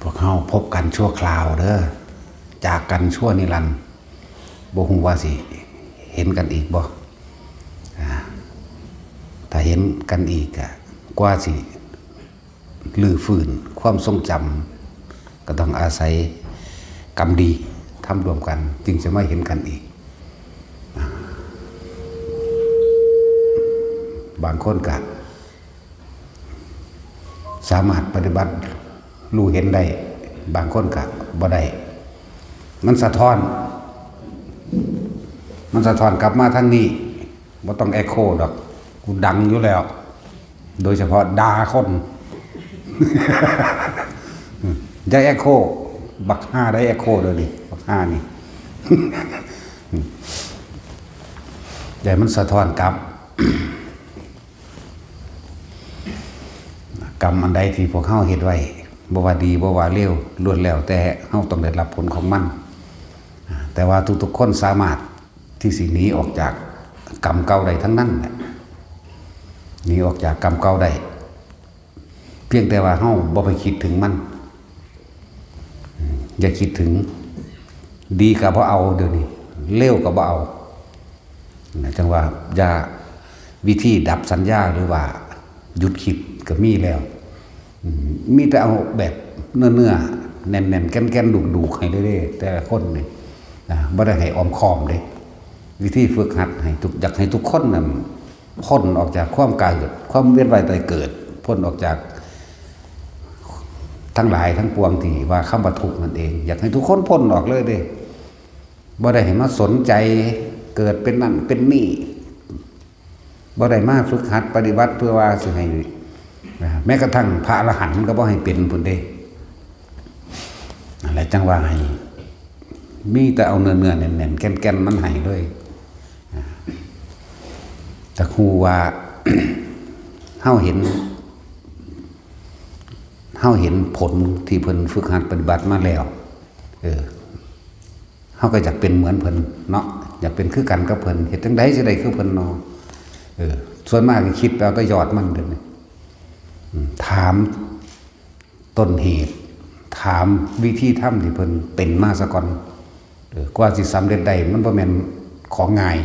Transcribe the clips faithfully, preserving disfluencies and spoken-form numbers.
พวกเฮาพบกันชั่วคราวเด้อ จากกันชั่วนิรันดร์ บ่ฮู้ว่าสิเห็นกันอีกบ่ อ่า ถ้าเห็นกันอีกอะ กว่าสิรื้อฟื้นความทรงจำ ก็ต้องอาศัยกรรมดีทำร่วมกัน จึงจะมาเห็นกันอีก บางคนก็สามารถปฏิบัติรู้เห็นได้ บางคนก็บ่ได้ มันสะท้อน มันสะท้อนกลับมาทางนี้ บ่ต้องเอ็กโคดอก กูดังอยู่แล้ว โดยเฉพาะด่าคน อย่าเอ็กโค บักห่าได้เอ็กโคเด้อนี่ บักห่านี่ แต่มันสะท้อนกลับ กรรมอันใดที่พวกเฮาเฮ็ดไว้ บ่ว่าดีบ่ว่าเลว ล้วนแล้วแต่เฮาต้องได้รับผลของมัน แต่ว่าทุกๆคนสามารถที่สิหนีออกจากกรรมเก่าได้ทั้งนั้นแหละ หนีออกจากกรรมเก่าได้ เพียงแต่ว่าเฮาบ่ไปคิดถึงมัน อย่าคิดถึง ดีก็บ่เอาเดี๋ยวนี้ เลวก็บ่เอา นะ จังว่าอย่า วิธีดับสัญญาหรือว่าหยุดคิดก็มีแล้ว อืม มีแต่เอาแบบเนื้อๆ แน่นๆ แก่นๆ ดุๆ ให้เลยเด้ แต่ละคนนี่ นะ บ่ได้ให้อ้อมค้อมเด้ วิธีฝึกหัดให้ทุก อยากให้ทุกคนนั่นพ้นออกจากความเกิด ความเวียนว่ายตายเกิด พ้นออกจากทั้งหลายทั้งปวงที่ว่าคำว่าทุกข์นั่นเอง อยากให้ทุกคนพ้นออกเลยเด้ บ่ได้ให้มาสนใจเกิดเป็นนั่นเป็นนี่ บ่ได้มาฝึกหัดปฏิบัติเพื่อว่าสิให้ แม้กระทั่งพระอรหันต์ก็บ่ให้เป็นพุ้นเด้ นั่นแหละจังว่าให้ มีแต่เอาเนื้อๆ แน่นๆ แก่นๆ มันให้เลย แต่ฮู้ว่า เฮาเห็น เฮาเห็นผลที่เพิ่นฝึกหัดปฏิบัติมาแล้ว เออ เฮาก็อยากเป็นเหมือนเพิ่นเนาะ อยากเป็นคือกันกับเพิ่น เฮ็ดจั่งใดสิได้คือเพิ่นเนาะ เออ ส่วนมากก็คิดไปเอาแต่ยอดมันเด้อนี่ อืม ถามต้นเหตุ ถามวิธีทำที่เพิ่นเป็นมาซะก่อน เออ กว่าสิสำเร็จได้มันบ่แม่นของง่าย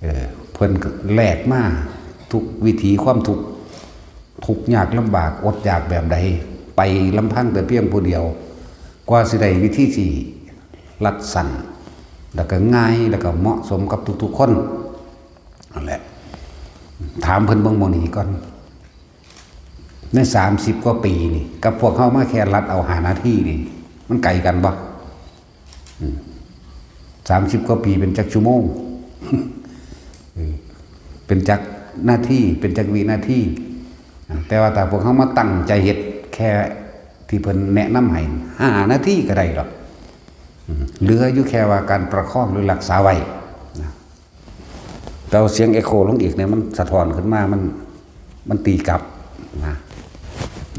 เออ เพิ่นก็แลกมาทุกวิถีความทุกข์ ทุกข์ยากลำบาก อดอยากแบบใด ไปลำพังแต่เพียงผู้เดียว กว่าสิได้วิธีที่รัดสั้น แล้วก็ง่าย แล้วก็เหมาะสมกับทุกๆคน นั่นแหละ ถามเพิ่นเบิ่งหม่องนี้ก่อน ในสามสิบกว่าปีนี่ กับพวกเฮามาแค่รัดเอาห้านาทีนี่ มันไกลกันบ่ อืม สามสิบกว่าปีเป็นจักชั่วโมง เออ เป็นจักนาที เป็นจักวินาที อ่า แต่ว่าถ้าพวกเฮามาตั้งใจเฮ็ดแค่ที่เพิ่นแนะนำให้ ห้านาทีก็ได้ดอก อืม เหลืออยู่แค่ว่าการประคองหรือรักษาไว้นะ แต่เอาเสียงเอ็กโคลงอีกเนี่ย มันสะท้อนขึ้นมา มัน มันตีกลับนะ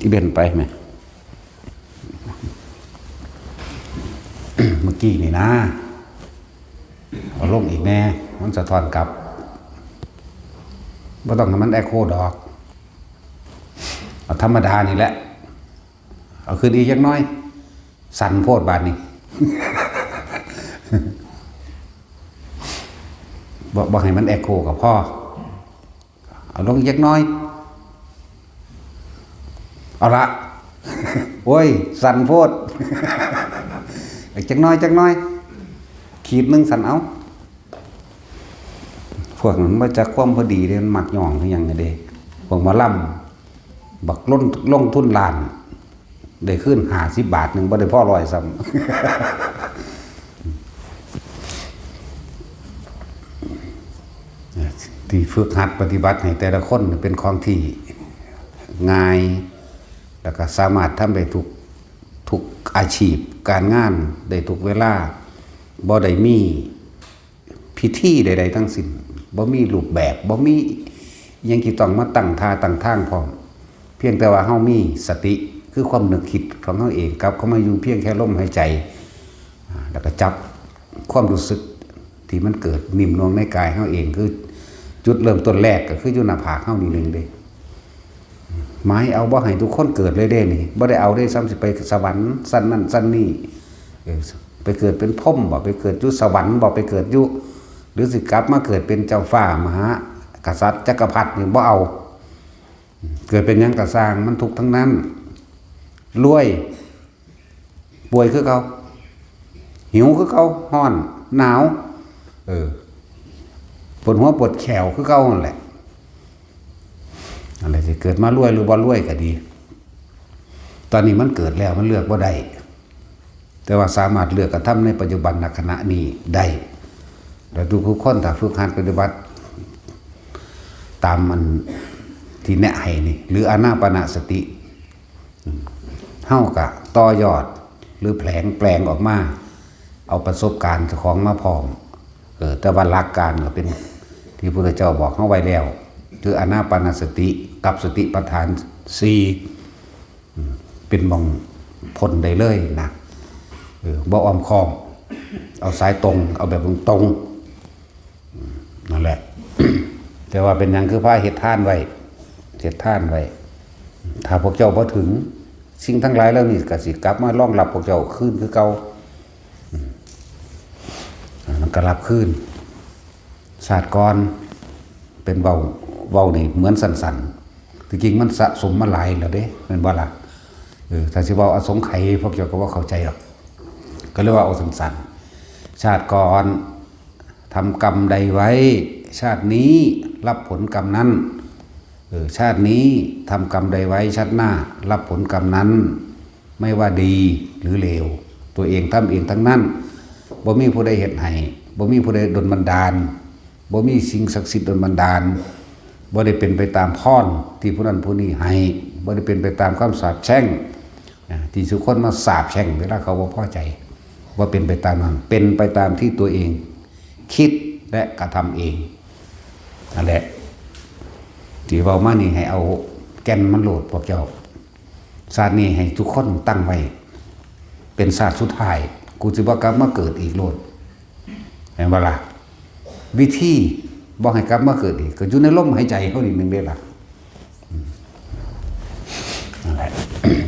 อีเบนไปไหม เมื่อกี้นี่นะ เอาลงอีกแน่ มันสะท้อนกลับ บ่ต้องให้มันเอ็กโคดอก เอาธรรมดานี่แหละ เอาขึ้นอีกจักหน่อย สั่นโพดบาดนี้ บ่ บ่ให้มันเอ็กโคก็พอ เอาลงจักหน่อย เอาละ โอ้ย สั่นโพด อีกจักหน่อย จักหน่อย ขีดหนึ่งสั่นเอา พวกนั้นมาจากความพอดีเด้ มันมักย่องคือหยังไงเด้ พวกหมอลำ บักลง ลงทุนล้าน ได้คืนห้าสิบบาทหนึ่ง บ่ได้พอร้อยซ้ำ ที่ฝึกหัดปฏิบัติให้แต่ละคนเป็นของที่ง่าย แล้วก็สามารถทำได้ทุก ทุกอาชีพการงาน ได้ทุกเวลา บ่ได้มีพิธีใดๆทั้งสิ้น บ่มีรูปแบบ บ่มีอิหยังที่ต้องมาตั้งท่าตั้งทางพร้อม เพียงแต่ว่าเฮามีสติ คือความนึกคิดของเฮาเอง กลับเข้ามาอยู่เพียงแค่ลมหายใจ อ่า แล้วก็จับความรู้สึกที่มันเกิดนิ่มนวลในกายเฮาเอง คือจุดเริ่มต้นแรกก็คืออยู่หน้าผากเฮานี่หนึ่งเด้ หมายเอาบ่ให้ทุกคนเกิดเลยเด้นี่ บ่ได้เอาเด้ ซ้ำสิไปสวรรค์ชั้นนั้นชั้นนี้ เออ ไปเกิดเป็นพรหมบ่ ไปเกิดอยู่สวรรค์บ่ ไปเกิดอยู่ หรือสิกลับมาเกิดเป็นเจ้าฟ้ามหากษัตริย์จักรพรรดินี่บ่เอา เกิดเป็นหยังกะซ่าง มันทุกข์ทั้งนั้น รวย ป่วยคือเก่า หิวคือเก่า ฮ้อน หนาว เออ ปวดหัวปวดแข้วคือเก่านั่นแหละ อะไรสิเกิดมารวยหรือบ่รวยก็ดี ตอนนี้มันเกิดแล้วมันเลือกบ่ได้ แต่ว่าสามารถเลือกกระทำในปัจจุบันขณะนี้ได้ แล้วทุกๆคนถ้าฝึกหัดปฏิบัติ ตามอันที่แนะให้นี่ หรืออานาปานสติ เฮากะต่อยอด หรือแผลงแปลงออกมา เอาประสบการณ์เจ้าของมาพร้อม เออ แต่ว่าหลักการก็เป็นที่พระพุทธเจ้าบอกเฮาไว้แล้ว คืออานาปานสติกับสติปัฏฐานสี่ อืม เป็นหม่องพ้นได้เลยนะ เออ บ่อ้อมค้อม เอาสายตรง เอาแบบตรงๆ อืม นั่นแหละ แต่ว่าเป็นหยังคือพาเฮ็ดทานไว้ เฮ็ดทานไว้ ถ้าพวกเจ้าบ่ถึง สิ่งทั้งหลายเหล่านี้ก็สิกลับมารองรับพวกเจ้าคืนคือเก่า อืม อ่า มันก็รับคืน ชาติก่อน เป็นเว้า เว้านี่เหมือนสั้นๆ ที่จริงมันสะสมมาหลายแล้วเด้ แม่นบ่ล่ะ เออ ถ้าสิเว้าอสงไขย พวกเจ้าก็บ่เข้าใจหรอก ก็เลยว่าเอาสั้นๆ ชาติก่อนทำกรรมใดไว้ ชาตินี้รับผลกรรมนั้น เออ ชาตินี้ทำกรรมใดไว้ ชาติหน้ารับผลกรรมนั้น ไม่ว่าดีหรือเลว ตัวเองทำเองทั้งนั้น บ่มีผู้ใดเฮ็ดให้ บ่มีผู้ใดดลบันดาล บ่มีสิ่งศักดิ์สิทธิ์ดลบันดาล บ่ได้เป็นไปตามพรที่ผู้นั้นผู้นี้ให้ บ่ได้เป็นไปตามคำสาปแช่ง อ่า ที่ทุกคนมาสาปแช่งเวลาเขาบ่พอใจ บ่เป็นไปตามนั้น เป็นไปตามที่ตัวเองคิดและกระทำเอง นั่นแหละ ที่เว้ามานี่ให้เอาแก่นมันโลดพวกเจ้า ชาตินี้ให้ทุกคนตั้งไว้ เป็นชาติสุดท้าย กูสิบ่กลับมาเกิดอีกโลด แม่นบ่ล่ะ วิธีบ่ให้กลับมาเกิดอีก ก็อยู่ในลมหายใจเฮานี่หนึ่งเด้ล่ะ อืม นั่นแหละ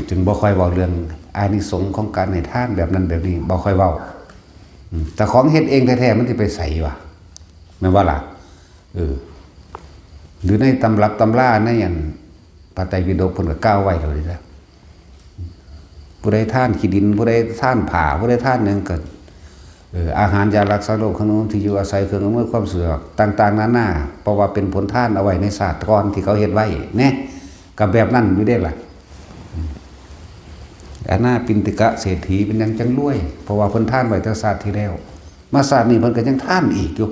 จึงบ่ค่อยเว้าเรื่องอานิสงส์ของการให้ทานแบบนั้นแบบนี้ บ่ค่อยเว้า อืม แต่ของเฮ็ดเองแท้ๆ มันสิไปไสวะ แม่นบ่ล่ะ เออ หรือในตำรับตำราในอันพระไตรปิฎกเพิ่นก็กล่าวไว้แล้วเด้อ ผู้ใดทานขี้ดิน ผู้ใดทานผ้า ผู้ใดทานหยังก็ เออ อาหารยารักษาโรค เครื่องนุ่งที่อยู่อาศัย เครื่องอำนวยความสะดวกต่างๆ นานา เพราะว่าเป็นผลทานเอาไว้ในชาติก่อนที่เขาเฮ็ดไว้แหน่ ก็แบบนั้นอยู่เด้ล่ะ อืม อานาปิณฑิกะเศรษฐีเป็นหยังจั่งรวย เพราะว่าเพิ่นทานไว้แต่ชาติที่แล้ว มาชาตินี้เพิ่นก็ยังทานอีกอยู่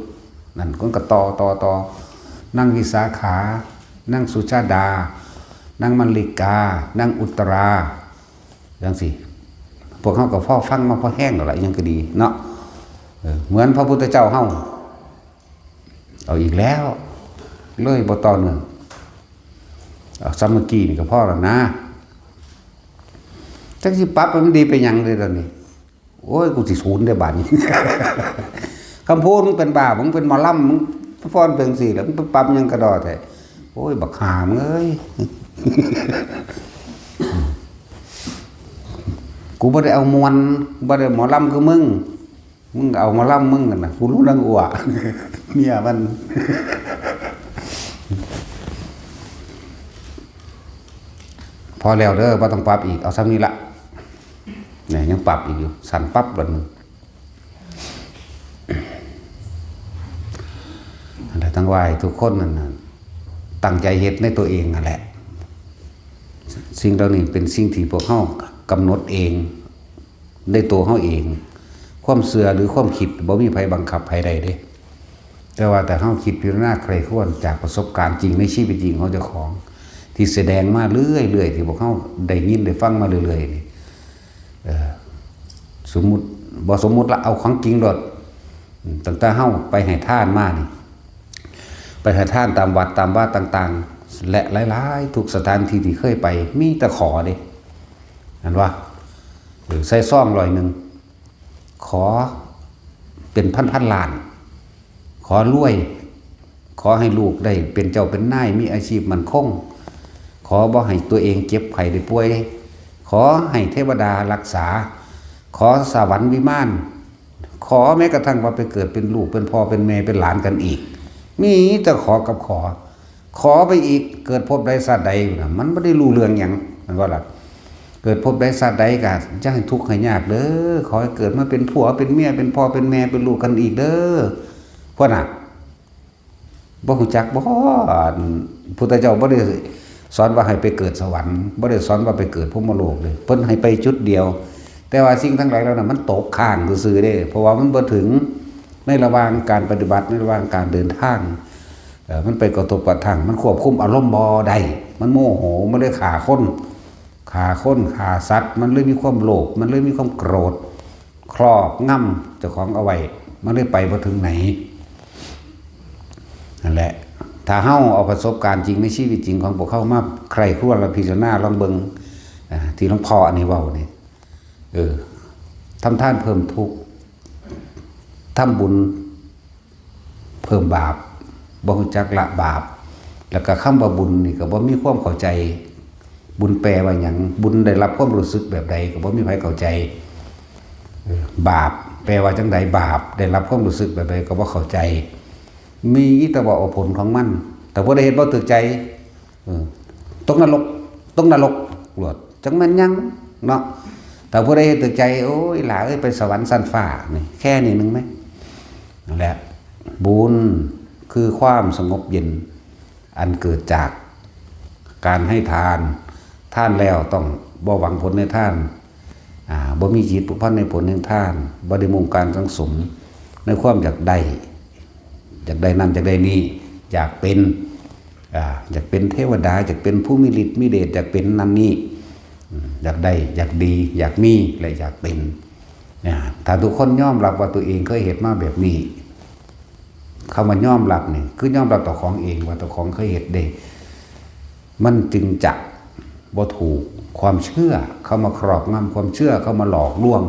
นั่นเพิ่นก็ต่อ ต่อ ต่อ นางวิสาขา นางสุชาดา นางมัลลิกา นางอุตรา จั่งซี้ พวกเฮาก็พอฟังมาพอแฮงแล้วล่ะ อิหยังก็ดีเนาะ เออ เหมือนพระพุทธเจ้าเฮา เอาอีกแล้ว เลยบ่ต่อเนื่อง เอาซ้ำเมื่อกี้นี่ก็พอแล้วนะ จักสิปรับให้มันดีไปหยังเลยตอนนี้ โอ้ย กูสิศูนย์ได้บาดนี้ คำพูดมึงเป็นบ้า มึงเป็นหมอลำ มึงฟ้อนเพียงสี่แล้ว มึงไปปรับหยังกระดอแท้ โอ้ย บักห่ามึงเอ้ย กูบ่ได้เอามวล บ่ได้หมอลำคือมึง มึงเอาหมอลำมึงนั่นน่ะ กูรู้นางอัว เมียมัน พอแล้วเด้อ บ่ต้องปรับอีก เอาซ้ำนี้ละ เนี่ย ยังปรับอีกอยู่ สั่นปั๊บบัดนี้ อันนั้นต้องไหว้ทุกคนนั่นน่ะ ตั้งใจเฮ็ดในตัวเองนั่นแหละ สิ่งเหล่านี้เป็นสิ่งที่พวกเฮากำหนดเอง ได้ตัวเฮาเอง ความเชื่อหรือความคิดบ่มีไผบังคับไผได้เด้ แต่ว่าถ้าเฮาคิดพิจารณาใคร่ครวญจากประสบการณ์จริงในชีวิตจริงของเจ้าของ ที่แสดงมาเรื่อยๆ ที่พวกเฮาได้ยินได้ฟังมาเรื่อยๆ นี่ เอ่อ สมมุติ บ่สมมุติละ เอาของจริงโลด อืม ตั้งแต่เฮาไปให้ทานมานี่ ไปให้ทานตามวัดตามวาต่างๆ และหลายๆ ทุกสถานที่ที่เคยไป มีแต่ขอเด้ หันว่า เออ ใส่ซองร้อยหนึ่ง ขอเป็นพันๆ ล้าน ขอรวย ขอให้ลูกได้เป็นเจ้าเป็นนาย มีอาชีพมั่นคง ข ขอบ่ให้ตัวเองเจ็บไข้ได้ป่วย ขอให้เทวดารักษา ขอสวรรค์วิมาน ขอแม้กระทั่งว่าไปเกิดเป็นลูกเป็นพ่อเป็นแม่เป็นหลานกันอีก มีแต่ขอกับขอ ขอไปอีก เกิดภพใดชาติใดอยู่นะ มันบ่ได้รู้เรื่องหยัง มันว่าล่ะ เกิดภพใดชาติใดก็อย่าให้ทุกข์ให้ยากเด้อ ขอให้เกิดมาเป็นผัวเป็นเมียเป็นพ่อเป็นแม่เป็นลูกกันอีกเด้อ พวกน่ะ บ่ฮู้จักบ่ อันพุทธเจ้าบ่ได้สอนว่าให้ไปเกิดสวรรค์ บ่ได้สอนว่าไปเกิดพรหมโลกเลย เพิ่นให้ไปจุดเดียว แต่ว่าสิ่งทั้งหลายเหล่านั้นมันตกค้างซื่อๆเด้ เพราะว่ามันบ่ถึงในระหว่างการปฏิบัติ ในระหว่างการเดินทาง เอ่อ มันไปกระทบกระทั่ง มันควบคุมอารมณ์บ่ได้ มันโมโห มันเลยฆ่าคน ฆ่าคน ฆ่าสัตว์ มันเลยมีความโลภ มันเลยมีความโกรธ ครอบงำเจ้าของเอาไว้ มันเลยไปบ่ถึงไหน นั่นแหละ ถ้าเฮาเอาประสบการณ์จริงในชีวิตจริงของพวกเฮามาใคร่ครวญและพิจารณาลองเบิ่ง อ่า ที่หลวงพ่ออันนี้เว้านี่ เออ ทำทานเพิ่มทุกข์ ทำบุญเพิ่มบาป บ่รู้จักละบาป แล้วก็คำว่าบุญนี่ก็บ่มีความเข้าใจ บุญแปลว่าหยัง บุญได้รับความรู้สึกแบบใดก็บ่มีใครเข้าใจ เออ บาปแปลว่าจังใด บาปได้รับความรู้สึกแบบใดก็บ่เข้าใจ มีแต่ว่าเอาผลของมัน แต่ผู้ใดเฮ็ดบ่ถูกใจ เออ ตกนรก ตกนรกโลด จักแม่นหยังเนาะ แต่ผู้ใดเฮ็ดถูกใจ โอ้ย หล่าเอ้ย ไปสวรรค์ชั้นฟ้า นี่ แค่นี้หนึ่งไหม นั่นแหละ บุญคือความสงบเย็น อันเกิดจากการให้ทาน ทานแล้วต้องบ่หวังผลในทาน อ่า บ่มีจิตผูกพันในผลแห่งทาน บ่ได้มุ่งการสังสมในความอยากได้ อยากได้นั่นอยากได้นี่ อยากเป็น อ่า อยากเป็นเทวดา อยากเป็นผู้มีฤทธิ์มีเดช อยากเป็นนั่นนี่ อืม อยากได้ อยากดี อยากมี และอยากเป็น เนี่ย ถ้าทุกคนยอมรับว่าตัวเองเคยเฮ็ดมาแบบนี้ คำว่ายอมรับนี่ คือยอมรับต่อของเองว่าตัวของเคยเฮ็ดเด้ มันจึงจะบ่ถูกความเชื่อเข้ามาครอบงำ ความเชื่อเข้ามาหลอกลวง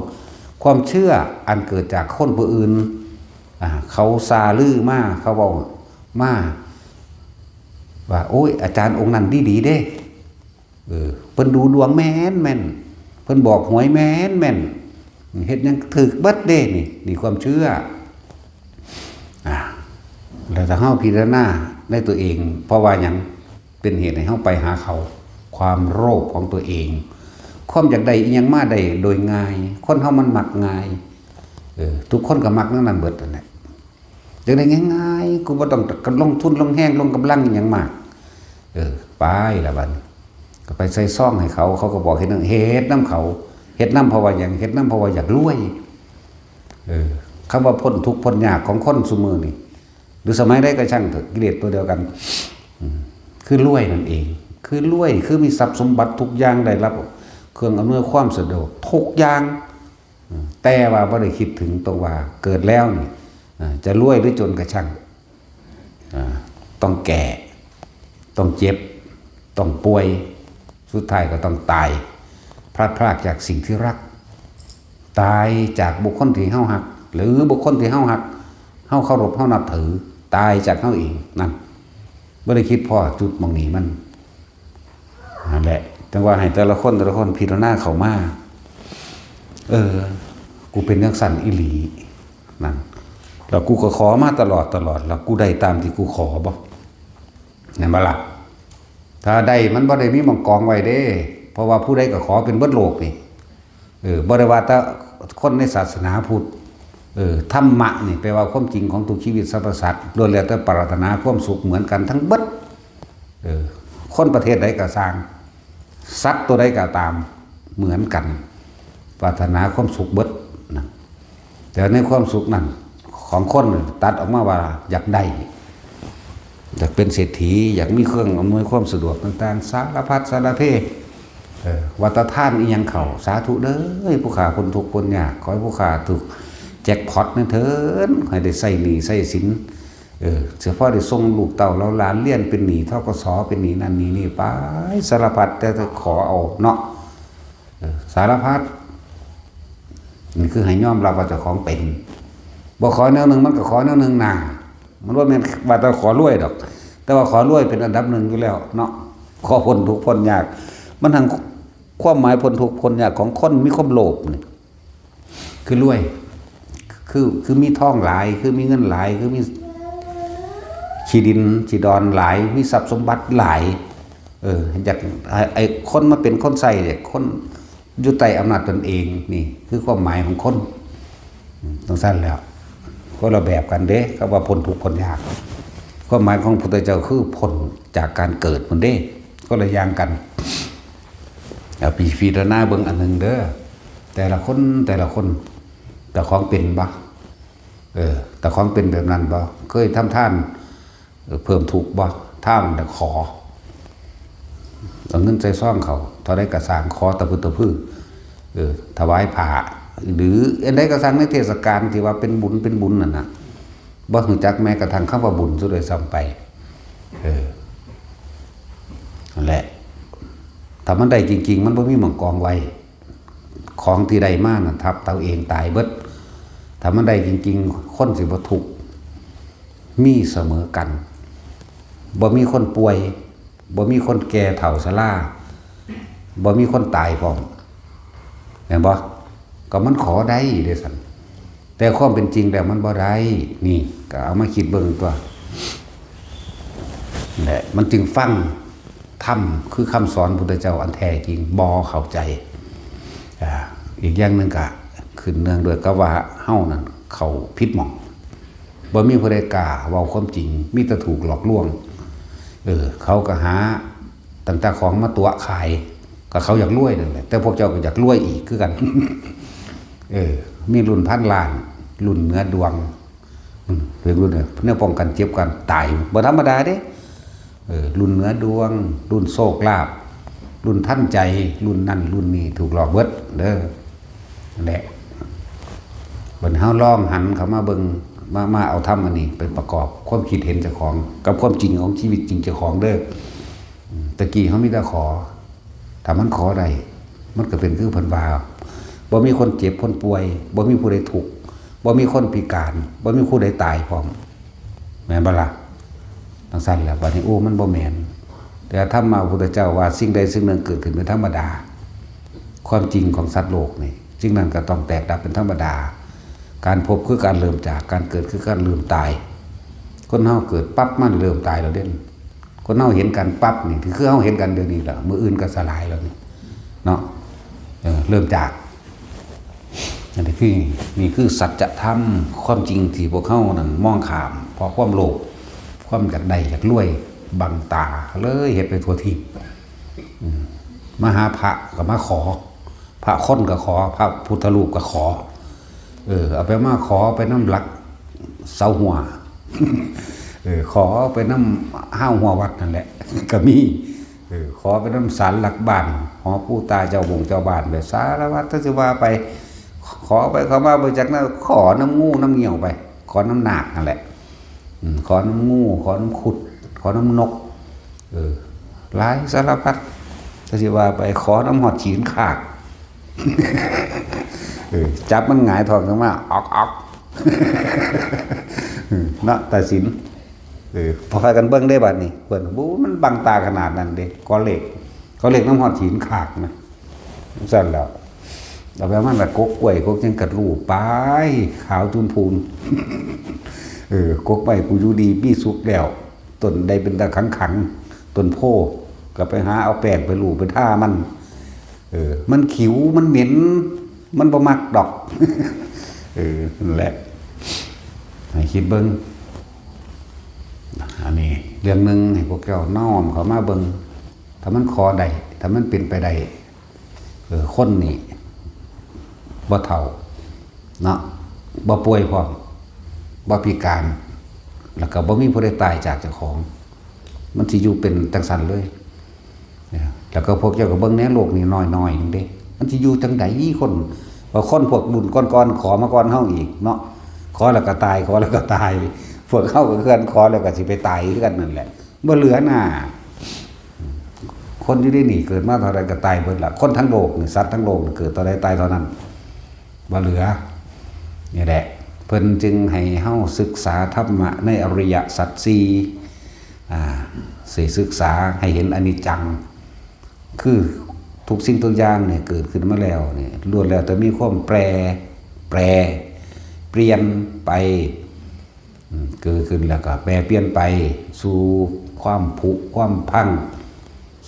ความเชื่ออันเกิดจากคนผู้อื่น อ่า เขาซาลือมา เขาเว้ามา ว่า โอ้ย อาจารย์องค์นั้นดีๆเด้ เออ เพิ่นดูดวงแม่นแม่น เพิ่นบอกหวยแม่นแม่น เฮ็ดหยังถูกเบิดเด้ นี่ นี่ความเชื่อ อ่า แล้วถ้าเฮาพิจารณาในตัวเอง เพราะว่าหยัง เป็นเหตุให้เฮาไปหาเขา ความโลภของตัวเอง ความอยากได้อิหยังมาได้โดยง่าย คนเฮามันมักง่าย เออ ทุกคนก็มักแนวนั้นเบิดนั่นแหละ อยากได้ง่ายๆ กูบ่ต้องลงทุนลงแรงลงกำลังอิหยังมาก เออ ไปละบัดนี้ ก็ไปใส่ซองให้เขา เขาก็บอกเฮ็ดหยัง เฮ็ดนำเขา เฮ็ดนำเพราะว่าหยัง เฮ็ดนำเพราะว่าอยากรวย เออ คำว่าพ้นทุกข์พ้นยากของคนซุมื้อนี่ หรือสมัยใดก็ช่างเถอะ กิเลสตัวเดียวกัน อืม คือรวยนั่นเอง คือรวย คือมีทรัพย์สมบัติทุกอย่าง ได้รับเครื่องอำนวยความสะดวกทุกอย่าง อืม แต่ว่าบ่ได้คิดถึงตรงว่าเกิดแล้วนี่ อ่า จะรวยหรือจนก็ช่าง อ่า ต้องแก่ ต้องเจ็บ ต้องป่วย สุดท้ายก็ต้องตาย พลัดพรากจากสิ่งที่รัก ตายจากบุคคลที่เฮาฮัก หรือบุคคลที่เฮาฮัก เฮาเคารพ เฮานับถือ ตายจากเฮาเอง นั่น บ่ได้คิดพ้อจุดหม่องนี้มัน นั่นแหละ จั่งว่าให้แต่ละคน แต่ละคนพิจารณาเข้ามา เออ กูเป็นจั่งซั้นอีหลี นั่น แล้วกูก็ขอมาตลอด ตลอด แล้วกูได้ตามที่กูขอบ่ แม่นบ่ล่ะ ถ้าได้มันบ่ได้มีหม่องกองไว้เด้ เพราะว่าผู้ใดก็ขอเป็นเบิดโลกนี่ เออ บ่ได้ว่าแต่คนในศาสนาพุทธ เออ ธรรมะนี่แปลว่าความจริงของทุกชีวิตสรรพสัตว์ ล้วนแล้วแต่ปรารถนาความสุขเหมือนกันทั้งเบิด เออ คนประเทศใดก็ซ่าง สัตว์ตัวใดก็ตาม เหมือนกัน ปรารถนาความสุขเบิดนะ แต่ในความสุขนั้น ของคนตัดออกมาว่าอยากได้ อยากเป็นเศรษฐี อยากมีเครื่องอำนวยความสะดวกต่างๆ สารพัดสารเพ เออ ว่าแต่ทานอิหยังเข้า สาธุเด้อ ผู้ข้าพ้นทุกข์พ้นยาก ขอให้ผู้ข้าถูกแจ็คพอตนั่นเถิด ให้ได้ใช้หนี้ใช้สิน เออ เฉพาะได้ส่งลูกเต้าเหล่าหลานเรียน เป็นหนี้ ธ.ก.ส. เป็นหนี้นั่นหนี้นี่ไป สารพัด แต่ขอเอาเนาะ เออ สารพัด นี่คือให้ยอมรับว่าเจ้าของเป็น บ่ขอแนวหนึ่งมันก็ขอแนวหนึ่งนา มันบ่แม่นว่าแต่ขอรวยดอก แต่ว่าขอรวยเป็นอันดับหนึ่งอยู่แล้วเนาะ ขอพ้นทุกข์พ้นยาก มันทั้งความหมายพ้นทุกข์พ้นยากของคนมีความโลภนี่ คือรวย คือ คือมีทองหลาย คือมีเงินหลาย คือมีขี้ดินขี้ดอนหลาย มีทรัพย์สมบัติหลาย เออ อยาก ไอ้ ไอ้คนมาเป็นคนใช้เนี่ย คนอยู่ใต้อำนาจตนเอง นี่คือความหมายของคน อืม จั่งซั้นแล้ว คนละแบบกันเด้ คำว่าพ้นทุกข์พ้นยาก ความหมายของพระพุทธเจ้าคือพ้นจากการเกิดพุ้นเด้ คนละอย่างกัน เอาพิจารณาเบิ่งอันหนึ่งเด้อ แต่ละคน แต่ละคน เจ้าของเป็นบ่ เออ เจ้าของเป็นแบบนั้นบ่ เคยทำทาน เออ เพิ่มทุกข์บ่ ทานแล้วขอ เอาเงินใส่ซองเขา เท่าใดก็ซ่าง ขอตะพึดตะพือ เออ ถวายผ้า หรืออันใดก็ซ่างในเทศกาลที่ว่าเป็นบุญ เป็นบุญนั่นน่ะ บ่รู้จักแม้กระทั่งคำว่าบุญซะด้วยซ้ำไป เออ นั่นแหละ ถ้ามันได้จริงๆ มันบ่มีหม่องกองไว้ ของที่ได้มาน่ะทับตัวเองตายเบิด ถ้ามันได้จริงๆ คนสิบ่ทุกข์ มีเสมอกัน บ่มีคนป่วย บ่มีคนแก่เฒ่าชรา บ่มีคนตายพร้อม แม่นบ่ ก็มันขอได้เด้ซั่น แต่ความเป็นจริงแล้วมันบ่ได้ นี่ก็เอามาคิดเบิ่งตัว แหละ มันจึงฟังธรรมคือคำสอนพุทธเจ้าอันแท้จริงบ่เข้าใจ อ่า อีกอย่างหนึ่งก็ขึ้นเนื่องด้วยกับว่าเฮานั่นเข้าผิดหม่อง บ่มีผู้ใดกล้าเว้าความจริง มีแต่ถูกหลอกลวง เออ เขาก็หาตั้งแต่ของมาตั๋วขาย ก็เขาอยากรวยนั่นแหละ แต่พวกเจ้าก็อยากรวยอีกคือกัน เออ มีรุ่นพันล้าน รุ่นเหนือดวง อืม เป็นรุ่นเนี่ย แนวป้องกันเจ็บกันตาย บ่ธรรมดาเด้ เออ รุ่นเหนือดวง รุ่นโชคลาภ รุ่นทันใจ รุ่นนั่นรุ่นนี้ ถูกหลอกเบิดเด้อ นั่นแหละ บัดนี้เฮาลองหันเข้ามาเบิ่ง มา มาเอาธรรมอันนี้ไปประกอบความคิดเห็นเจ้าของ กับความจริงของชีวิตจริงเจ้าของเด้อ อืม ตะกี้เฮามีแต่ขอ ถ้ามันขอได้ มันก็เป็นคือเพิ่นว่า บ่มีคนเจ็บคนป่วย บ่มีผู้ใดทุกข์ บ่มีคนพิการ บ่มีผู้ใดตายพร้อม แม่นบ่ล่ะ จั่งซั้นแหละ บัดนี้ โอ้ มันบ่แม่น แต่ธรรมะพระพุทธเจ้าว่าสิ่งใดสิ่งหนึ่งเกิดขึ้นเป็นธรรมดา ความจริงของสัตว์โลกนี่ สิ่งนั้นก็ต้องแตกดับเป็นธรรมดา การพบคือการเริ่มจาก การเกิดคือการลืมตาย คนเฮาเกิดปั๊บมันเริ่มตายแล้วเด้ คนเฮาเห็นกันปั๊บนี่ คือเฮาเห็นกันเดี๋ยวนี้แหละ มื้ออื่นก็สลายแล้วนี่ เนาะ เออ เริ่มจาก อันนี้คือ นี่คือสัจธรรม ความจริงที่พวกเฮานั่นมองข้าม เพราะความโลภ ความอยากได้อยากรวย บังตา เลยเฮ็ดไปทั่วทีป อืม มาหาพระก็มาขอ พระคนก็ขอ พระพุทธรูปก็ขอ เออ เอาไปมาขอไปนำหลักเสาหัว เออ ขอไปนำฮาวหัววัดนั่นแหละ ก็มี เออ ขอนำศาลหลักบ้าน หอปู่ตาเจ้าบงเจ้าบ้าน แบบสารพัด ถ้าสิว่าไป ขอไปขอมา บ่จักแนว ขอนำงูนำเงี้ยวไป ขอนำนาคนั่นแหละ อืม ขอนำงู ขอนำครุฑ ขอนำนก เออ หลายสารพัด ถ้าสิว่าไป ขอนำฮอดขี้ข้าก เออ จับมันหงายท้องขึ้นมา ออก ออก เนาะ ตัดสิน เออ พากันเบิ่งเด้บัดนี้ เพิ่น โอ้ มันบังตาขนาดนั้นเด้ ขอเลข ขอเลขนำฮอดขี้ข้ากนะ จั่งซั้นแล้ว เอาไปมันละกกกล้วย กกหยังก็ฮู้ไป ขาวจุนพูน เออ กกไม้กูอยู่ดีมีสุขแล้ว ต้นใดเป็นตาขังๆ ต้นโพธิ์ ก็ไปหาเอาแป้งไปลูบไปทามัน เออ มันขิว มันเหม็น มันบ่มักดอก เออ นั่นแหละ ให้คิดเบิ่ง อันนี้เรื่องหนึ่งให้พวกเจ้าน้อมเข้ามาเบิ่ง ถ้ามันขอได้ ถ้ามันเป็นไปได้ เออ คนนี่บ่เฒ่า เนาะ บ่ป่วยพร้อม บ่พิการ แล้วก็บ่มีผู้ใดตายจากเจ้าของ มันสิอยู่เป็นจั่งซั้นเลย เนี่ย แล้วก็พวกเจ้าก็เบิ่งแหน่ โลกนี่น้อยๆหนึ่งเด้ มันสิอยู่จั่งใดคน ว่าคนพวกรุ่นก่อนๆ ขอมาก่อนเฮาอีกเนาะ ขอแล้วก็ตาย ขอแล้วก็ตาย พวกเฮาก็คือกัน ขอแล้วก็สิไปตายคือกันนั่นแหละ บ่เหลือหน้า คนอยู่ในนี่เกิดมาเท่าใดก็ตายเบิดล่ะ คนทั้งโลกนี่ สัตว์ทั้งโลกนี่เกิดเท่าใดตายเท่านั้น บ่เหลือ นี่แหละ เพิ่นจึงให้เฮาศึกษาธรรมะในอริยสัจสี่ อ่า สิศึกษาให้เห็นอนิจจัง คือทุกสิ่งทุกอย่างเนี่ยเกิดขึ้นมาแล้วเนี่ยล้วนแล้วแต่มีความแปร แปร เปลี่ยนไป อืม เกิดขึ้นแล้วก็แปรเปลี่ยนไป สู่ความผุความพัง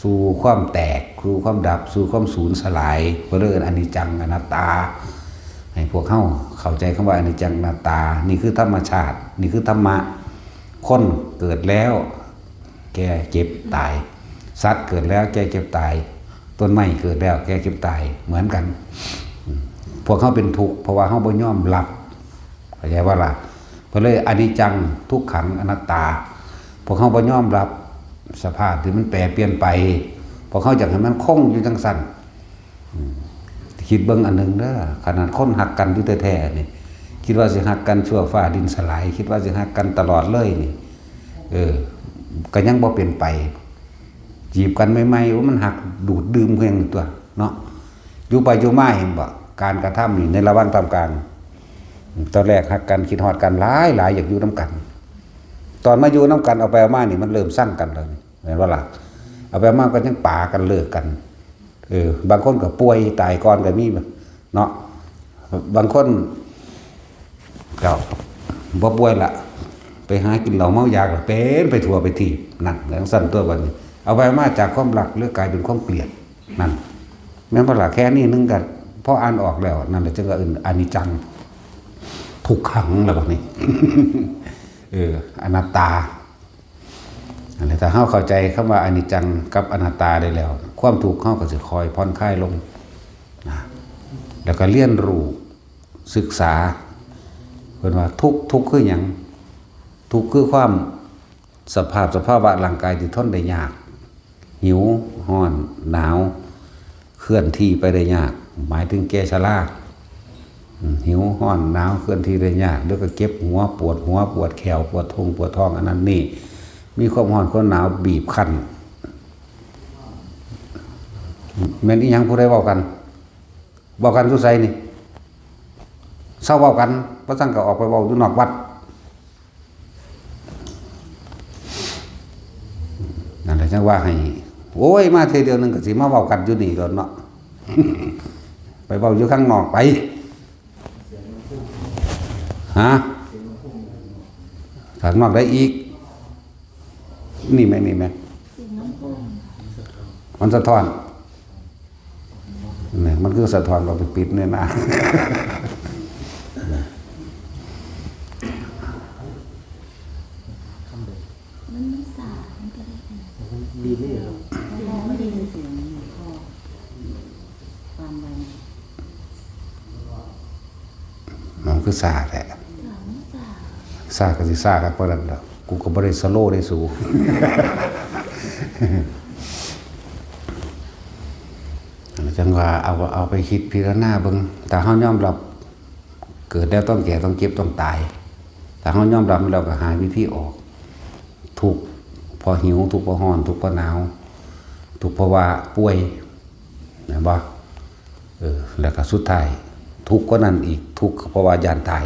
สู่ความแตก สู่ความดับ สู่ความสูญสลาย เพิ่นเลยเอิ้นอนิจจังอนัตตา ให้พวกเฮาเข้าใจคำว่าอนิจจังอนัตตา นี่คือธรรมชาติ นี่คือธรรมะ คนเกิดแล้ว แก่เจ็บตาย สัตว์เกิดแล้วแก่เจ็บตาย ต้นไม้เกิดแล้วแก่เจ็บตาย เหมือนกัน อืม พวกเฮาเป็นทุกข์ เพราะว่าเฮาบ่ยอมรับ เข้าใจบ่ล่ะ เพิ่นเลยอนิจจัง ทุกขัง อนัตตา พวกเฮาบ่ยอมรับสภาพที่มันแปรเปลี่ยนไป พวกเฮาอยากให้มันคงอยู่จั่งซั้น อืม คิดเบิ่งอันหนึ่งเด้อ ขนาดคนฮักกันอยู่แท้ๆนี่ คิดว่าสิฮักกันชั่วฟ้าดินสลาย คิดว่าสิฮักกันตลอดเลยนี่ เออ ก็ยังบ่เป็นไป จีบกันใหม่ๆ โอ้ มันฮักดูดดื่มคือหยังตัวเนาะ อยู่ไปอยู่มาเห็นบ่ การกระทำนี่ในระหว่างท่ามกลาง ตอนแรกฮักกัน คิดฮอดกันหลายๆ อยากอยู่นำกัน ตอนมาอยู่นำกัน เอาไปเอามานี่มันเริ่มซังกันแล้วนี่ แม่นบ่ล่ะ เอาไปเอามาก็ยังปากันเลิกกัน เออ บางคนก็ป่วยตายก่อนก็มีเนาะ บางคนก็บ่ป่วยละ ไปหากินเหล้าเมายาก็เป็นไปทั่วไปทีบ นั่น จั่งซั้นตัวบัดนี้ เอาไปเอามาจากความรักเลยกลายเป็นความเกลียด นั่น แม่นบ่ล่ะ แค่นี้นึงก็พออ่านออกแล้ว นั่นแหละจั่งว่าเอิ้นอนิจจัง ทุกขังแล้วบัดนี้ เออ อนัตตา อันนี้ถ้าเฮาเข้าใจคำว่าอนิจจังกับอนัตตาได้แล้ว ความทุกข์เฮาก็สิค่อยผ่อนคลายลง นะ แล้วก็เรียนรู้ศึกษา เพิ่นว่าทุกข์ ทุกข์คือหยัง ทุกข์คือความ สภาพ สภาวะร่างกายที่ทนได้ยาก หิว ร้อน หนาว เคลื่อนที่ไปได้ยาก หมายถึงแก่ชรา อืม หิว ร้อน หนาว เคลื่อนที่ได้ยาก เดี๋ยวก็เจ็บหัว ปวดหัว ปวดแข้ว ปวดท้อง ปวดท้อง อันนั้นนี่ มีความร้อน ความหนาว บีบคั้น แม่นอีหยัง ผู้ใดเว้ากัน เว้ากันอยู่ไสนี่ เซาเว้ากัน บ่ซั้นก็ออกไปเว้าอยู่นอกวัด นั่นแหละจั่งว่าให้ โอ้ย มาเทื่อเดียวหนึ่งก็สิมาเว้ากันอยู่นี่โลดเนาะ ไปเว้าอยู่ข้างนอกไป ฮะ ข้างนอกได้อีก นี่ไหม นี่ไหม เสียงลำโพง มันสะท้อน นี่ มันคือสะท้อน เราไปปิดเนี่ยนะ มันไม่สามันก็ได้ ดีไม่เหรอ เสียงมันดี เสียงมันพอ ความดัง มันคือซ่าแท้ ซ่าก็สิซ่าคักปานนั้นดอก กูก็บ่ได้สโลว์ได้สู จั่งว่าเอา เอาไปคิดพิจารณาเบิ่ง ถ้าเฮายอมรับ เกิดแล้วต้องแก่ ต้องเจ็บ ต้องตาย ถ้าเฮายอมรับแล้วก็หาวิธีออก ทุกข์เพราะหิว ทุกข์เพราะร้อน ทุกข์เพราะหนาว ทุกข์เพราะว่าป่วย แม่นบ่ เออ แล้วก็สุดท้าย ทุกข์กว่านั้นอีก ทุกข์เพราะว่าย้านตาย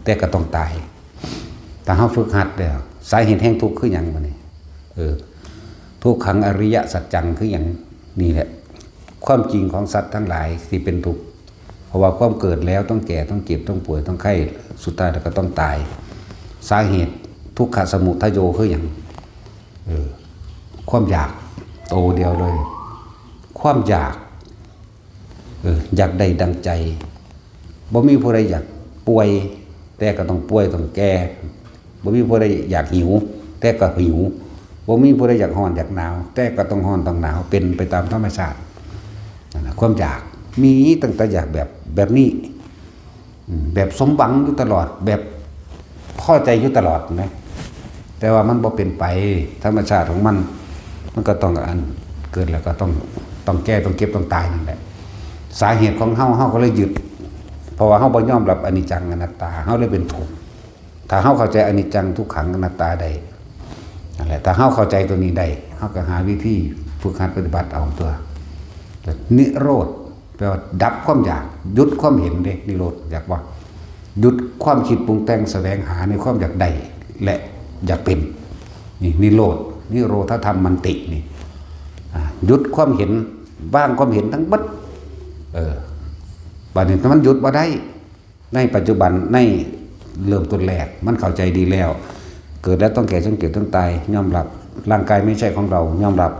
แต่ก็ต้องตาย ถ้าเฮาฝึกหัดแล้ว สาเหตุแห่งทุกข์คือหยังบัดนี้ เออ ทุกขังอริยสัจจังคือหยัง นี่แหละ ความจริงของสัตว์ทั้งหลายที่เป็นทุกข์ เพราะว่าความเกิดแล้วต้องแก่ ต้องเจ็บ ต้องป่วย ต้องไข้ สุดท้ายแล้วก็ต้องตาย สาเหตุทุกขสมุทัยโยคือหยัง เออ ความอยาก โตเดียวเลย ความอยาก เออ อยากได้ดังใจ บ่มีผู้ใดอยากป่วย แต่ก็ต้องป่วย ต้องแก่ บ่มีผู้ใดอยากหิว แต่ก็หิว บ่มีผู้ใดอยากร้อน อยากหนาว แต่ก็ต้องร้อน ต้องหนาว เป็นไปตามธรรมชาติ นั่นน่ะ ความอยาก มีตั้งแต่อยากแบบ แบบนี้ อืม แบบสมหวังอยู่ตลอด แบบพอใจอยู่ตลอดนะ แต่ว่ามันบ่เป็นไป ธรรมชาติของมัน มันก็ต้องอัน เกิดแล้วก็ต้อง ต้องแก่ ต้องเจ็บ ต้องตายนั่นแหละ สาเหตุของเฮา เฮาก็เลยยึด เพราะว่าเฮาบ่ยอมรับอนิจจังอนัตตา เฮาเลยเป็นทุกข์ ถ้าเฮาเข้าใจอนิจจังทุกขังอนัตตาได้ นั่นแหละ ถ้าเฮาเข้าใจตัวนี้ได้ เฮาก็หาวิธีฝึกหัดปฏิบัติเอาตัว นิโรธ แปลว่าดับความอยาก หยุดความเห็นเด้ นิโรธ อยากว่า หยุดความคิดปรุงแต่งแสวงหาในความอยากได้ และอยากเป็น นี่นิโรธ นิโรธธรรมมันตินี่ อ่า หยุดความเห็น วางความเห็นทั้งหมด เออ บัดนี้มันหยุดบ่ได้ ในปัจจุบัน ในเริ่มต้นแรก มันเข้าใจดีแล้ว เกิดแล้วต้องแก่ ต้องเจ็บ ต้องตาย ยอมรับ ร่างกายไม่ใช่ของเรา ยอมรับ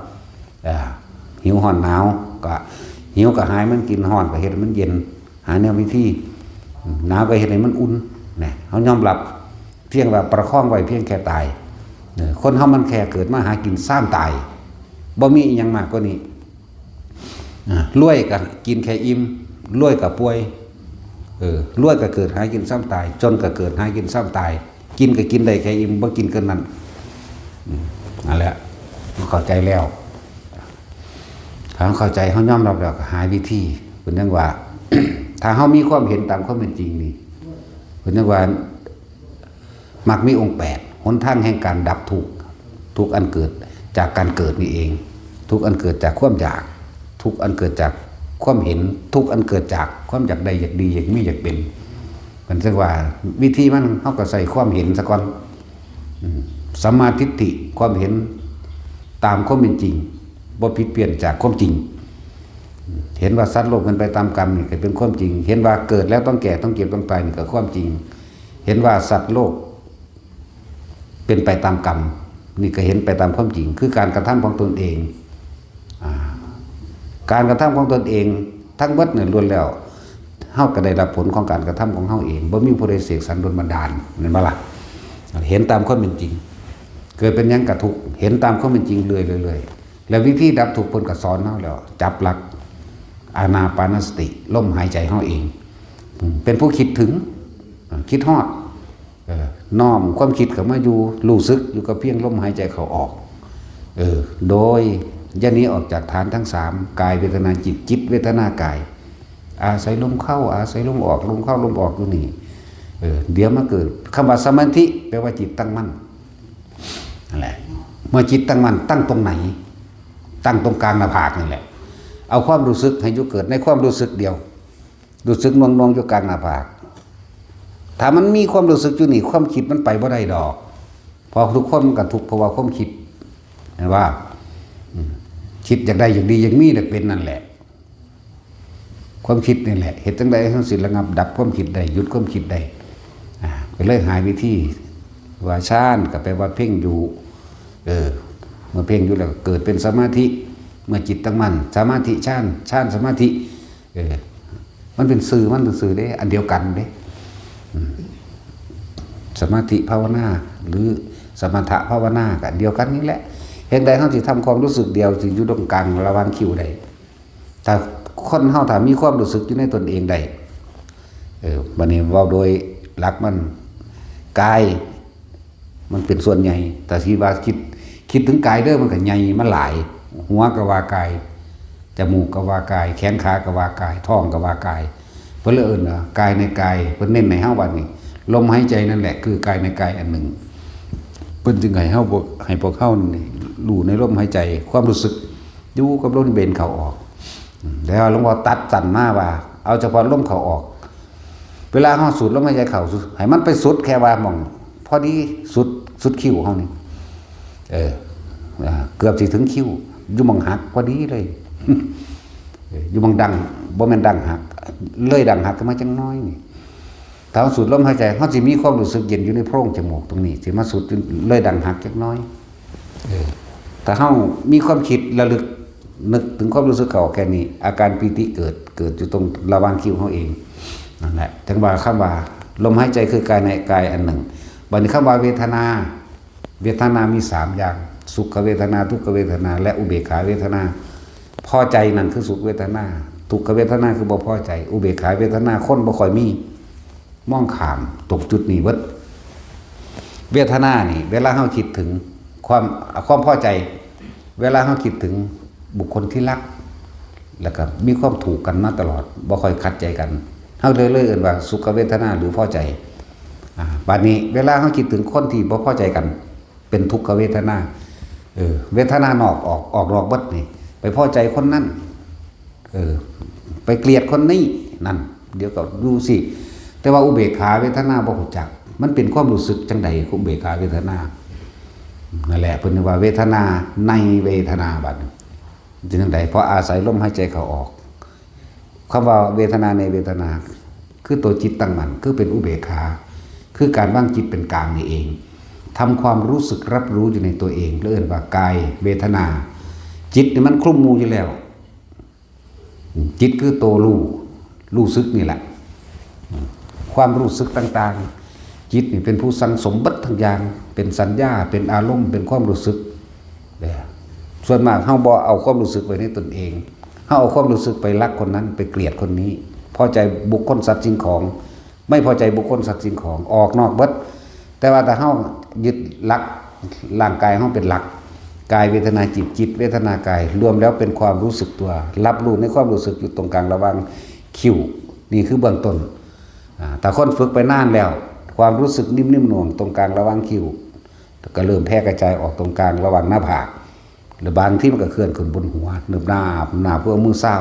อ่า หิวร้อนหนาว ก็หิวก็หายมันกิน ร้อนก็เฮ็ดให้มันเย็น หาแนววิธี หนาวก็เฮ็ดให้มันอุ่น นะ เฮายอมรับ เพียงว่าประคองไว้เพียงแค่ตาย เออ คนเฮามันแค่เกิดมาหากิน ซ้ำตาย บ่มีอิหยังมากกว่านี้ อ่ะ รวยก็กินแค่อิ่ม รวยก็ป่วย เออ รวยก็เกิดหากิน ซ้ำตาย จนก็เกิดหากิน ซ้ำตาย กินก็กินได้แค่อิ่ม บ่กินเกินนั้น อืม นั่นแหละ เข้าใจแล้ว ถ้าเข้าใจ เฮายอมรับแล้วก็หาวิธี เพิ่นยังว่า ถ้าเฮามีความเห็นตามความเป็นจริงนี่ เพิ่นยังว่า มรรคมีองค์แปด หนทางแห่งการดับทุกข์ ทุกข์อันเกิดจากการเกิดนี่เอง ทุกข์อันเกิดจากความอยาก ทุกข์อันเกิดจากความเห็น ทุกข์อันเกิดจากความอยากได้ อยากดี อยากมี อยากเป็น มันเรียกว่าวิธีมัน เฮาก็ใส่ความเห็นซะก่อน อืม สัมมาทิฏฐิ ความเห็นตามความเป็นจริง บ่ผิดเพี้ยนจากความจริง เห็นว่าสัตว์โลกเป็นไปตามกรรมนี่ก็เป็นความจริง เห็นว่าเกิดแล้วต้องแก่ ต้องเจ็บ ต้องตายนี่ก็ความจริง เห็นว่าสัตว์โลกเป็นไปตามกรรม นี่ก็เห็นไปตามความจริง คือการกระทำของตนเอง อ่า การกระทำของตนเองทั้งหมดเนี่ยล้วนแล้ว เฮาก็ได้รับผลของการกระทำของเฮาเอง บ่มีผู้ใดเสกสรรดลบันดาล แม่นบ่ล่ะ เห็นตามความเป็นจริง เกิดเป็นหยังก็ทุกข์ เห็นตามความเป็นจริงเรื่อยๆ เรื่อยๆ แล้ววิธีดับทุกข์เพิ่นก็สอนเฮาแล้ว จับหลัก อานาปานสติ ลมหายใจเฮาเอง อืม เป็นผู้คิดถึง อ่า คิดฮอด เออ น้อมความคิดเข้ามาอยู่ รู้สึกอยู่กับเพียงลมหายใจเข้าออก เออ โดยอย่าหนีออกจากฐานทั้งสาม กายเวทนาจิต จิตเวทนากาย อาศัยลมเข้า อาศัยลมออก ลมเข้าลมออกอยู่นี่ เออ เดี๋ยวมาเกิด คำว่าสมาธิ แปลว่าจิตตั้งมั่น นั่นแหละ เมื่อจิตตั้งมั่น ตั้งตรงไหน ตั้งตรงกลางหน้าผากนี่แหละ เอาความรู้สึกให้อยู่เกิดในความรู้สึกเดียว รู้สึกหน่วงๆ อยู่กลางหน้าผาก ถ้ามันมีความรู้สึกอยู่นี่ ความคิดมันไปบ่ได้ดอก เพราะทุกคนมันก็ทุกข์เพราะว่าความคิด เห็นว่า อืม คิดอยากได้ อยากดี อยากมี อยากเป็นนั่นแหละ ความคิดนี่แหละ เฮ็ดจั่งใด๋เฮาสิระงับดับความคิดได้ หยุดความคิดได้ อ่า ก็เลยหาวิธี ว่าฌานก็แปลว่าเพ่งอยู่ เออ เมื่อเพ่งอยู่แล้วก็เกิดเป็นสมาธิ เมื่อจิตตั้งมั่น สมาธิฌาน ฌานสมาธิ เออ มันเป็นชื่อมันซื่อๆ เด้ อันเดียวกันเด้ อืม สมาธิภาวนา หรือสมถะภาวนาก็อันเดียวกันนี่แหละ เฮ็ดใด๋เฮาสิทำความรู้สึกเดียว สิอยู่ตรงกลางระหว่างคิ้วได้ ถ้าคนเฮาถ้ามีความรู้สึกอยู่ในตนเองได้ เออ บัดนี้เว้าโดยหลักมัน กาย มันเป็นส่วนใหญ่ แต่ที่ว่าคิด คิดถึงกายเด้อ มันก็ใหญ่ มันหลาย หัวก็ว่ากาย จมูกก็ว่ากาย แขนขาก็ว่ากาย ท้องก็ว่ากาย เพิ่นเลยเอิ้นว่ากายในกาย เพิ่นเน้นให้เฮาว่านี่ ลมหายใจนั่นแหละคือกายในกายอันหนึ่ง เพิ่นจึงให้เฮาพวก ให้พวกเฮานี่รู้ในลมหายใจ ความรู้สึก อยู่กับลมเบนเข้าออก อืม แต่ว่าหลวงพ่อตัดสั้นมาว่า เอาเฉพาะลมเข้าออก เวลาเฮาสูดลมหายใจเข้า ให้มันไปสุดแค่ว่าหม่อง พอดีสุด สุดคิ้วเฮานี่ เออ อ่า เกือบสิถึงคิ้ว อยู่หม่องหักพอดีเลย เออ อยู่หม่องดั้ง บ่แม่นดั้งหัก เลยดั้งหักขึ้นมาจักหน่อยนี่ ถ้าเฮาสูดลมหายใจ เฮาสิมีความรู้สึกเย็นอยู่ในโพรงจมูกตรงนี้ สิมาสุดเลยดั้งหักจักหน่อย เออ ถ้าเฮามีความคิดระลึกนึกถึงความรู้สึกเข้าออกแค่นี้ อาการปีติเกิด เกิดอยู่ตรงระหว่างคิ้วเฮาเอง นั่นแหละ จั่งว่าคำว่าลมหายใจคือกายในกายอันหนึ่ง บัดนี้คำว่าเวทนา เวทนามีสามอย่าง สุขเวทนา ทุกขเวทนา และอุเบกขาเวทนา พอใจนั่นคือสุขเวทนา ทุกขเวทนาคือบ่พอใจ อุเบกขาเวทนาคนบ่ค่อยมี มองข้ามตรงจุดนี้เบิด เวทนานี่ เวลาเฮาคิดถึงความ ความพอใจ เวลาเฮาคิดถึงบุคคลที่รัก แล้วก็มีความถูกกันมาตลอด บ่ค่อยขัดใจกัน เฮาเลย เลยเอิ้นว่าสุขเวทนาหรือพอใจ อ่า บัดนี้เวลาเฮาคิดถึงคนที่บ่พอใจกัน เป็นทุกขเวทนา เออ เวทนานอกออก ออกนอกเบิดนี่ ไปพอใจคนนั้น เออ ไปเกลียดคนนี้ นั่น เดี๋ยวก็ดูสิ แต่ว่าอุเบกขาเวทนาบ่รู้จัก มันเป็นความรู้สึกจั่งใด๋ อุเบกขาเวทนา นั่นแหละเพิ่นว่าเวทนาในเวทนาบัดนี้ เป็นจั่งใด เพราะอาศัยลมหายใจเข้าออก คำว่าเวทนาในเวทนา คือตัวจิตตั้งมั่น คือเป็นอุเบกขา คือการวางจิตเป็นกลางนี่เอง ทำความรู้สึกรับรู้อยู่ในตัวเอง แล้วเอิ้นว่ากายเวทนา จิตนี่มันคลุมหมู่อยู่แล้ว จิตคือตัวรู้ รู้สึกนี่แหละ ความรู้สึกต่างๆ จิตนี่เป็นผู้สั่งสมเบิดทั้งอย่าง เป็นสัญญา เป็นอารมณ์ เป็นความรู้สึก เนี่ย ส่วนมากเฮาบ่เอาความรู้สึกไว้ในตนเอง เฮาเอาความรู้สึกไปรักคนนั้น ไปเกลียดคนนี้ พอใจบุคคลสัตว์สิ่งของ ไม่พอใจบุคคลสัตว์สิ่งของ ออกนอกเบิด แต่ว่าถ้าเฮายึดหลัก ร่างกายเฮาเป็นหลัก กายเวทนาจิต จิตเวทนากาย รวมแล้วเป็นความรู้สึกตัว รับรู้ในความรู้สึกอยู่ตรงกลางระหว่างคิ้ว นี่คือเบื้องต้น อ่า ถ้าคนฝึกไปนานแล้ว ความรู้สึกนิ่มๆ หน่วงตรงกลางระหว่างคิ้ว ก็เริ่มแผ่กระจายออกตรงกลางระหว่างหน้าผาก หรือบางทีมันก็เคลื่อนขึ้นบนหัว นึบหน้า หน้าเพื่อมือเศร้า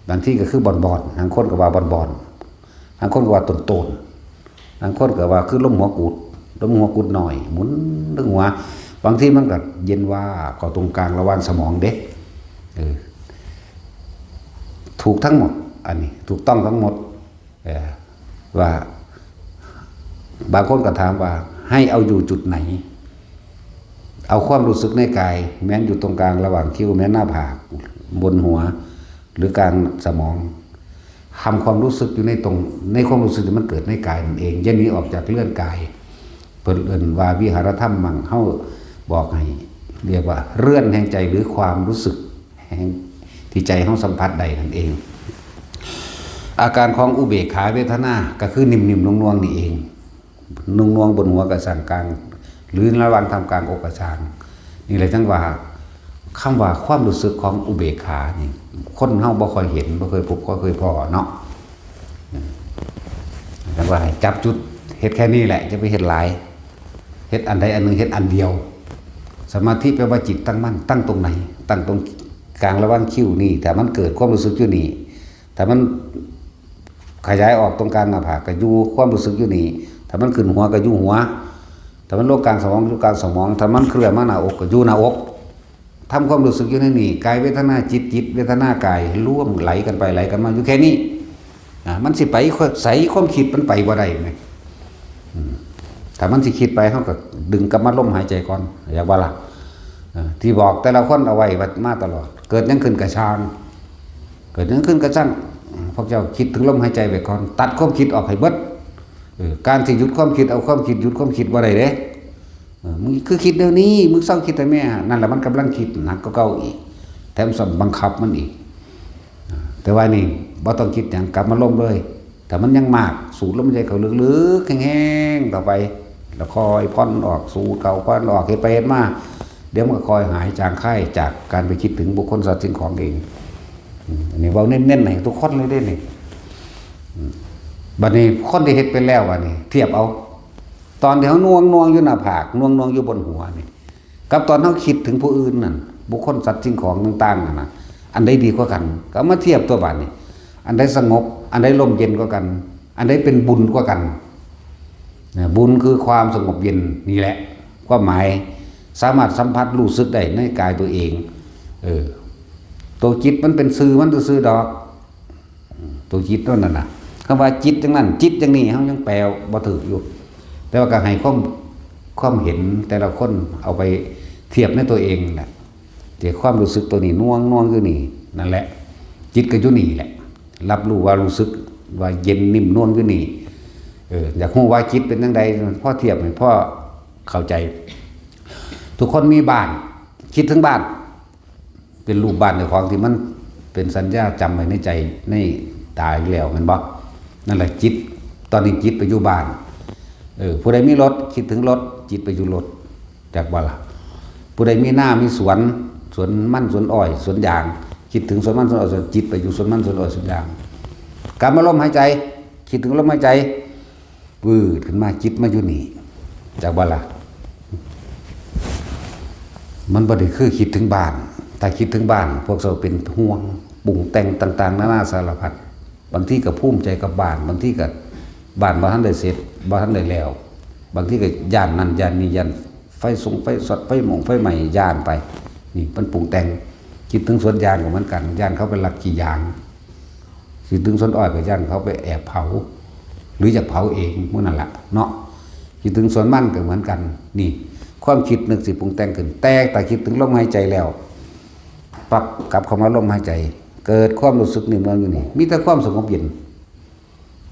บางทีก็คือบอนๆ บางคนก็ว่าบอนๆ บางคนก็ว่าโตนๆ บางคนก็ว่าคือลมหัวกุด ลมหัวกุดหน่อย หมุนเรื่องหัว บางทีมันก็เย็นวาบเข้าตรงกลางระหว่างสมองเด้ เออ ถูกทั้งหมด อันนี้ถูกต้องทั้งหมด เออ ว่า บางคนก็ถามว่าให้เอาอยู่จุดไหน เอาความรู้สึกในกาย แม้นอยู่ตรงกลางระหว่างคิ้ว แม้นหน้าผาก บนหัว หรือกลางสมอง ทำความรู้สึกอยู่ในตรง ในความรู้สึกที่มันเกิดในกายนั่นเอง อย่าหนีออกจากเรือนกาย เพิ่นเอิ้นว่าวิหารธรรมมัง เฮาบอกให้เรียกว่าเรือนแห่งใจ หรือความรู้สึกแห่งที่ใจเฮาสัมผัสได้นั่นเอง อาการของอุเบกขาเวทนาก็คือนิ่มๆ นวลๆ นี่เอง นวลๆ บนหัวก็ช่างกลาง หรือระหว่างท่ามกลางอกก็ช่าง นี่แหละจั่งว่า คำว่าความรู้สึกของอุเบกขานี่ คนเฮาบ่ค่อยเห็น บ่เคยพบ บ่เคยพ้อเนาะ จั่งว่าให้จับจุด เฮ็ดแค่นี้แหละ อย่าไปเฮ็ดหลาย เฮ็ดอันใดอันหนึ่ง เฮ็ดอันเดียว สมาธิแปลว่าจิตตั้งมั่น ตั้งตรงไหน ตั้งตรงกลางระหว่างคิ้วนี่ ถ้ามันเกิดความรู้สึกอยู่นี่ ถ้ามันขยายออกตรงกลางหน้าผากก็อยู่ความรู้สึกอยู่นี่ ถ้ามันขึ้นหัวก็อยู่หัว ถ้ามันลงกลางสมองอยู่กลางสมอง ถ้ามันเคลื่อนมาหน้าอกก็อยู่หน้าอก ทำความรู้สึกอยู่ในนี่ กายเวทนาจิต จิตเวทนากาย รวมไหลกันไปไหลกันมาอยู่แค่นี้ อ่า มันสิไปใส ความคิดมันไปบ่ได้แหม อืม ถ้ามันสิคิดไป เฮาก็ดึงกลับมาลมหายใจก่อน อยากว่าล่ะ เออ ที่บอกแต่ละคนเอาไว้มาตลอด เกิดหยังขึ้นก็ช่าง เกิดหยังขึ้นก็ช่าง พวกเจ้าคิดถึงลมหายใจไว้ก่อน ตัดความคิดออกให้เบิด เออ การที่หยุดความคิด เอาความคิด หยุดความคิดบ่ได้เด้ เออ มึงคือคิดแนวนี้ มึงเซาคิดแต่แม่ นั่นแหละมันกำลังคิดหนักกว่าเก่าอีก แถมซ้ำบังคับมันอีก อ่า แต่ว่านี่บ่ต้องคิดหยัง กลับมาลมเลย ถ้ามันยังมาก สูดลมหายใจเข้าลึกๆ แฮงๆ เข้าไป แล้วค่อยผ่อนออก สูดเข้าผ่อนออก เฮ็ดไปเฮ็ดมา เดี๋ยวมันก็ค่อยหายจางคายจากการไปคิดถึงบุคคลสัตว์สิ่งของเอง อืม อันนี้เว้าเน้นๆ ให้ทุกคนเลยเด้นี่ อืม บัดนี้คนที่เฮ็ดเป็นแล้วบัดนี้ เทียบเอา ตอนที่เฮาหน่วงๆ อยู่หน้าผาก หน่วงๆ อยู่บนหัวนี่ กับตอนเฮาคิดถึงผู้อื่นนั่น บุคคลสัตว์สิ่งของต่างๆ นั่นน่ะ อันใดดีกว่ากัน ก็เอามาเทียบตัวบัดนี้ อันใดสงบ อันใดร่มเย็นกว่ากัน อันใดเป็นบุญกว่ากัน นะ บุญคือความสงบเย็นนี่แหละ ความหมาย สามารถสัมผัสรู้สึกได้ในกายตัวเอง เออ ตัวจิตมันเป็นซื่อมันซื่อๆ ดอก ตัวจิตนั่นน่ะนะ คำว่าจิตจั่งนั้น จิตจั่งนี้ เฮายังแปลบ่ถูกอยู่ แต่ว่าก็ให้ความ ความเห็นแต่ละคนเอาไปเทียบในตัวเองน่ะ แต่ความรู้สึกตัวนี้หน่วงๆ อยู่นี่ นั่นแหละ จิตก็อยู่นี่แหละ รับรู้ว่ารู้สึกว่าเย็นนิ่มนวลอยู่นี่ เออ อยากรู้ว่าจิตเป็นจั่งใด พอเทียบให้พอเข้าใจ ทุกคนมีบ้าน คิดถึงบ้าน เป็นรูปบ้านเจ้าของที่มันเป็นสัญญาจำไว้ในใจในตาอยู่แล้วแม่นบ่ นั่นแหละจิต ตอนนี้จิตไปอยู่บ้าน เออ ผู้ใดมีรถ คิดถึงรถ จิตไปอยู่รถ จักบ่ล่ะ ผู้ใดมีนา มีสวน สวนมัน สวนอ้อย สวนยาง คิดถึงสวนมัน สวนอ้อย สวน จิตไปอยู่สวนมัน สวนอ้อย สวนยาง กลับมาลมหายใจ คิดถึงลมหายใจ วืดขึ้นมา จิตมาอยู่นี่ จักบ่ล่ะ มันบ่ได้คือคิดถึงบ้าน ถ้าคิดถึงบ้าน พวกเจ้าเป็นห่วง ปรุงแต่งต่างๆ นานาสารพัด บางทีก็ภูมิใจกับบ้าน บางทีก็บ้านบ่ทันได้เสร็จ บ่ทันได้แล้ว บางทีก็ย้านนั่นย้านนี่ ย้าน ไฟสุงไฟสดไฟหมงไฟไหม้ย่านไป นี่มันปรุงแต่ง คิดถึงสวนยางก็เหมือนกัน ย่านเขาไปลักขี้ยาง คิดถึงสวนอ้อยก็ย่านเขาไปแอบเผา หรืออยากเผาเองมื้อนั่นแหละเนาะ คิดถึงสวนมันก็เหมือนกัน นี่ ความคิดนึกสิปรุงแต่งขึ้น แต่ถ้าคิดถึงลมหายใจแล้ว ปั๊บกลับเข้ามาลมหายใจ เกิดความรู้สึกนิ่มนวลอยู่นี่ มีแต่ความสงบเย็น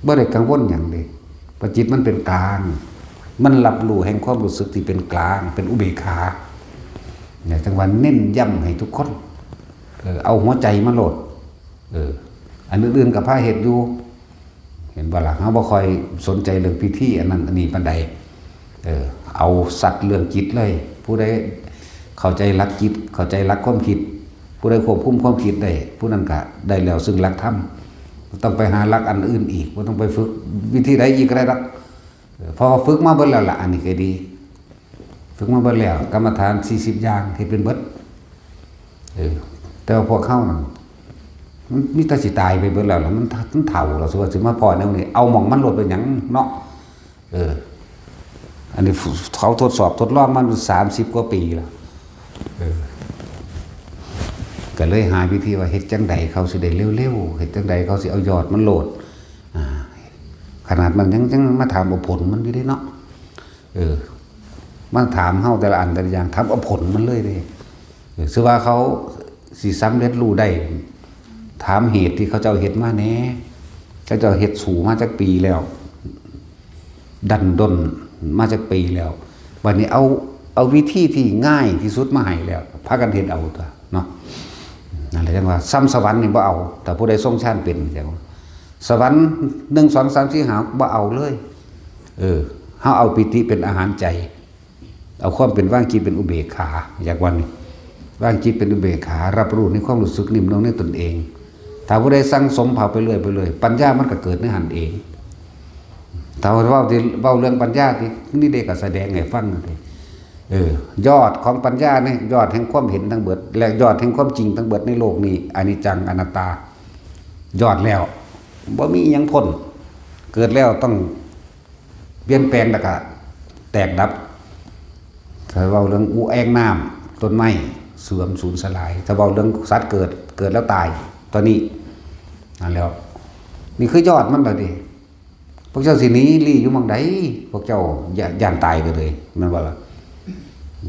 บ่ได้กังวลหยังเลย เพราะจิตมันเป็นกลาง มันรับรู้แห่งความรู้สึกที่เป็นกลาง เป็นอุเบกขา เนี่ย จังหวะเน้นย้ำให้ทุกคน เออ เอาหัวใจมาโลด เออ อันอื่นๆก็พาเฮ็ดอยู่ เห็นบ่ล่ะ เราบ่ค่อยสนใจเรื่องพิธีอันนั้นอันนี้ปานใด เออ เอาสัตว์เรื่องจิตเลย ผู้ใดเข้าใจหลักจิต เข้าใจหลักความคิด ผู้ใดควบคุมความคิดได้ ผู้นั้นก็ได้แล้วซึ่งหลักธรรม บ่ต้องไปหาหลักอันอื่นอีก บ่ต้องไปฝึกวิธีใดอีกก็ได้ดอก เออ เพราะว่าฝึกมาเบิดแล้วล่ะ อันนี้ก็ดี ฝึกมาเบิดแล้ว กรรมฐานสี่สิบอย่างเฮ็ดเป็นเบิด เออ แต่ว่าพวกเฮานั่น มันมีแต่สิตายไปเบิดแล้วล่ะ มัน มันเฒ่าแล้ว สิว่าสิมาพ้อแนวนี้ เอาหม่องมันโลดเป็นหยังเนาะ เออ อันนี้เขาทดสอบทดลองมันสามสิบกว่าปีแล้ว เออ ก็เลยหาวิธีว่าเฮ็ดจั่งใดเขาสิได้เร็วๆ เฮ็ดจั่งใดเขาสิเอายอดมันโลด อ่า ขนาดมันยัง ยังมาถามเอาผลมันอยู่เด้เนาะ เออ มาถามเฮาแต่ละอันแต่ละอย่าง ถามเอาผลมันเลยเด้ เออ สิว่าเขาสิสำเร็จรู้ได้ ถามเหตุที่เขาเจ้าเฮ็ดมาแหน่ เขาเจ้าเฮ็ดสู้มาจักปีแล้ว ดั้นด้นมาจักปีแล้ว บัดนี้เอา เอาวิธีที่ง่ายที่สุดมาให้แล้ว พากันเฮ็ดเอาตั๊วเนาะ นั่นแหละจั่งว่า ส่ำสวรรค์นี่บ่เอา ถ้าผู้ใดทรงฌานเป็นจั่งว่า สวรรค์ หนึ่ง สอง สาม สี่ ห้า บ่เอาเลย เออ เฮาเอาปีติเป็นอาหารใจ เอาความเป็นวางจิตเป็นอุเบกขา อยากว่านี่ วางจิตเป็นอุเบกขา รับรู้ในความรู้สึกนิ่มนวลในตนเอง ถ้าผู้ใดสั่งสมเผาไปเรื่อยไปเรื่อย ปัญญามันก็เกิดในหั้นเอง ถ้าเว้าที่ เว้าเรื่องปัญญาที่นี่เด้ก็แสดงให้ฟังนั่นเอง เออ ยอดของปัญญานี่ ยอดแห่งความเห็นทั้งเบิด และยอดแห่งความจริงทั้งเบิดในโลกนี้ อนิจจัง อนัตตา ยอดแล้ว บ่มีอิหยังพ้น เกิดแล้วต้องเปลี่ยนแปลงแล้วก็แตกดับ ถ้าเว้าเรื่องอุแอ่งน้ำ ต้นไม้เสื่อมสูญสลาย ถ้าเว้าเรื่องสัตว์เกิด เกิดแล้วตาย ตอนนี้ นั่นแหล้ว นี่คือยอดมันแล้วเด้ พวกเจ้าสิหนีลี้อยู่หม่องใด พวกเจ้าย่าน ย่านตายไปเลย แม่นบ่ล่ะ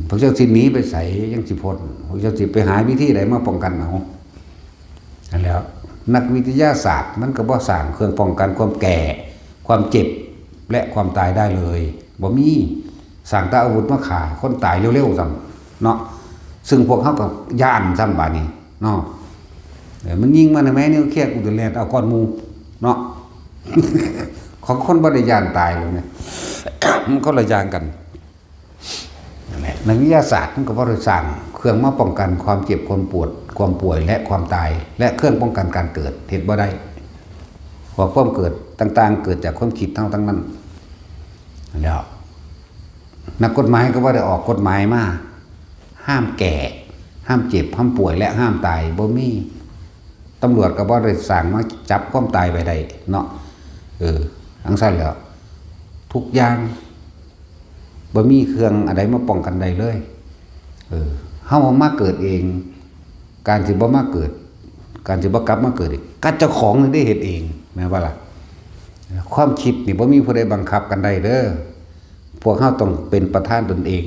พวกเจ้าสิหนีไปไสจั่งสิพ้น พวกเจ้าสิไปหาวิธีใดมาป้องกันเอา นั่นแหล้ว นักวิทยาศาสตร์มันก็บ่สร้างเครื่องป้องกันความแก่ ความเจ็บ และความตายได้เลย บ่มี สร้างแต่อาวุธมาฆ่าคนตายเร็วๆ ซ้ำเนาะ ซึ่งพวกเฮาก็ย้านซ้ำบาดนี้เนาะ เออ มันยิงมาในแม่นิวเคลียร์ กูจะแล่นเอาก่อนหมู่เนาะ ของคนบ่ได้ย้านตายเลยเนี่ย มันคนละอย่างกัน นั่นแหละ นักวิทยาศาสตร์มันก็บ่ได้สร้างเครื่องมาป้องกันความเจ็บ ความปวด ความป่วย และความตาย และเครื่องป้องกันการเกิด เฮ็ดบ่ได้ เพราะความเกิดต่างๆ เกิดจากความคิดเฮาทั้งนั้น แล้ว นักกฎหมายก็บ่ได้ออกกฎหมายมา ห้ามแก่ ห้ามเจ็บ ห้ามป่วย และห้ามตาย บ่มี ตำรวจก็บ่ได้สร้างมาจับความตายไปได้เนาะ เออ จั่งซั้นแหล้ว ทุกอย่าง บ่มีเครื่องอันใดมาป้องกันได้เลย เออ เฮามาเกิดเอง การสิบ่มาเกิด การสิบ่กลับมาเกิดอีก ก็เจ้าของนี่ได้เฮ็ดเอง แม่นบ่ล่ะ ความคิดนี่บ่มีผู้ใดบังคับกันได้เด้อ พวกเฮาต้องเป็นประธานตนเอง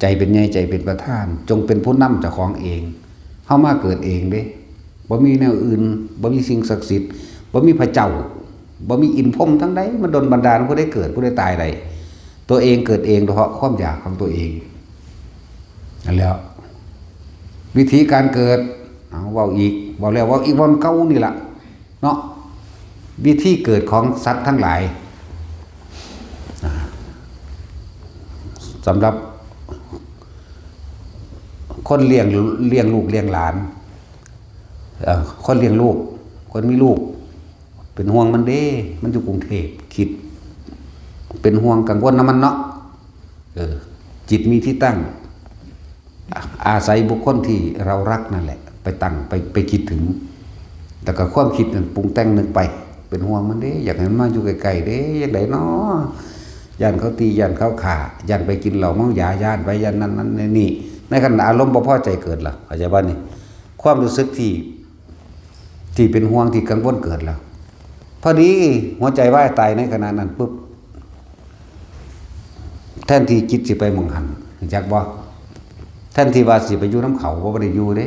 ใจเป็นใหญ่ ใจเป็นประธาน จงเป็นผู้นำเจ้าของเอง เฮามาเกิดเองเด้ บ่มีแนวอื่น บ่มีสิ่งศักดิ์สิทธิ์ บ่มีพระเจ้า บ่มีอินทร์พรหมทั้งใดมาดลบันดาลผู้ใดเกิด ผู้ใดตายได้ ตัวเองเกิดเองเพราะความอยากของตัวเอง นั่นแหล้ว วิธีการเกิด เอา เว้าอีก เว้าแล้วเว้าอีก เว้าเก่านี่ล่ะ เนาะ วิธีเกิดของสัตว์ทั้งหลาย อ่า สำหรับคนเลี้ยง เลี้ยงลูกเลี้ยงหลาน เอ่อ คนเลี้ยงลูก คนมีลูก เป็นห่วงมันเด้ มันอยู่กรุงเทพฯ คิด เป็นห่วงกังวลนำมันเนาะ เออ จิตมีที่ตั้ง อาศัยบุคคลที่เรารักนั่นแหละ ไปตั้ง ไป ไปคิดถึง แล้วก็ความคิดนั้นปรุงแต่งนึกไป เป็นห่วงมันเด้ อยากให้มันมาอยู่ใกล้ๆเด้ จั่งใดน้อ ย่านเขาตี ย่านเขาฆ่า ย่านไปกินเหล้าเมายา ย่านไป ย่านนั้นนั้นนี่ ในขณะอารมณ์บ่พอใจเกิดล่ะ เข้าใจบ่นี่ ความรู้สึกที่ ที่เป็นห่วง ที่กังวลเกิดแล้ว พอดีหัวใจวายตายในขณะนั้นปุ๊บ แทนที่จิตสิไปหม่องหั้น รู้จักบ่ แทนที่ว่าสิไปอยู่นำเขา บ่ได้อยู่เด้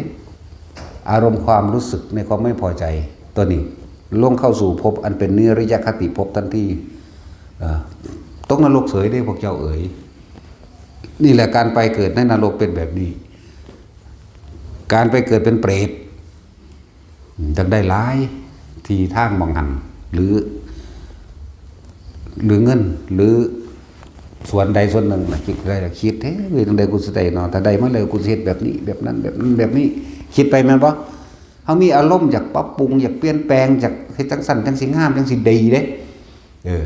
อารมณ์ความรู้สึกในความไม่พอใจ ตัวนี้ ลงเข้าสู่ภพอันเป็นนิรยคติภพทันที เอ่อ ตกนรกเสยเด้พวกเจ้าเอ๋ย นี่แหละการไปเกิดในนรกเป็นแบบนี้ การไปเกิดเป็นเปรต อยากได้หลายที่ทางหม่องหั้น หรือ หรือเงิน หรือส่วนใดส่วนหนึ่งนะ คิดได้ คิด "เฮ้ย จั่งใดกูสิได้เนาะ ถ้าได้มาแล้วกูสิเฮ็ดแบบนี้ แบบนั้น แบบนั้น แบบนี้" คิดไปแม่นบ่ เฮามีอารมณ์อยากปรับปรุง อยากเปลี่ยนแปลง อยากเฮ็ดจั่งซั้นจั่งสิงาม จั่งสิดีเด้ เออ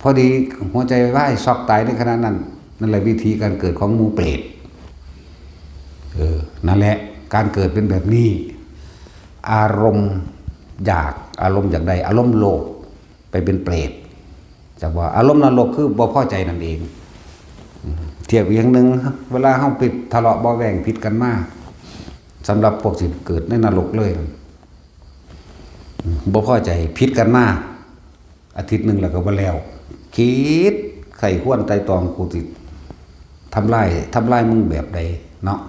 พอดีหัวใจวายช็อกตายในขณะนั้น นั่นแหละวิธีการเกิดของหมู่เปรต เออ นั่นแหละ การเกิดเป็นแบบนี้ อารมณ์อยาก อารมณ์อยากได้ อารมณ์โลภ ไปเป็นเปรต จักว่า อารมณ์นรกคือบ่พอใจนั่นเอง อืม เทียบอีกอย่างหนึ่ง เวลาเฮาไปทะเลาะเบาะแว้งผิดกันมา สำหรับพวกที่เกิดในนรกเลย อืม บ่พอใจผิดกันมา อาทิตย์หนึ่งแล้วก็บ่แล้ว คิดใคร่ครวญไตร่ตรอง กูสิทำลาย ทำลายมึงแบบใดเนาะ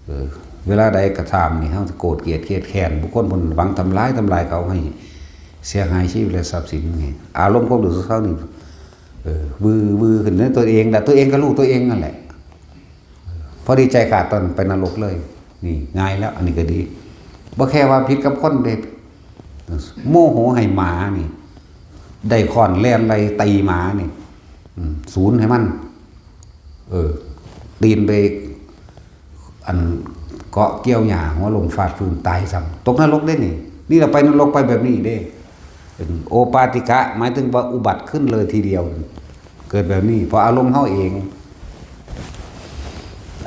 เออ เวลาใดก็ตามนี่ เฮาสิโกรธเกลียดเคียดแค้น บุคคลผู้นั้นหวังทำลาย ทำลายเขาให้เสียหายชีวิตและทรัพย์สินนี่ อารมณ์ความรู้สึกเขานี่ เออ วือ วือขึ้นในตัวเองแหละ ตัวเองก็รู้ตัวเองนั่นแหละ พอดีใจขาดตอนไปนรกเลย นี่ง่ายแล้ว อันนี้ก็ดี บ่แค่ว่าผิดกับคนเด้ โมโหให้หมานี่ ได้ค้อนแล่นไล่ตีหมานี่ อืม ศูนย์ให้มัน เออ ตีนไป อันเกาะเกี่ยวหญ้า หัวล้มฟาดพื้นตายซ้ำ ตกนรกเด้นี่ นี่เราไปนรกไปแบบนี้เด้ เป็นโอปาติกะ หมายถึงว่าอุบัติขึ้นเลยทีเดียว เกิดแบบนี้ เพราะอารมณ์เฮาเอง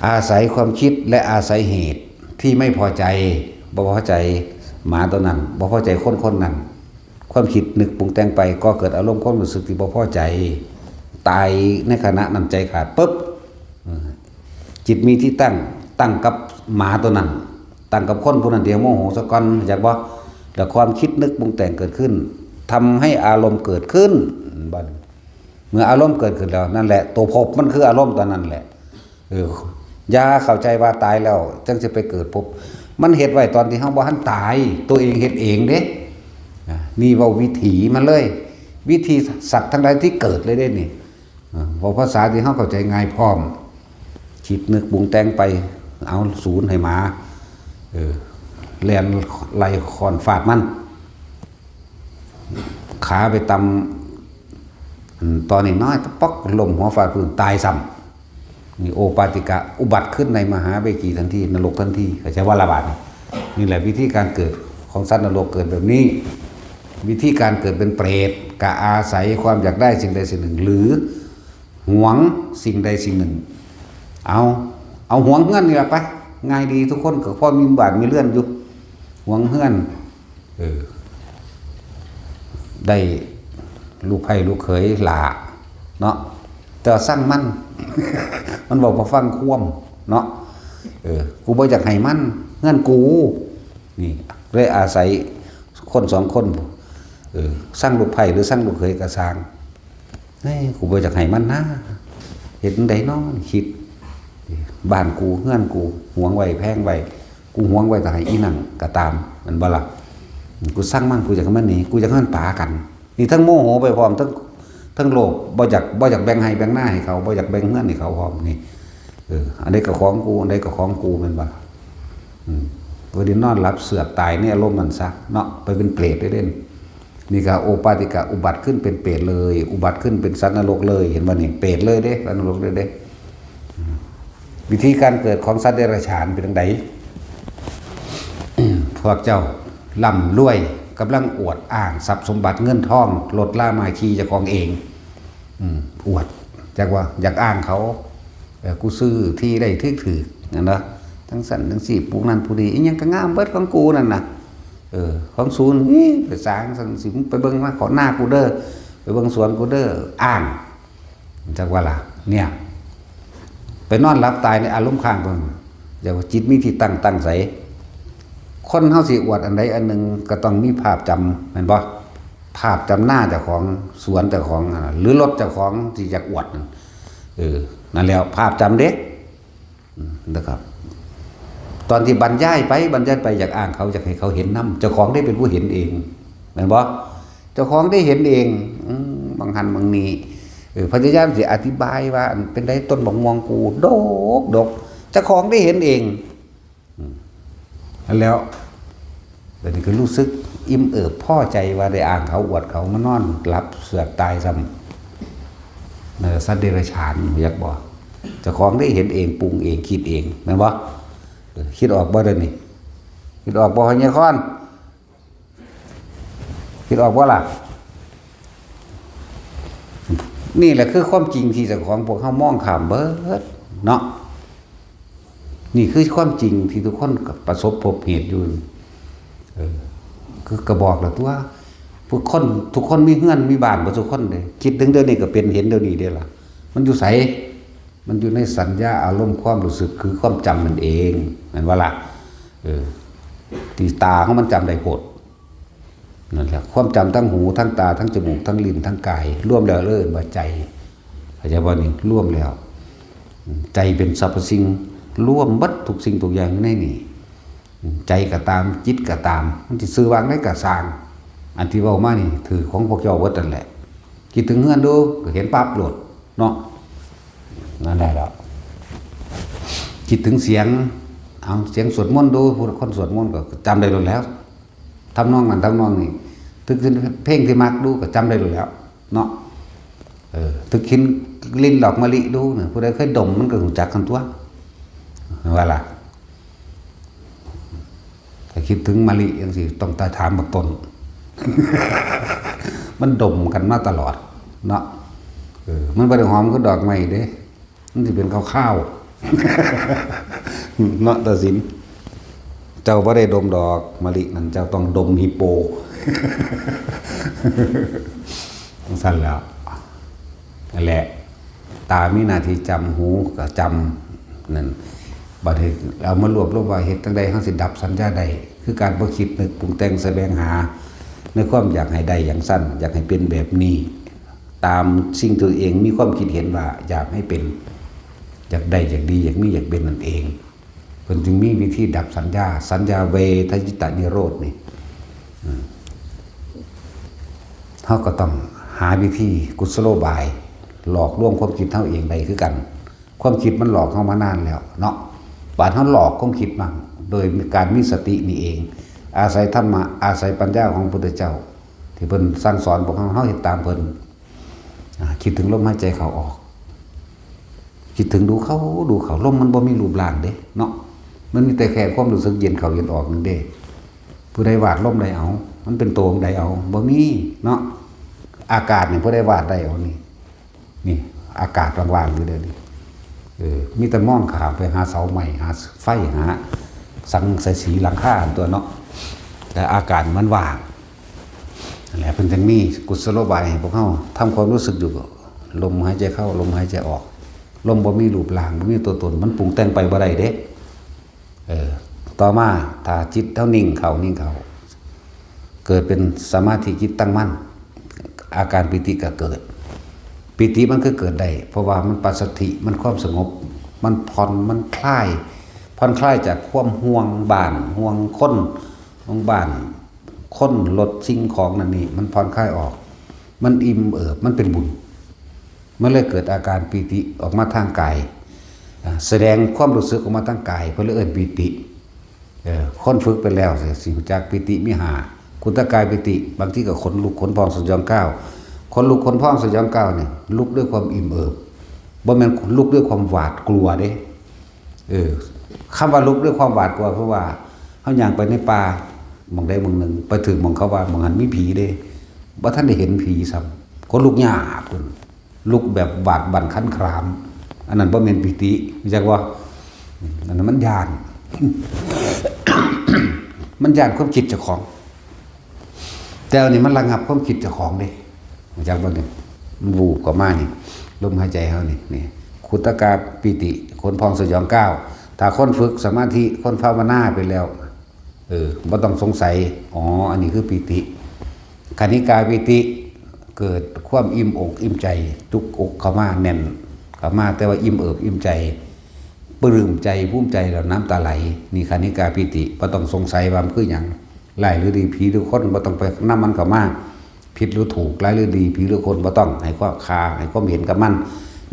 อาศัยความคิดและอาศัยเหตุที่ไม่พอใจ บ่พอใจหมาตัวนั้น บ่พอใจคนคนนั้น ความคิดนึกปรุงแต่งไป ก็เกิดอารมณ์ความรู้สึกที่บ่พอใจ ตายในขณะนั้นใจขาดปุ๊บ เออ จิตมีที่ตั้ง ตั้งกับหมาตัวนั้น ตั้งกับคนผู้นั้นที่โมโหซะก่อน รู้จักบ่ แล้วความคิดนึกปรุงแต่งเกิดขึ้น ทำให้อารมณ์เกิดขึ้น บัด เมื่ออารมณ์เกิดขึ้นแล้ว นั่นแหละ ตัวภพมันคืออารมณ์ตอนนั้นแหละ เออ อย่าเข้าใจว่าตายแล้วจั่งสิไปเกิดภพ มันเฮ็ดไว้ตอนที่เฮาบ่ทันตาย ตัวเองเฮ็ดเองเด้ อ่ะ นี่เว้าวิถีมันเลย วิถีสัตว์ทั้งหลายที่เกิดเลยเด้นี่ อ่ะ เว้าภาษาที่เฮาเข้าใจง่ายพร้อม คิดนึกปรุงแต่งไป เอาศูนย์ให้หมา เออ แล่นไล่ค้อนฟาดมัน ขาไปตำ อืม ตอนนี้น้อย ตะป๊อก ล้มหัวฟาดพื้น ตายซ้ำ นี่โอปาติกะ อุบัติขึ้นในมหาเวจีทันที นรกทันที เข้าใจว่าละบาดนี่ นี่แหละวิธีการเกิดของสัตว์นรก เกิดแบบนี้ วิธีการเกิดเป็นเปรต ก็อาศัยความอยากได้สิ่งใดสิ่งหนึ่ง หรือหวงสิ่งใดสิ่งหนึ่ง เอา เอาหวงเฮือนนี่ล่ะไป ง่ายดี ทุกคนก็พอมีบ้านมีเรือนอยู่ หวงเฮือน เออ ได้ลูกไผ่ลูกเขยหล้าเนาะ แต่ว่าซังมัน มันเว้าบ่ฟังความเนาะ เออ กูบ่อยากให้มัน เฮือนกู นี่ เลยอาศัยคนสองคน เออ ซังลูกไผ่หรือซังลูกเขยก็ซ่าง เฮ้ย กูบ่อยากให้มันนะ เฮ็ดจั่งใดน้อ คิด บ้านกู เฮือนกู หวงไว้ แพงไว้ กูหวงไว้ถ้าให้อีนั่นก็ตาม แม่นบ่ล่ะ กูซังมัน กูอยากให้มันหนี กูอยากให้มันปากัน นี่ทั้งโมโหไปพร้อม ทั้ง ทั้งโลภ บ่อยาก บ่อยากแบ่งไฮ่แบ่งนาให้เขา บ่อยากแบ่งเฮือนให้เขาพร้อม นี่ เออ อันใดก็ของกู อันใดก็ของกู แม่นบ่ล่ะ อืม ก็ได้นอนหลับเสือกตายในอารมณ์นั้นซะเนาะ ไปเป็นเปรตได้เด่น นี่ก็โอปาติกะ อุบัติขึ้นเป็นเปรตเลย อุบัติขึ้นเป็นสัตว์นรกเลย เห็นบ่นี่ เปรตเลยเด้ สัตว์นรกเลยเด้ อืม วิธีการเกิดของสัตว์เดรัจฉานเป็นจั่งใด พวกเจ้าร่ำรวย กำลังอวดอ้างทรัพย์สมบัติเงินทอง รถลามาขี่เจ้าของเอง อืม อวด จักว่าอยากอ้างเขา เออ กูซื้อที่ได้ถืกๆ นั่นนะ ทั้งสั่นทั้งสี่ ปลูกนั่นปลูกนี่ อิหยังก็งามเบิดของกูนั่นน่ะ เออ ของสูงนี่ ไปสร้างสั่นสิ มึงไปเบิ่งมา ขอหน้ากูเด้อ ไปเบิ่งสวนกูเด้อ อ้าง จักว่าล่ะ เนี่ย ไปนอนหลับตายในอารมณ์ค้างเพิ่น เรียกว่าจิตมีที่ตั้ง ตั้งใส คนเฮาสิอวดอันใดอันหนึ่งก็ต้องมีภาพจำ แม่นบ่ ภาพจำนาเจ้าของ สวนเจ้าของ อ่า หรือรถเจ้าของที่อยากอวดนั่น เออ นั่นแหละ ภาพจำเด้ อืม นะครับ ตอนที่บรรยายไป บรรยายไป อยากอ้างเขา อยากให้เขาเห็นนำ เจ้าของได้เป็นผู้เห็นเอง แม่นบ่ เจ้าของได้เห็นเอง อืม บางหันบางนี้ เออ พยายามสิอธิบายว่า อันเป็นไดต้นบักม่วงกูดกดก เจ้าของได้เห็นเอง อืม แล้ว เดี๋ยวนี้ก็รู้สึกอิ่มเอิบพอใจว่าได้อ้างเขา อวดเขา มานอนหลับเสือกตายซ้ำ เออ สัตว์เดรัจฉาน อยากบอก เจ้าของได้เห็นเอง ปรุงเอง คิดเอง แม่นบ่ เออ คิดออกบ่เดี๋ยวนี้ คิดออกบ่ พญาคอน คิดออกบ่ล่ะ นี่แหละคือความจริงที่เจ้าของพวกเฮามองข้ามเบิดเนาะ นี่คือความจริงที่ทุกคนประสบพบเห็นอยู่ เออ คือกระบอกละตัว ทุกคน ทุกคนมีเฮือนมีบ้านเบิดทุกคนเด้ คิดถึงเดี๋ยวนี้ก็เป็น เห็นเดี๋ยวนี้เด้ล่ะ มันอยู่ไส มันอยู่ในสัญญาอารมณ์ความรู้สึก คือความจำนั่นเอง แม่นบ่ล่ะ เออ ที่ตาของมันจำได้โพด นั่นแหละ ความจำทั้งหู ทั้งตา ทั้งจมูก ทั้งลิ้น ทั้งกาย รวมแล้วเลยว่าใจ เข้าใจบ่นี่ รวมแล้ว ใจเป็นสรรพสิ่ง รวมเบิดทุกสิ่งทุกอย่างอยู่ในนี่ ใจก็ตาม จิตก็ตาม มันสิชื่อว่าไงก็ซ่าง อันที่เว้ามานี่ ถือของพวกเจ้าเบิดนั่นแหละ คิดถึงเฮือนดู ก็เห็นปั๊บโลดเนาะ นั่นแหละแล้ว คิดถึงเสียง เอาเสียงสวดมนต์ดู ผู้คนสวดมนต์ก็จำได้โลดแล้ว ทำนองนั้นทำนองนี้ นึกถึงเพลงที่มักดูก็จำได้โลดแล้ว เนาะ เออ นึกถึงกลิ่นดอกมะลิดูเนี่ย ผู้ใดเคยดมมันก็รู้จักกันตัว ว่าล่ะ ถ้าคิดถึงมะลิจังซี่ ต้องถามบักต้น มันดมกันมาตลอด เนาะ เออ มันบ่ได้หอมคือดอกไม้เด้ มันสิเป็นคาวๆ เนาะ ตาสิน เจ้าบ่ได้ดมดอกมะลินั่น เจ้าต้องดมฮิปโป จั่งซั้นแหล้ว นั่นแหละ ตามีหน้าที่จำ หูก็จำ นั่น บัดนี้เอามารวบรวมว่า เฮ็ดจั่งใดเฮาสิดับสัญญาได้ คือการบ่คิดนึกปรุงแต่งแสวงหา ในความอยากให้ได้อย่างซั้น อยากให้เป็นแบบนี้ ตามสิ่งที่ตัวเองมีความคิดเห็นว่าอยากให้เป็น อยากได้ อยากดี อยากมี อยากเป็นนั่นเอง เพิ่นจึงมีวิธีดับสัญญา สัญญาเวทยิตานิโรธนี่ อืม เฮาก็ต้องหาวิธีกุศโลบาย หลอกลวงความคิดเฮาเองได้คือกัน ความคิดมันหลอกเฮามานานแล้วเนาะ บาดเฮาหลอกความคิดมัน โดยการมีสตินี่เอง อาศัยธรรมะ อาศัยปัญญาของพระพุทธเจ้า ที่เพิ่นสั่งสอนพวกเฮา เฮาเฮ็ดตามเพิ่น อ่า คิดถึงลมหายใจเข้าออก คิดถึงดูเข้าดูเข้า ลมมันบ่มีรูปร่างเด้เนาะ มันมีแต่แค่ความรู้สึกเย็นเข้าเย็นออกนั่นเด้ ผู้ใดวาดลมได้เอา มันเป็นตัวของใดเอา บ่มีเนาะ อากาศนี่ผู้ใดวาดได้เอานี่ นี่ อากาศว่างๆอยู่เด้อนี่ เออ มีแต่มองข้ามไปหาเสาไม้ หาไฟ หาสังกะสีหลังคาตัวเนาะ แต่อากาศมันว่าง นั่นแหละ เพิ่นจึงมีกุศโลบายให้พวกเฮาทำความรู้สึกอยู่กับลมหายใจเข้า ลมหายใจออก ลมบ่มีรูปร่าง บ่มีตัวตน มันปรุงแต่งไปบ่ได้เด้ เออ ต่อมา ถ้าจิตเฮานิ่งเข้า นิ่งเข้า เกิดเป็นสมาธิจิตตั้งมั่น อาการปีติก็เกิด ปีติมันคือเกิดได้ เพราะว่ามันปัสสัทธิ มันความสงบ มันผ่อน มันคลาย ผ่อนคลายจากความห่วงบ้าน ห่วงคน ห่วงบ้าน คน รถ สิ่งของนั่นนี่ มันผ่อนคลายออก มันอิ่มเอิบ มันเป็นบุญ มันเลยเกิดอาการปีติออกมาทางกาย อ่า แสดงความรู้สึกออกมาทางกาย เพิ่นเลยเอิ้นปีติ เออ คนฝึกไปแล้วสิ สิรู้จักปีติมีห้า ขุตกายปีติ บางทีก็ขนลุกขนพองสยองก้าว ขนลุกขนพองสยองก้าวนี่ ลุกด้วยความอิ่มเอิบ บ่แม่นลุกด้วยความหวาดกลัวเด้ เออ คำว่าลุกด้วยความหวาดกลัว คือว่าเฮาย่างไปในป่า หม่องใดหม่องหนึ่ง ไปถึงหม่องเขาว่าหม่องหั้นมีผีเด้ บ่ทันได้เห็นผีซ้ำ ขนลุกยากพุ้น ลุกแบบหวาดบั่นคันคราม อันนั้นบ่แม่นปีติ รู้จักบ่ อันนั้นมันย้าน มันย้านความคิดเจ้าของ แต่อันนี้มันระงับความคิดเจ้าของเด้ รู้จักบ่นี่ มันวูบเข้ามานี่ ลมหายใจเฮานี่ นี่ ขุตกาปีติ ขนพองสยองก้าว ถ้าคนฝึกสมาธิ คนภาวนาไปแล้ว เออ บ่ต้องสงสัย อ๋อ อันนี้คือปีติ คณิกาปีติ เกิดความอิ่มอกอิ่มใจ จุกอกเข้ามาแน่น เข้ามา แต่ว่าอิ่มเอิบอิ่มใจ ปลื้มใจ ภูมิใจ แล้วน้ำตาไหล นี่คณิกาปีติ บ่ต้องสงสัยว่ามันคือหยัง ร้ายหรือดี ผีหรือคน บ่ต้องไปนำมันเข้ามา ผิดหรือถูก ร้ายหรือดี ผีหรือคน บ่ต้องให้ความค่า ให้ความเห็นกับมัน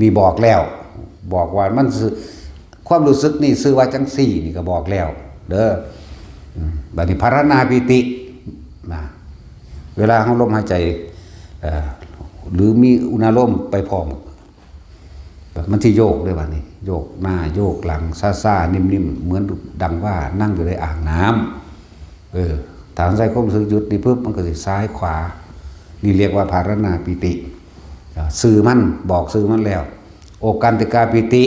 นี่บอกแล้ว บอกว่ามันซื่อ ความรู้สึกนี่ซื่อว่าจังซี่ นี่ก็บอกแล้ว เด้อ อืม บัดนี้ภาวนาปีติ นะ เวลาเฮาลมหายใจ เอ่อ หรือมีอุณาโลมไปพร้อม มันสิโยกเด้บัดนี้ โยกหน้าโยกหลัง ซ่าๆ นิ่มๆ เหมือนดังว่านั่งอยู่ในอ่างน้ำ เออ ถ้าใช้ความรู้สึกหยุดนี่ปุ๊บ มันก็สิซ้ายขวา นี่เรียกว่าภาวนาปีติ อ่า ชื่อมัน บอกชื่อมันแล้ว โอกันติกาปีติ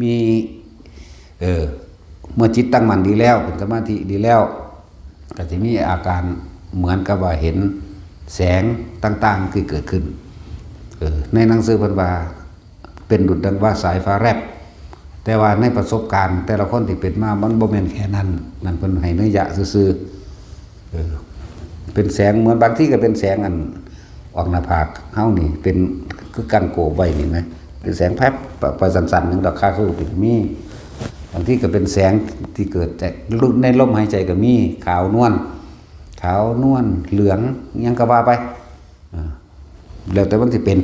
มี เออ เมื่อจิตตั้งมั่นดีแล้ว เป็นสมาธิดีแล้ว ก็จะมีอาการเหมือนกับว่าเห็นแสงต่างๆ ที่เกิดขึ้น เออ ในหนังสือเพิ่นว่า เป็นดุจดังว่าสายฟ้าแลบ แต่ว่าในประสบการณ์แต่ละคนที่เป็นมา มันบ่แม่นแค่นั้น นั่นเพิ่นให้นัยยะซื่อๆ เออ เป็นแสง เหมือนบางทีก็เป็นแสงอันออกหน้าผากเฮานี่ เป็นคือกั้นโกบไว้นี่นะ เป็นแสงแพรบไปสั้นๆ หนึ่งดอกคาคือมี บางทีก็เป็นแสงที่เกิดจากในลมหายใจก็มี ขาวนวล ขาวนวล เหลือง หยังก็ว่าไป อ่า แล้วแต่มันสิเป็น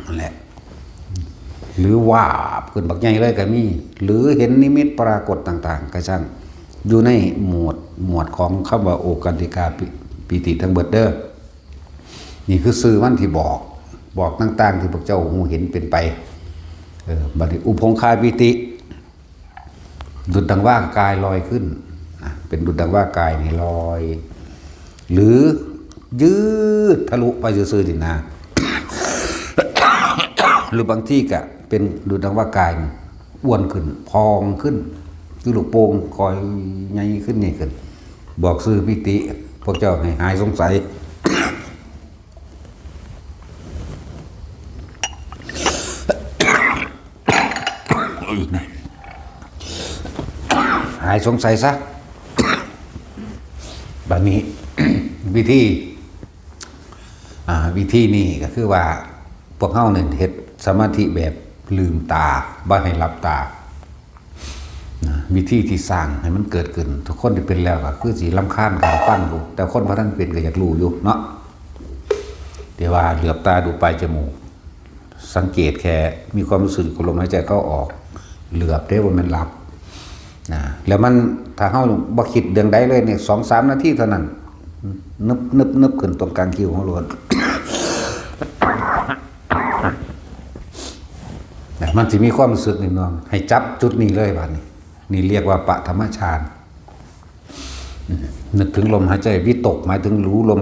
นั่นแหละ หรือวาบขึ้นบักใหญ่เลยก็มี หรือเห็นนิมิตปรากฏต่างๆ ก็ช่าง อยู่ในหมวด หมวดของคำว่าโอกันติกาปิ ปีติทั้งเบิดเด้อ นี่คือชื่อมันที่บอก บอกต่างๆ ที่พวกเจ้าฮู้เห็นเป็นไป เออ บัดนี้อุพงคาปีติ ดุจดังว่ากายลอยขึ้น นะ เป็นดุจดังว่ากายนี่ลอย หรือยืดทะลุไปซื่อๆ นี่นะ หรือบางที่ก็เป็นดุจดังว่ากายอ้วนขึ้น พองขึ้น คือลูกโป่งคอยใหญ่ขึ้น ใหญ่ขึ้น บอกชื่อปีติ พวกเจ้าให้หายสงสัย หายสงสัยซะ บัดนี้ วิธี อ่า วิธีนี้ก็คือว่า พวกเฮาเนี่ยเฮ็ดสมาธิแบบลืมตา บ่ให้หลับตา นะ วิธีที่สร้างให้มันเกิดขึ้น ทุกคนที่เป็นแล้วก็คือสิรำคาญการฟังอยู่ แต่คนบ่ทันเป็นก็อยากรู้อยู่เนาะ แต่ว่าเหลือบตาดูปลายจมูก สังเกตแค่มีความรู้สึกกับลมหายใจเข้าออก เหลือบเด้ บ่แม่นหลับ นะ แล้วมัน ถ้าเฮาบ่คิดเรื่องใดเลยเนี่ย สองสามนาทีเท่านั้น นึบ นึบ นึบขึ้นตรงกลางคิ้วของโลด นะ มันสิมีความรู้สึกนิดหน่อย ให้จับจุดนี้เลยบัดนี้ นี่เรียกว่าปฐมฌาน นึกถึงลมหายใจ วิตกหมายถึงรู้ลม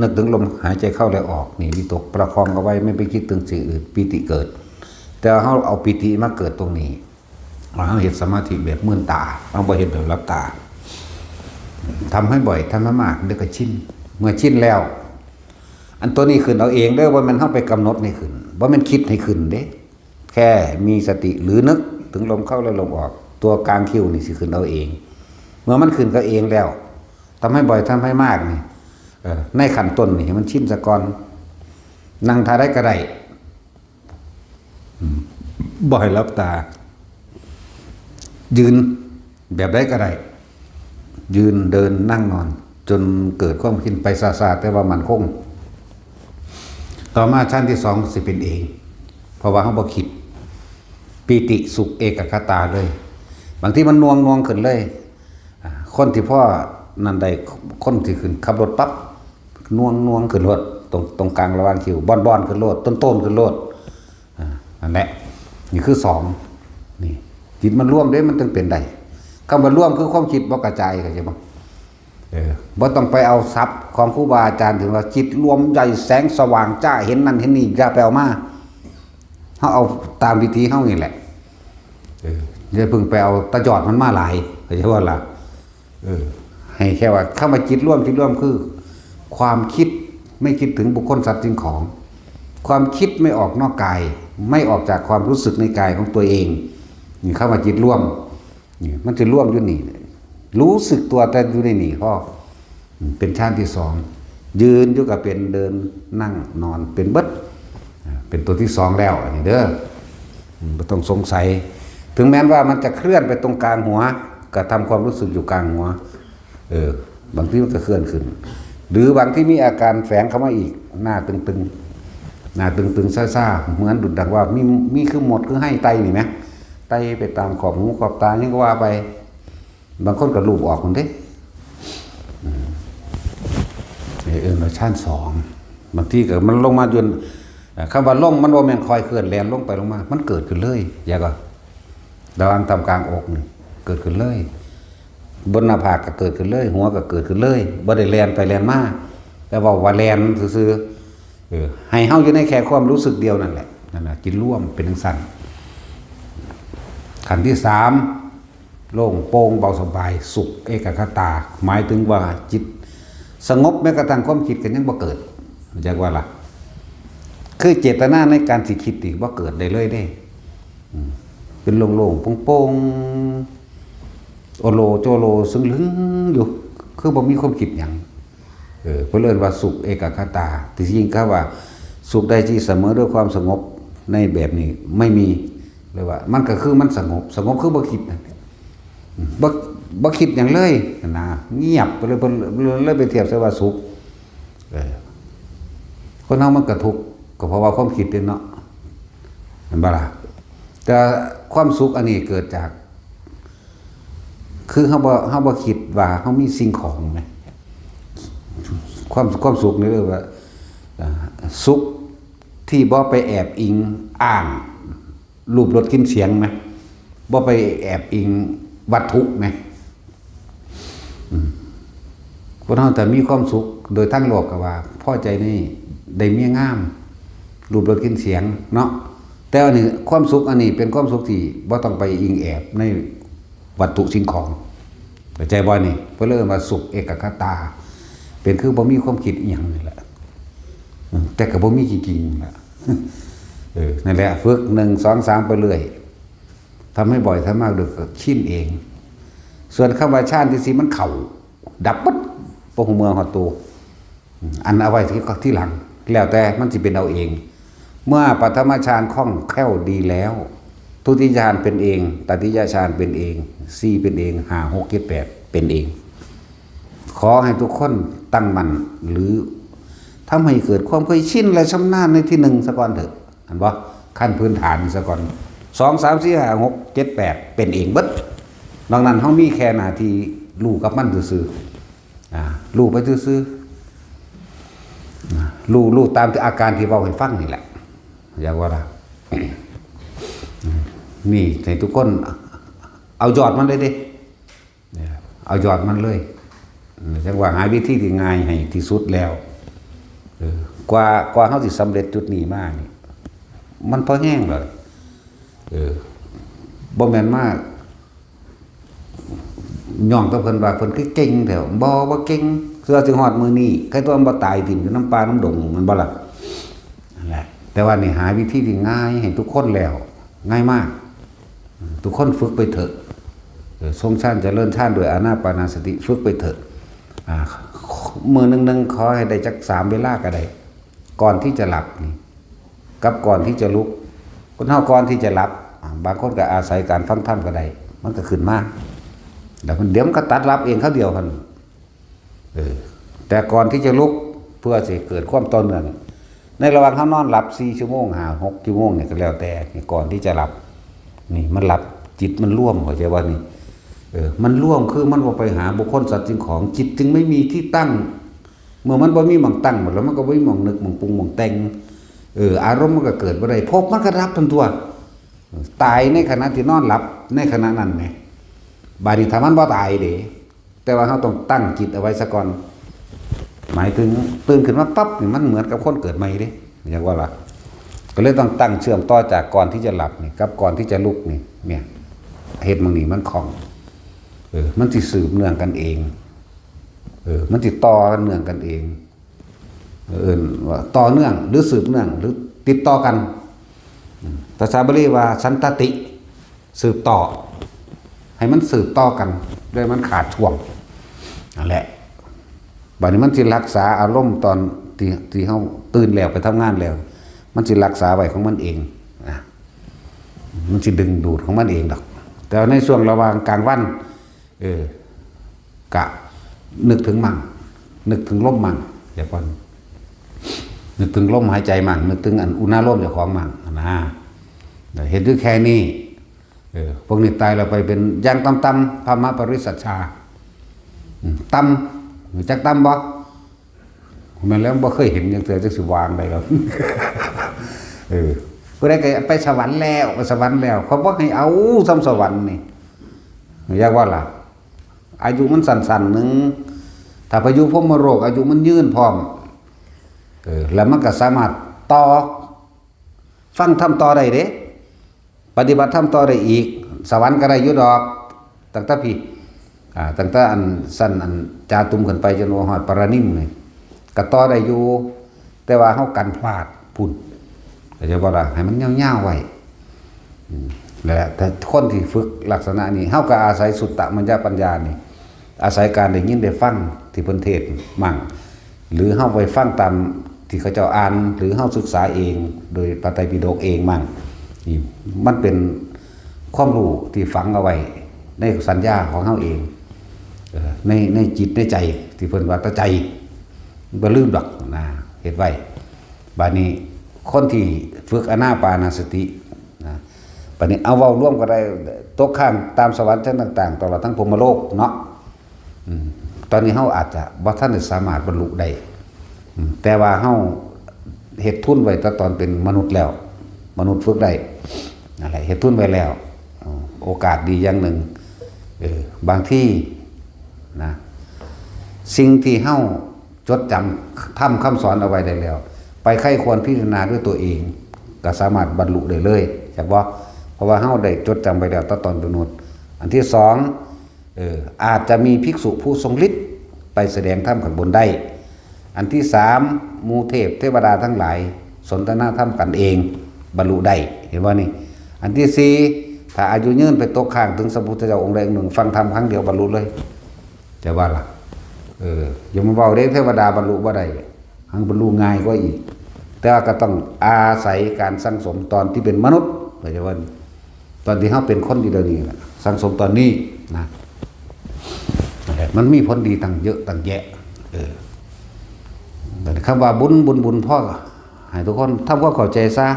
นึกถึงลมหายใจเข้าและออก นี่วิตก ประคองเอาไว้ ไม่ไปคิดถึงสิ่งอื่น ปีติเกิด แต่เฮาเอาปีติมาเกิดตรงนี้ เฮาเฮ็ดสมาธิแบบมืนตา เฮาบ่เฮ็ดแบบหลับตา ทำให้บ่อย ทำให้มาก เดี๋ยวก็ชิน เมื่อชินแล้ว อันตัวนี้ขึ้นเอาเองเด้อ บ่แม่นเฮาไปกำหนดให้ขึ้น บ่แม่นคิดให้ขึ้นเด้ แค่มีสติหรือนึกถึงลมเข้าและลมออก ตัวกลางคิ้วนี่สิขึ้นเอาเอง เมื่อมันขึ้นก็เองแล้ว ทำให้บ่อย ทำให้มากนี่ เออ ในขั้นต้นนี่ให้มันชินซะก่อน นั่งท่าใดก็ได้ อืม บ่ให้หลับตา ยืนแบบใดก็ได้ ยืน เดิน นั่ง นอน จนเกิดความชิน ไปช้าๆ แต่ว่ามั่นคง ต่อมาชั้นที่สองสิเป็นเอง เพราะว่าเฮาบ่คิด ปีติสุขเอกัคคตาเลย บางทีมันหน่วงๆ ขึ้นเลย อ่า คนที่พอนั่นได้ คนที่ขึ้นขับรถปั๊บ หน่วงๆ ขึ้นรถ ตรง ตรงกลางระหว่างคิ้ว บ่อนๆ ขึ้นรถ ต้นๆ ขึ้นรถ อ่า นั่นแหละ นี่คือสอง นี่ จิตมันรวมเด้ มันจึงเป็นได้ คำว่ารวมคือความคิดบ่กระจาย เข้าใจบ่ เออ บ่ต้องไปเอาศัพท์ของครูบาอาจารย์ ถึงว่าจิตรวมใหญ่ แสงสว่างจ้า เห็นนั่นเห็นนี่ อย่าไปเอามา เฮาเอาตามวิธีเฮานี่แหละ เออ อย่าเพิ่งไปเอาตะยอดมันมาหลาย เข้าใจบ่ล่ะ เออ ให้แค่ว่าคำว่าจิตรวม จิตรวมคือ ความคิด ไม่คิดถึงบุคคลสัตว์สิ่งของ ความคิดไม่ออกนอกกาย ไม่ออกจากความรู้สึกในกายของตัวเอง นี่คำว่าจิตรวม นี่มันจะรวมอยู่นี่ รู้สึกตัวแต่อยู่ในนี่พอ เป็นฌานที่สอง ยืนอยู่ก็เป็น เดิน นั่ง นอน เป็นเบิด เป็นตัวที่สองแล้ว อันนี้เด้อ บ่ต้องสงสัย ถึงแม้ว่ามันจะเคลื่อนไปตรงกลางหัว ก็ทำความรู้สึกอยู่กลางหัว เออ บางทีมันก็เคลื่อนขึ้น หรือบางที่มีอาการแฝงเข้ามาอีก หน้าตึงๆ หน้าตึงๆ ซ่าๆ เหมือนดุจดังว่ามี มีคือหมดคือไฮ่ไต่นี่ไหม ไต่ไปตามขอบหูขอบตา ยังก็ว่าไป บางคนก็ลูบออกคนเด้ อืม เออ เออ ฌานสอง บางทีก็มันลงมาจน อ่า คำว่าลงมันบ่แม่นค่อยเคลื่อนแล่นลงไปลงมา มันเกิดขึ้นเลย อย่าก็ ระหว่างตำกลางอกนี่ เกิดขึ้นเลย บนหน้าผากก็เกิดขึ้นเลย หัวก็เกิดขึ้นเลย บ่ได้แล่นไปแล่นมา แต่ว่าว่าแล่นซื่อๆ เออ ให้เฮาอยู่ในแค่ความรู้สึกเดียวนั่นแหละ นั่นน่ะ จิตรวมเป็นจั่งซั้น ขั้นที่สาม โล่งโปร่งเบาสบาย สุขเอกัคคตา หมายถึงว่าจิตสงบ แม้กระทั่งความคิดก็ยังบ่เกิด เข้าใจว่าล่ะ คือเจตนาในการสิคิดนี่บ่เกิดได้เลยเด้ อืม เป็นโล่งๆ โปร่งๆ โอโลโจโล ซึ่งลึงอยู่ คือบ่มีความคิดหยัง เออ เพิ่นเอิ้นว่าสุขเอกัคคตา ที่จริงคำว่าสุขใดที่เสมอด้วยความสงบในแบบนี้ไม่มี เรียกว่ามันก็คือมันสงบ สงบคือบ่คิดนั่นแหละ อืม บ่ บ่คิดหยังเลยนะ เงียบไปเลย เพิ่นเลยไปเทียบใส่ว่าสุข เออ คนเฮามันก็ทุกข์ ก็เพราะว่าความคิดนี่เนาะ เห็นบ่ล่ะ แต่ความสุขอันนี้เกิดจาก คือเฮาบ่ เฮาบ่คิดว่าเฮามีสิ่งของนะ ความ ความสุขนี่เรียกว่า อ่า สุขที่บ่ไปแอบอิงอ้าง รูปรสกลิ่นเสียงไหม บ่ไปแอบอิงวัตถุไหม อืม คนเฮาแต่มีความสุขโดยทางโลกก็ว่า พอใจในได้เมียงาม รูปรสกลิ่นเสียงเนาะ แต่อันนี้ความสุขอันนี้เป็นความสุขที่บ่ต้องไปอิงแอบในวัตถุสิ่งของ เข้าใจบ่นี่ เพิ่นเลยเอิ้นว่าสุขเอกัคคตา เป็นคือบ่มีความคิดอีหยังนี่แหละ อืม แต่ก็บ่มีจริงๆนั่นแหละ เออ นั่นแหละ ฝึกหนึ่ง สอง สาม ไปเรื่อย ทำให้บ่อย ทำมาก เดี๋ยวก็ชินเอง ส่วนคำว่าฌานที่สี่มันเข้า ดับปึ๊ด บ่ฮู้เมื่อฮอดตัว อันเอาไว้ที่ ที่หลัง แล้วแต่มันสิเป็นเอาเอง เมื่อปฐมฌานคล่องแคล่วดีแล้ว ทุติยฌานเป็นเอง ตติยฌานเป็นเอง สี่ เป็นเอง ห้า หก เจ็ด แปด เป็นเอง ขอให้ทุกคนตั้งมั่น หรือทำให้เกิดความเคยชินและชำนาญในที่หนึ่งซะก่อนเถอะ อันบ่ ขั้นพื้นฐานซะก่อน สอง สาม สี่ ห้า หก เจ็ด แปด เป็นเองเบิด นอกนั้นเฮามีแค่หน้าที่รู้กับมันซื่อๆ อ่า รู้ไปซื่อๆ อ่า รู้ รู้ตามที่อาการที่เว้าให้ฟังนี่แหละ อย่าว่าละ นี่ให้ทุกคนเอายอดมันเลยเด้ เนี่ย เอายอดมันเลย จั่งว่าหาวิธีที่ง่ายให้ที่สุดแล้ว เออ กว่า กว่าเฮาสิสำเร็จจุดนี้มานี่ มันพอแฮงเลย เออ บ่แม่นมาย่องแต่เพิ่นว่าเพิ่นคือเก่งแท้ บ่ บ่เก่ง เพื่อสิฮอดมื้อนี้ ใครตัวมันบ่ตายถิ่มอยู่นำป่านำดง แม่นบ่ล่ะ นั่นแหละ แต่ว่านี่หาวิธีที่ง่ายให้ทุกคนแล้ว ง่ายมาก ทุกคนฝึกไปเถอะ เออ ทรงฌานเจริญฌานด้วยอานาปานสติ ฝึกไปเถอะ อ่า มื้อหนึ่งๆ ขอให้ได้จักสามเวลาก็ได้ ก่อนที่จะหลับนี่ กับก่อนที่จะลุก คนเฮาก่อนที่จะหลับ อ่า บางคนก็อาศัยการฟังธรรมก็ได้ มันก็ขึ้นมา แล้วมัน เดี๋ยวมันก็ตัดหลับเองคราวเดียวหั่น เออ แต่ก่อนที่จะลุก เพื่อสิเกิดความต่อเนื่อง ในระหว่างเฮานอนหลับสี่ชั่วโมง ห้า หก ชั่วโมงเนี่ยก็แล้วแต่ ก่อนที่จะหลับ นี่มันหลับ จิตมันรวม เข้าใจว่านี่ เออ มันรวม คือมันบ่ไปหาบุคคลสัตว์สิ่งของ จิตจึงไม่มีที่ตั้ง เมื่อมันบ่มีหม่องตั้งหมดแล้ว มันก็บ่มีหม่องนึก หม่องปรุง หม่องแต่ง เออ อารมณ์มันก็เกิดบ่ได้ ภพมันก็ดับทันตัว ตายในขณะที่นอนหลับ ในขณะนั้นแหม บาดนี้ถ้ามันบ่ตายเด้ แต่ว่าเราต้องตั้งจิตเอาไว้ซะก่อน หมายถึงตื่นขึ้นมาปั๊บนี่มันเหมือนกับคนเกิดใหม่เด้ อย่างว่าล่ะ ก็เลยต้องตั้งเชื่อมต่อจากก่อนที่จะหลับนี่ กับก่อนที่จะลุกนี่ เนี่ย เฮ็ดหม่องนี้มันคล่อง เออ มันสิสืบเนื่องกันเอง เออ มันสิต่อกันเนื่องกันเอง เอิ้นว่าต่อเนื่องหรือสืบเนื่องหรือติดต่อกัน ภาษาบาลีว่าสันตติ สืบต่อ ให้มันสืบต่อกัน โดยมันขาดช่วง นั่นแหละ บัดนี้มันสิรักษาอารมณ์ตอนที่ที่เฮาตื่นแล้วไปทำงานแล้ว มันสิรักษาไว้ของมันเองนะ มันสิดึงดูดของมันเองดอก แต่ในช่วงระหว่างกลางวัน เออ กะนึกถึงมั่ง นึกถึงลมมั่ง อย่าก่อน นึกถึงลมหายใจมั่ง นึกถึงอันอุณาโลมเจ้าของมั่งนะ เห็นอยู่แค่นี้ เออ พวกนี้ตายแล้วไปเป็นอย่างต่ำๆ พระมหาปริสัชชา อืม ต่ำ รู้จักต่ำบ่ แม่นแล้วบ่เคยเห็นจังเทื่อจักสิวางได้แล้ว เออ ผู้ใดก็ไปสวรรค์แล้ว ไปสวรรค์แล้ว เขาบ่ให้เอาซ้ำสวรรค์นี่ อยากว่าล่ะ อายุมันสั้นๆ หนึ่ง ถ้าไปอยู่พรหมโลก อายุมันยืนพร้อม เออ แล้วมันก็สามารถต่อ ฟังธรรมต่อได้เด้ ปฏิบัติธรรมต่อได้อีก สวรรค์ก็ได้อยู่ดอก ตั้งแต่พี้ อ่า ตั้งแต่อันสั้นอันจาตุมขึ้นไปจนว่าฮอดปารานิมนี่ ก็ต่อได้อยู่ แต่ว่าเฮากันพลาดพุ้น เข้าใจบ่ล่ะ ให้มันยาวๆ ไว้ อืม และถ้าคนที่ฝึกลักษณะนี้ เฮาก็อาศัยสุตตมัญญปัญญานี่ อาศัยการได้ยินได้ฟังที่เพิ่นเทศน์มั่ง หรือเฮาไปฟังตามที่เขาเจ้าอ่าน หรือเฮาศึกษาเอง โดยพระไตรปิฎกเองมั่ง นี่มันเป็นความรู้ที่ฝังเอาไว้ในสัญญาของเฮาเอง เอ่อ ใน ในจิตในใจที่เพิ่นว่าแตาใจ บ่ลืมดอกนะ เฮ็ดไว้ บาดนี้คนที่ฝึกอานาปานสตินะ บาดนี้เอาเว้ารวมก็ได้ ตกค้างตามสวรรค์ชั้นต่างๆ ตลอดทั้งพรหมโลกเนาะ อืม ตอนนี้เฮาอาจจะบ่ทันได้สามารถบรรลุได้ อืม แต่ว่าเฮาเฮ็ดทุนไว้แต่ตอนเป็นมนุษย์แล้ว มนุษย์ฝึกได้ นั่นแหละ เฮ็ดทุนไว้แล้ว อืม โอกาสดีอย่างหนึ่ง เออ บางทีนะ สิ่งที่เฮาจดจำธรรมคำสอนเอาไว้ได้แล้ว ไปใคร่ครวญพิจารณาด้วยตัวเอง ก็สามารถบรรลุได้เลย จักบ่ เพราะว่าเฮาได้จดจำไว้แล้วแต่ตอนเป็นมนุษย์ อันที่สอง เออ อาจจะมีภิกษุผู้ทรงฤทธิ์ไปแสดงธรรมข้างบนได้ อันที่สาม หมู่เทพเทวดาทั้งหลายสนทนาธรรมกันเอง บรรลุได้ เห็นบ่นี่ อันที่สี่ ถ้าอายุยืนไปตกค้างถึงพระพุทธเจ้าองค์ใดองค์หนึ่ง ฟังธรรมครั้งเดียวบรรลุเลย แต่ว่าล่ะ เออ อย่ามาเว้าเด้ เทวดาบรรลุบ่ได้ หังบรรลุง่ายกว่าอีก แต่ว่าก็ต้องอาศัยการสั่งสมตอนที่เป็นมนุษย์ เข้าใจบ่ ตอนที่เฮาเป็นคนอยู่เดี๋ยวนี้น่ะ สั่งสมตอนนี้นะ มันมีผลดีตั้งเยอะตั้งแยะ เออ แต่คำว่าบุญ บุญ บุญ พ่อให้ทุกคนทำความเข้าใจซะ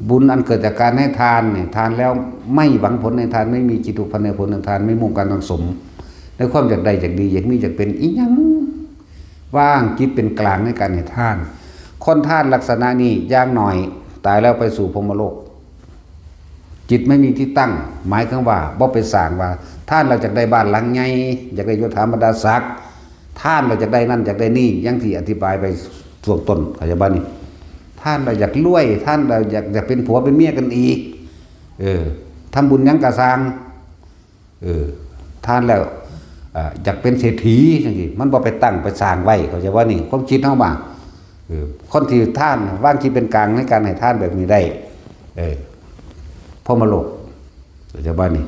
บุญอันเกิดจากการให้ทานเนี่ย ทานแล้วไม่หวังผลในทาน ไม่มีจิตผูกพันในผลในทาน ไม่มุ่งการสั่งสม ในความอยากได้อยากดี อยากมีอยากเป็น อีหยัง ว่างจิตเป็นกลางในการให้ทาน คนทานลักษณะนี้อย่างน้อยตายแล้วไปสู่พรหมโลก จิตไม่มีที่ตั้ง หมายความว่าบ่ไปสร้างว่า ทานแล้วอยากได้บ้านหลังใหญ่ อยากได้ยศถาบรรดาศักดิ์ ทานแล้วอยากได้นั่นอยากได้นี่ อย่างที่อธิบายไปช่วงต้น เข้าใจบ่นี่ ทานแล้วอยากรวย ทานแล้วอยาก อยากเป็นผัวเป็นเมียกันอีก เออ ทำบุญหยังกะซ่าง เออ ทานแล้ว อ่า อยากเป็นเศรษฐีจังซี่ มันบ่ไปตั้งไปสร้างไว้ เข้าใจบ่นี่ ความคิดเฮาบ่า เออ คนที่ทาน วางจิตเป็นกลางในการให้ทานแบบนี้ได้ เออ พรหมโลก เข้าใจบ่นี่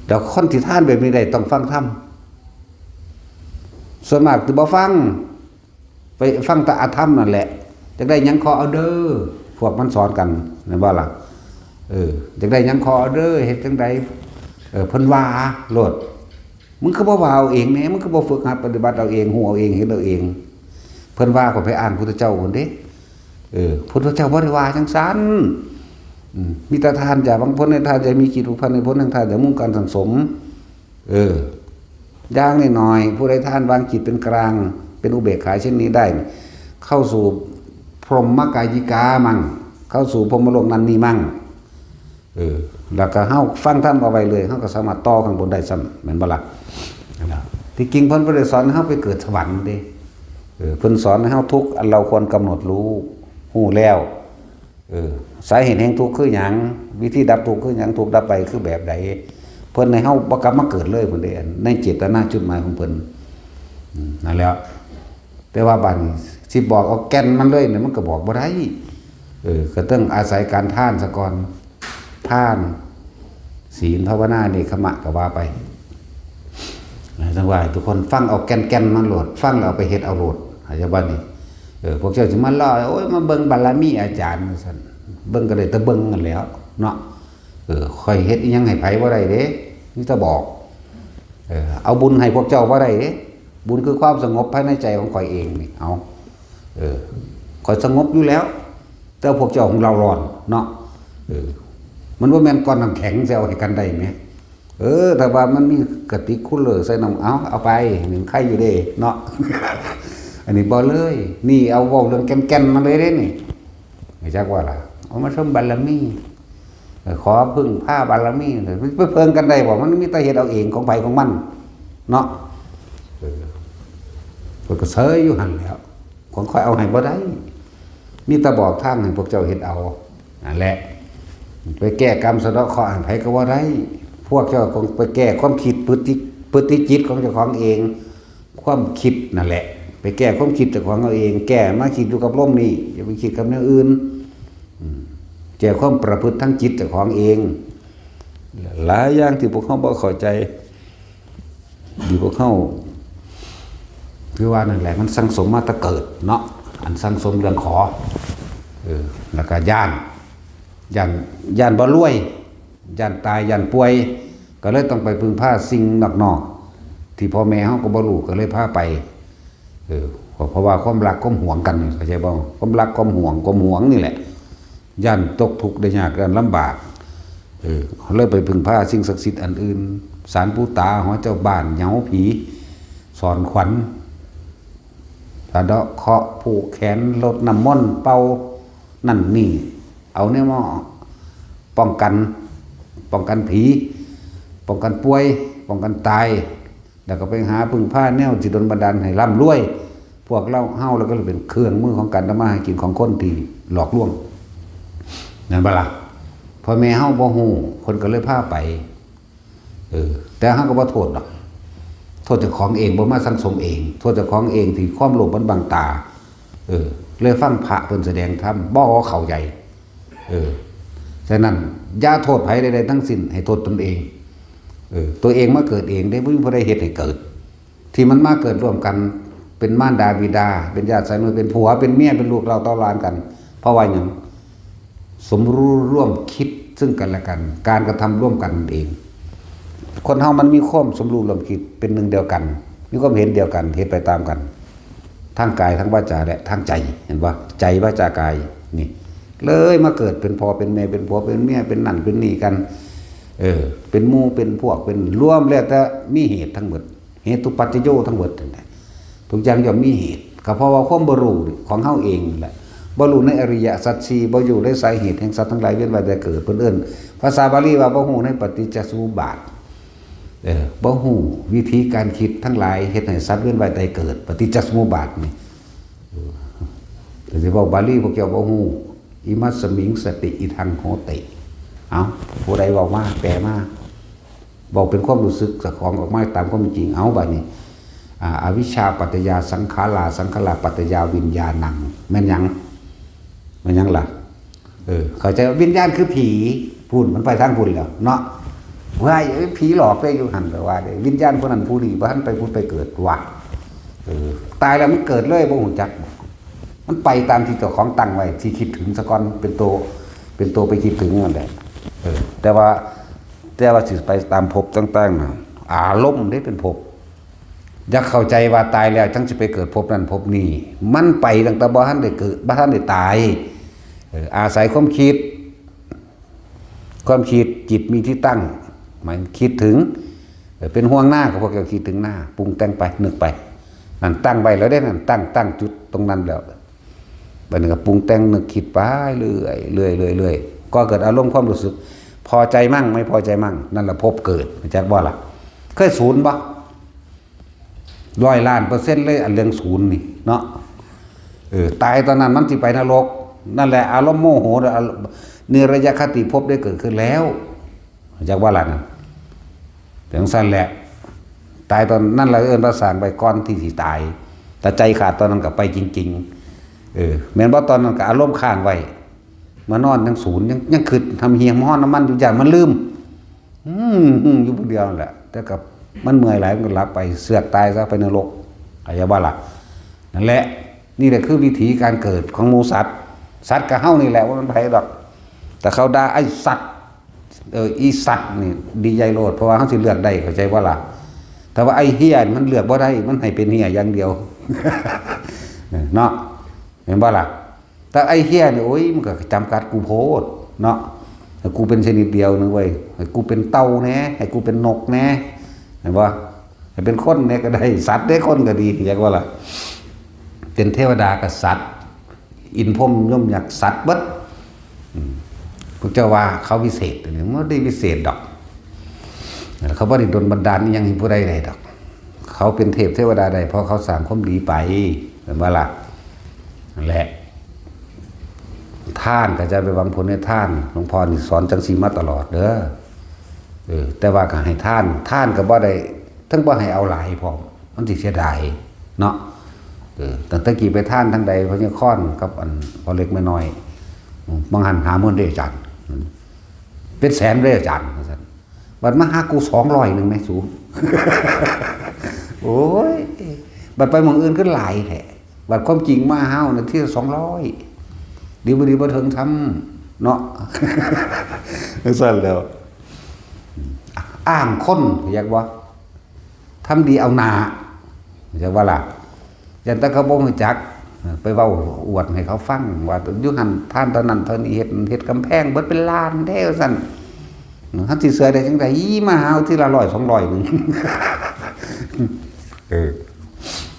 แล้วคนที่ทานแบบนี้ได้ต้องฟังธรรม ส่วนมากสิบ่ฟัง ไปฟังแต่อธรรมนั่นแหละ อยากได้หยังขอเอาเด้อ พวกมันสอนกัน แม่นบ่ล่ะ เออ อยากได้หยังขอเอาเด้อ เฮ็ดจั่งใด เออ เพิ่นว่าโลด มึงคือบ่ว่าเอาเองแหน่ มึงคือบ่ฝึกหัดปฏิบัติเอาเอง ฮู้เอาเอง เห็นเอาเอง เพิ่นว่าก็ไปอ้างพุทธเจ้าพุ้นเด้ เออ พุทธเจ้าบ่ได้ว่าจั่งซั้น อืม มีแต่ทานอย่าหวังผลในทาน อย่ามีจิตผูกพันในผลแห่งทาน อย่ามุ่งการสั่งสม เออ อย่างน้อยๆ ผู้ใดทานวางจิตเป็นกลาง เป็นอุเบกขาเช่นนี้ได้ เข้าสู่พรหมกายิกามั่ง เข้าสู่พรหมโลกนั้นนี่มั่ง เออ แล้วก็เฮาฟังธรรมเอาไว้เลย เฮาก็สามารถต่อข้างบนได้ซ้ำ แม่นบ่ล่ะ ที่จริงเพิ่นบ่ได้สอนให้เฮาไปเกิดสวรรค์เด้ เออ เพิ่นสอนให้เฮาทุกข์อันเราควรกำหนดรู้ ฮู้แล้ว เออ สาเหตุแห่งทุกข์คือหยัง วิธีดับทุกข์คือหยัง ทุกข์ดับไปคือแบบใด เพิ่นให้เฮาบ่กลับมาเกิดเลยพุ้นเด้ ในเจตนาจุดหมายของเพิ่น อืม นั่นแหละ แต่ว่าบัดนี้สิบอกเอาแก่นมันเลยเนี่ย มันก็บอกบ่ได้ เออ ก็ต้องอาศัยการทานซะก่อน ทาน ศีล ภาวนา เนกขัมมะ ก็ว่าไป จั่งว่าให้ทุกคนฟังเอาแก่นๆมันโลด ฟังแล้วเอาไปเฮ็ดเอาโลด เข้าใจบ่นี่ เออ พวกเจ้าสิมาเล่า โอ้ย มาเบิ่งบารมีอาจารย์ว่าซั่น เบิ่งก็ได้แต่เบิ่งนั่นแหล้วเนาะ เออ ข้อยเฮ็ดอิหยังให้ไผบ่ได้เด้ มีแต่บอก เออ เอาบุญให้พวกเจ้าบ่ได้เด้ บุญคือความสงบภายในใจของข้อยเองนี่ เอา เออ ข้อยสงบอยู่แล้ว แต่พวกเจ้าของเราร้อนเนาะ เออ มันบ่แม่นก้อนน้ำแข็งสิเอาให้กันได้แหม เออ ถ้าว่ามันมีกะติกคูลเลอร์ใส่น้ำ เอา เอาไป นี่ไข่อยู่เด้เนาะ อันนี้บ่เลย นี่เอาเว้าเรื่องแก่นๆมาเลยเด้นี่ จักว่าล่ะ เอามาชมบารมี เออ ขอพึ่งพาบารมี ไปเพิ่งกันได้บ่ มันมีแต่เฮ็ดเอาเองของไผของมันเนาะ เออ เพิ่นก็เซยอยู่หั่นแหล้ว ของข้อยเอาให้บ่ได้ มีแต่บอกทางให้พวกเจ้าเฮ็ดเอา นั่นแหละ ไปแก้กรรมสะเดาะเคราะห์ให้ไผก็บ่ได้ พวกเจ้าคงไปแก้ความคิดพฤติ พฤติจิตของเจ้าของเอง ความคิดนั่นแหละ ไปแก้ความคิดเจ้าของเอาเอง แก้มาคิดอยู่กับลมนี่ อย่าไปคิดกับแนวอื่น อืม แก้ความประพฤติทางจิตเจ้าของเอง หลายอย่างที่พวกเฮาบ่เข้าใจ ที่พวกเฮา คือว่านั่นแหละ มันสั่งสมมาแต่เกิดเนาะ อันสั่งสมเรื่องขอ เออ แล้วก็ย้าน ย้าน ย้านบ่รวย ย้านตาย ย้านป่วย ก็เลยต้องไปพึ่งพาสิ่งนอกๆ ที่พ่อแม่เฮาก็บ่รู้ ก็เลยพาไป เออ เพราะ เพราะว่าความรักความหวงกันนี่ เข้าใจบ่ ความรักความหวง ความหวงนี่แหละ ย้านตกทุกข์ได้ยาก ย้านลำบาก เออ เลยไปพึ่งพาสิ่งศักดิ์สิทธิ์อันอื่น ศาลปู่ตา หอเจ้าบ้าน เหยาผี สอนขวัญ สะเดาะเคราะห์ ผูกแขน รดน้ำมนต์ เป่านั่นนี่ เอาแนวมาป้องกัน ป้องกันผี ป้องกันป่วย ป้องกันตาย แล้วก็ไปหาพึ่งพาแนวสิดลบันดาลให้ร่ำรวย พวกเรา เฮาแล้วก็เลยเป็นเครื่องมือของการทำมาหากินของคนที่หลอกลวง นั่นบ่ล่ะ พ่อแม่เฮาบ่ฮู้ เพิ่นก็เลยพาไป เออ แต่เฮาก็บ่โทษดอก โทษเจ้าของเอง บ่มาสั่งสมเอง โทษเจ้าของเองที่ความโลภมันบังตา เออ เลยฟังพระเพิ่นแสดงธรรม บ่เข้าใจ เออ ฉะนั้นอย่าโทษไผใดๆทั้งสิ้น ให้โทษตนเอง เออ ตัวเองมาเกิดเองเด้ บ่มีผู้ใดเฮ็ดให้เกิด ที่มันมาเกิดร่วมกัน เป็นมารดาบิดา เป็นญาติสายเลือด เป็นผัว เป็นเมีย เป็นลูกเต้าเหล่าหลานกัน เพราะว่าหยัง สมรู้ร่วมคิดซึ่งกันและกัน การกระทำร่วมกันนั่นเอง คนเฮามันมีความสมรู้ร่วมคิดเป็นหนึ่งเดียวกัน มีความเห็นเดียวกัน เฮ็ดไปตามกัน ทางกาย ทางวาจา และทางใจ เห็นบ่ ใจ วาจา กาย นี่ เลยมาเกิดเป็นพ่อเป็นแม่ เป็นผัวเป็นเมีย เป็นนั่นเป็นนี่กัน เออ เป็นหมู่เป็นพวก เป็นรวมแล้วแต่มีเหตุทั้งหมด เหตุปัจจโยทั้งหมดนั่นแหละ ทุกอย่างย่อมมีเหตุ ก็เพราะว่าความบ่รู้ของเฮาเองนั่นแหละ บ่รู้ในอริยสัจสี่ บ่อยู่ในสาเหตุแห่งสัตว์ทั้งหลายเวียนว่ายตายเกิด เพิ่นเอิ้น ภาษาบาลีว่าบ่รู้ในปฏิจจสมุปบาท เออ บ่รู้วิธีการคิดทั้งหลายเฮ็ดให้สัตว์เวียนว่ายตายเกิด ปฏิจจสมุปบาทนี่ เออ แต่สิเว้าบาลีพวกเจ้าบ่รู้ อิมัสสมิงสติอิทังโหติ เอ้า ผู้ใดเว้ามา แปลมา เว้าเป็นความรู้สึกเจ้าของออกมาตามความจริง เอาบัดนี้ อ่า อวิชชาปัจจยาสังขารา สังขาราปัจจยาวิญญาณัง แม่นหยัง แม่นหยังล่ะ เออ เข้าใจว่าวิญญาณคือผี พู้น มันไปทางพู้นแล้วเนาะ ว่าไอ้ผีหลอกไปอยู่หั่น แปลว่าเด้ วิญญาณผู้นั้นผู้นี้ บ่ทันไปผุดไปเกิดว่ะ เออ ตายแล้วมันเกิดเลย บ่ฮู้จัก มันไปตามที่เจ้าของตั้งไว้ ที่คิดถึงซะก่อน เป็นตัว เป็นตัวไปคิดถึงนั่นแหละ เออ แต่ว่า แต่ว่าสิไปตามภพต่างๆน่ะ อารมณ์เด้เป็นภพ อย่าเข้าใจว่าตายแล้วจั่งสิไปเกิดภพนั้นภพนี้ มันไปตั้งแต่บ่ทันได้เกิด บ่ทันได้ตาย เออ อาศัยความคิด ความคิด จิตมีที่ตั้ง หมายคิดถึง เออ เป็นห่วงหน้า ก็พวกเจ้าคิดถึงหน้า ปรุงแต่งไป นึกไป นั่นตั้งไว้แล้วเด้ นั่นตั้ง ตั้งจุดตรงนั้นแล้ว บัดนี้ก็ปรุงแต่งนึกคิดไปเรื่อย เรื่อย เรื่อย เรื่อย ก็เกิดอารมณ์ความรู้สึก พอใจมั่ง ไม่พอใจมั่ง นั่นแหละภพเกิด จักบ่ล่ะ เคยศูนย์บ่ ร้อยล้านเปอร์เซ็นต์เลย อันเรื่องศูนย์นี่เนาะ เออ ตายตอนนั้นมันสิไปนรก นั่นแหละ อารมณ์โมโห เนรยคติภพได้เกิดขึ้นแล้ว จักว่าล่ะนะ จั่งซั่นแหละ ตายตอนนั้นล่ะเอิ้นว่าสร้างไว้ก่อนที่สิตาย แต่ใจขาดตอนนั้นก็ไปจริงๆ เออ แม่นบ่ ตอนนั้นก็อารมณ์ค้างไว้ มานอนยังศูนย์ ยัง ยังคิดทำเฮียมฮ้อนน้ำมันอยู่ ย่านมันลืม อืม อืม อยู่ผู้เดียวนั่นแหละ แต่กับมันเมื่อยหลาย มันก็หลับไป เสือกตายซะ ไปนรก เข้าใจบ่ล่ะ นั่นแหละ นี่แหละคือวิธีการเกิดของหมู่สัตว์ สัตว์กับเฮานี่แหละ ว่ามันไผดอก แต่เขาด่าไอ้สัตว์ เออ อีสัตว์นี่ดีใจโลด เพราะว่าเฮาสิเลือกได้ เข้าใจบ่ล่ะ แต่ว่าไอ้เฮียนี่มันเลือกบ่ได้ มันให้เป็นเฮียอย่างเดียว เนาะ เห็นบ่ล่ะ แต่ไอ้เฮียนี่ โอ้ย มันก็จำกัดกูโพดเนาะ ให้กูเป็นชนิดเดียวนึงเว้ย ให้กูเป็นเต่าแหน่ ให้กูเป็นนกแหน่ เห็นบ่ ให้เป็นคนแหน่ก็ได้ สัตว์แหน่ คนก็ดี อยากว่าล่ะ เป็นเทวดากับสัตว์ อินทร์พรหมยมยักษ์ สัตว์เบิด อืม พวกเจ้าว่าเขาวิเศษนี่ มันบ่ได้วิเศษดอก เขาบ่ได้ดลบันดาลอิหยังให้ผู้ใดได้ดอก เขาเป็นเทพเทวดาได้ เพราะเขาสร้างความดีไป เห็นบ่ล่ะ นั่นแหละ ทานก็จะไปหวังผลในทาน หลวงพ่อนี่สอนจังซี่มาตลอดเด้อ เออ แต่ว่าก็ให้ทาน ทานก็บ่ได้ ทั้งบ่ให้เอาหลายพร้อม มันสิเสียดายเนาะ เออ ตั้งแต่กี้ไปทานทางใด พญาคอนกับอันพ่อเล็กแม่น้อย อืม บางหันห้าหมื่นเด้อาจารย์ เป็นแสนเด้อาจารย์ ว่าซั่น บัดมาหากูสองร้อยหนึ่งแม่สู โอ้ย บัดไปหม่องอื่นก็หลายแท้ บัดความจริงมาหาเฮาน่ะทีละสองร้อย ดีบ่ดีบ่ถึงทำเนาะ จังซั่นแหล้ว อ้างคน อยากบ่ ทำดีเอาหน้า อยากว่าล่ะ ย่านแต่เขาบ่รู้จัก ไปเว้าอวดให้เขาฟัง ว่าอยู่หั่นทานเท่านั้นเท่านี้ เฮ็ด เฮ็ดกำแพงเบิดเป็นล้านเด้ ว่าซั่น เฮาสิเชื่อได้จังใด๋ มาหาเอาทีละร้อยสองร้อยหนึ่ง เออ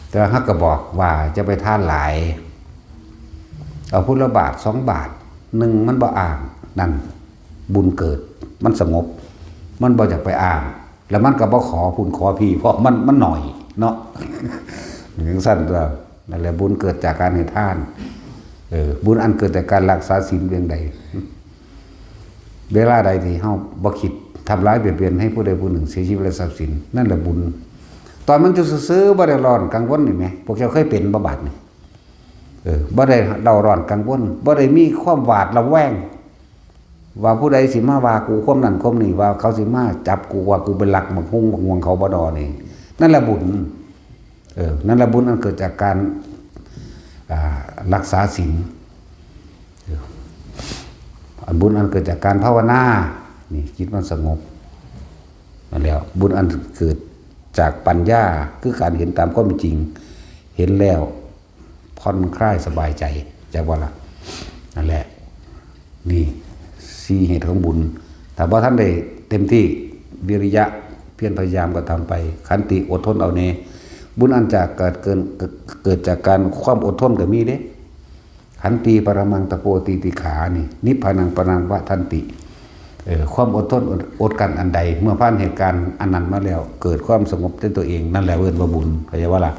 แต่ว่าเฮาก็บอกว่าจะไปทานหลาย เอาพุทธบาทสองบาท หนึ่งมันบ่อ้าง นั่น บุญเกิด มันสงบ มันบ่อยากไปอ้าง แล้วมันก็บ่ขอพุ้นขอพี้ เพราะมัน มันหน่อยเนาะ จังซั่นตัว นั่นแหละ บุญเกิดจากการให้ทาน เออ บุญอันเกิดจากการรักษาศีลเพียงใด เวลาใดที่เฮาบ่คิดทำร้ายเบียดเบียนให้ผู้ใดผู้หนึ่งเสียชีวิตและทรัพย์สิน นั่นแหละบุญ ตอนมันอยู่ซื่อๆ บ่ได้ร้อนกังวลนี่แหม พวกเจ้าเคยเป็นบ่บาดนี่ เออ บ่ได้เร่าร้อนกังวล บ่ได้มีความหวาดระแวง ว่าผู้ใดสิมาว่ากูความนั้นความนี้ ว่าเขาสิมาจับกูว่ากูเป็นหลักหมกฮุ้งหมกงวงเขาบ่ดอนี่ นั่นแหละบุญ เออ นั่นแหละบุญอันเกิดจากการ อ่า รักษาศีล เออ อันบุญอันเกิดจากการภาวนา นี่จิตมันสงบ นั่นแหละ บุญอันเกิดจากปัญญา คือการเห็นตามความเป็นจริง เห็นแล้วผ่อนคลายสบายใจ จักว่าล่ะ นั่นแหละ นี่สี่เหตุของบุญ ถ้าบ่ทันได้เต็มที่ วิริยะ เพียรพยายามก็ทำไป ขันติ อดทนเอาแน่ บุญอันจะเกิด เกิน เกิดจากการความอดทนก็มีเด้ ขันติ ปรมัง ตะโป ติติขา นี่ นิพพานัง ปรัง วัฏฏันติ เออ ความอดทน อด อดกลั้นอันใด เมื่อผ่านเหตุการณ์อันนั้นมาแล้ว เกิดความสงบในตัวเอง นั่นแหละเอิ้นว่าบุญ เข้าใจบ่ล่ะ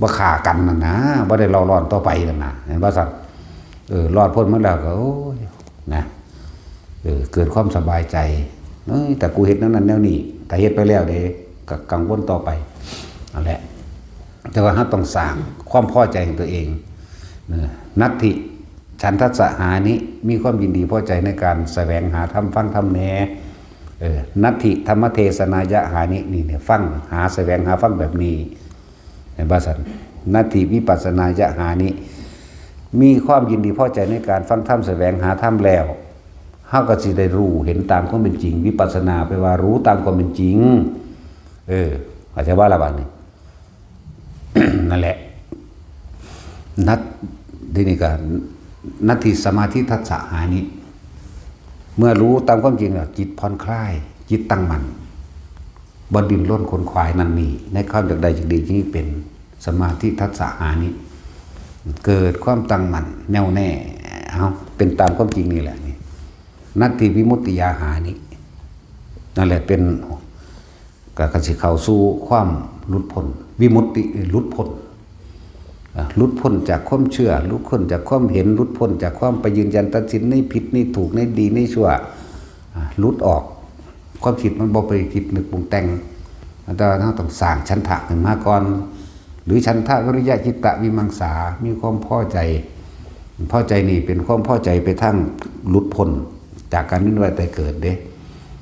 บ่ฆ่ากันนั่นนะ บ่ได้เร่าร้อนต่อไปนั่นนะ เห็นบ่ซั่น เออ รอดพ้นมาแล้วก็ โอ้ย นะ เออ เกิดความสบายใจ เอ้ย แต่กูเฮ็ดแนวนั้นแนวนี้ แต่เฮ็ดไปแล้วเด้ ก็กังวลต่อไป นั่นแหละ แต่ว่าเราต้องสร้างความพอใจให้ตัวเอง เออ นัตถิ ฉันทัสสะหานิ มีความยินดีพอใจในการแสวงหาธรรม ฟังธรรมแน่ เออ นัตถิ ธัมมเทศนายะหานิ นี่เนี่ย ฟัง หาแสวงหาฟังแบบนี้ เห็นบ่ซั่น นัตถิ วิปัสสนายะหานิ มีความยินดีพอใจในการฟังธรรม แสวงหาธรรมแล้ว เราก็สิได้รู้เห็นตามความเป็นจริง วิปัสสนาแปลว่ารู้ตามความเป็นจริง เออ เข้าใจบ่ล่ะบาดนี้ นั่นแหละ นัต ทีนี้ก็ นัตถิ สมาธิทัสสะหานิ เมื่อรู้ตามความจริงแล้ว จิตผ่อนคลาย จิตตั้งมั่น บ่ดิ้นรนขนขวายนั่นนี่ ในความอยากได้อยากดี จึงเป็นสมาธิทัสสะหานิ เกิดความตั้งมั่นแน่วแน่ เอา เป็นตามความจริงนี่แหละนี่ นัตถิ วิมุตติยาหานิ นั่นแหละเป็น ก็ ก็สิเข้าสู่ความหลุดพ้น วิมุตติ หลุดพ้น อ่ะ หลุดพ้นจากความเชื่อ หลุดพ้นจากความเห็น หลุดพ้นจากความไปยืนยันตัดสินในผิดในถูก ในดีในชั่ว อ่ะ หลุดออก ความคิดมันบ่ไปคิดนึกปรุงแต่ง แต่ว่าเราต้องสร้างฉันทะขึ้นมาก่อน หรือฉันทะวิริยะจิตตะวิมังสา มีความพอใจ พอใจนี่เป็นความพอใจไปทางหลุดพ้นจากการเวียนว่ายตายเกิดเด้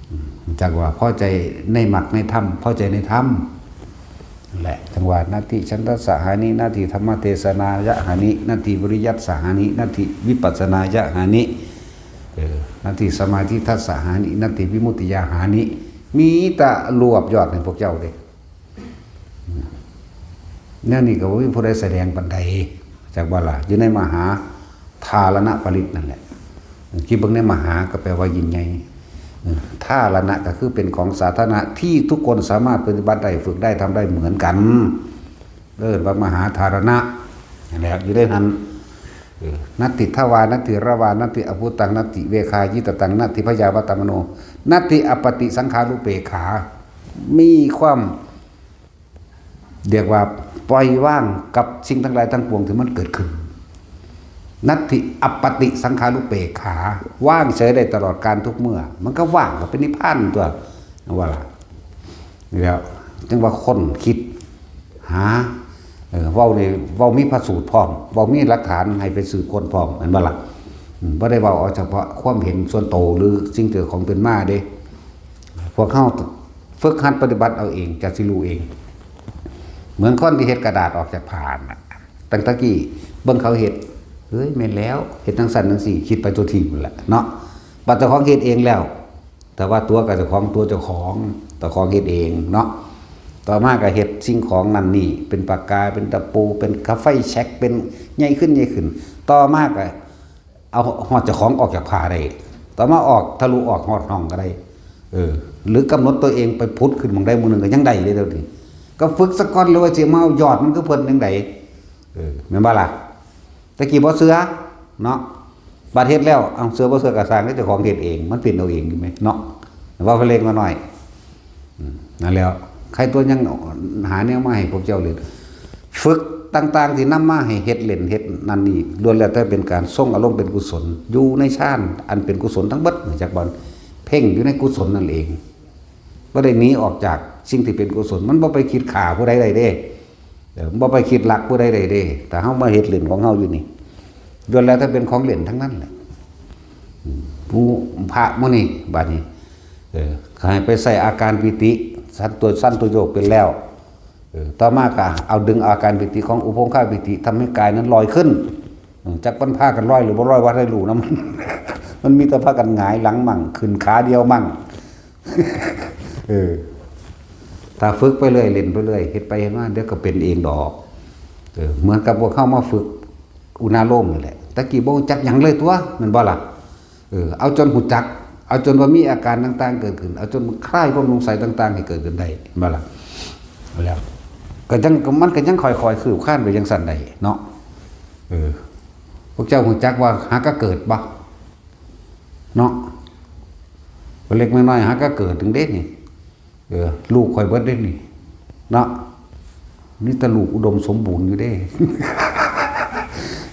อืม จักว่าพอใจในมรรคในธรรม พอใจในธรรม นั่นแหละ จังว่า นัตถิฉันทัสสะหานิ นัตถิธรรมเทศนายะหานิ นัตถิวิริยัสสะหานิ นัตถิวิปัสสนายะหานิ เออ นัตถิสมาธิทัสสะหานิ นัตถิวิมุตติยาหานิ มีแต่รวบยอดให้พวกเจ้าเด้ แนวนี้ก็บ่มีผู้ใดแสดงปานใด จักว่าล่ะ อยู่ในมหาธารณปริตรนั่นแหละ คิดเบิ่งในมหาก็แปลว่ายิ่งใหญ่ เออ ธารณะก็คือเป็นของสาธารณะที่ทุกคนสามารถปฏิบัติได้ ฝึกได้ ทำได้เหมือนกัน เอิ้นว่ามหาธารณะ นั่นแหละ อยู่ในนั้น เออ นัตถิทวา นัตถิรวา นัตถิอภูตัง นัตถิเวขายิตตัง นัตถิพยาวัตตมโน นัตถิอัปปติสังขารุปเปกขา มีความ เรียกว่าปล่อยวางกับสิ่งทั้งหลายทั้งปวงที่มันเกิดขึ้น นัตถิอัปปติสังขารุปเปกขา ว่างเฉยได้ตลอดกาลทุกเมื่อ มันก็ว่างก็เป็นนิพพานตัว ว่าล่ะ นี่แล้ว จังว่าคนคิด หา เออ เว้านี่ เว้ามีพระสูตรพร้อม เว้ามีหลักฐานให้ไปสืบค้นพร้อม แม่นบ่ล่ะ อืม บ่ได้เว้าเอาเฉพาะความเห็นส่วนโตหรือสิ่งที่ของเป็นมาเด้ พวกเฮาฝึกหัดปฏิบัติเอาเอง จักสิรู้เอง เหมือนคนที่เฮ็ดกระดาษออกจากผ้าน่ะ ตั้งแต่กี้เบิ่งเขาเฮ็ด เฮ้ย แม่นแล้ว เฮ็ดจั่งซั้นจั่งซี้ คิดไปทั่วทีปนั่นแหละเนาะ บัดเจ้าของเฮ็ดเองแล้ว แต่ว่าตัวกับเจ้าของ ตัวเจ้าของ เจ้าของเฮ็ดเองเนาะ ต่อมาก็เฮ็ดสิ่งของนั่นนี่ เป็นปากกา เป็นตะปู เป็นกาไฟแช็ก เป็นใหญ่ขึ้น ใหญ่ขึ้น ต่อมาก็เอาฮอดเจ้าของออกจากผ้าได้ ต่อมาออกทะลุออกฮอดห้องก็ได้ เออ หรือกำหนดตัวเองไปผุดขึ้นหม่องใดหม่องหนึ่งก็ยังได้เลยเดี๋ยวนี้ ก็ฝึกซะก่อนเลยว่าสิมาเอายอดมันคือเพิ่นจั่งใด เออ แม่นบ่ล่ะ แต่กี้บ่เชื่อเนาะ บัดเฮ็ดแล้ว เอาเชื่อบ่เชื่อก็ซ่าง เจ้าของเฮ็ดเอง มันเป็นเอาเองอยู่แหมเนาะ ว่าไปเล็กมาหน่อย อืม นั่นแล้ว ใครตัวยังหาแนวมาให้พวกเจ้าเล่น ฝึกต่างๆที่นำมาให้เฮ็ดเล่นเฮ็ดนั่นนี่ ล้วนแล้วแต่เป็นการทรงอารมณ์เป็นกุศล อยู่ในฌานอันเป็นกุศลทั้งเบิด จักบ่อน เพ่งอยู่ในกุศลนั่นเอง บ่ได้หนีออกจากสิ่งที่เป็นกุศล มันบ่ไปคิดฆ่าผู้ใดได้เด้ เออ บ่ไปคิดลักผู้ใดได้เด้ แต่เฮามาเฮ็ดเล่นของเฮาอยู่นี่ ล้วนแล้วแต่เป็นของเล่นทั้งนั้นแหละ อืม ผู้พระมื้อนี้ บัดนี้ เออ ให้ไปใส่อาการปีติ สันตัว สันตัวโยกเป็นแล้ว เออ ต่อมาก็เอาดึงอาการปีติของอุพงคาปีติ ทำให้กายนั้นลอยขึ้น อืม จักมันพากันลอยหรือบ่ลอย ว่าได้รู้นะ มัน มันมีแต่พากันหงายหลังมั่ง ขึ้นขาเดียวมั่ง เออ ถ้าฝึกไปเรื่อย เล่นไปเรื่อย เฮ็ดไปเฮ็ดมา เดี๋ยวก็เป็นเองดอก เออ เหมือนกับพวกเฮามาฝึกอุณาโลมนี่แหละ ตะกี้บ่รู้จักหยังเลยตัว แม่นบ่ล่ะ เออ เอาจนรู้จัก เอาจนว่ามีอาการต่างๆเกิดขึ้น เอาจนคลายความสงสัยต่างๆให้เกิดขึ้นได้ แม่นบ่ล่ะ แล้ว ก็จั่ง มันก็ยังค่อยๆคืบคลานไปจั่งซั้นได้เนาะ เออ พวกเจ้ารู้จักว่าหากะเกิดบ่ เนาะ เล็กน้อยหากะเกิดจั่งเด้นี่ เออ ลูกข่อยเบิดเด้นี่ เนาะ มีแต่ลูกอุดมสมบูรณ์อยู่เด้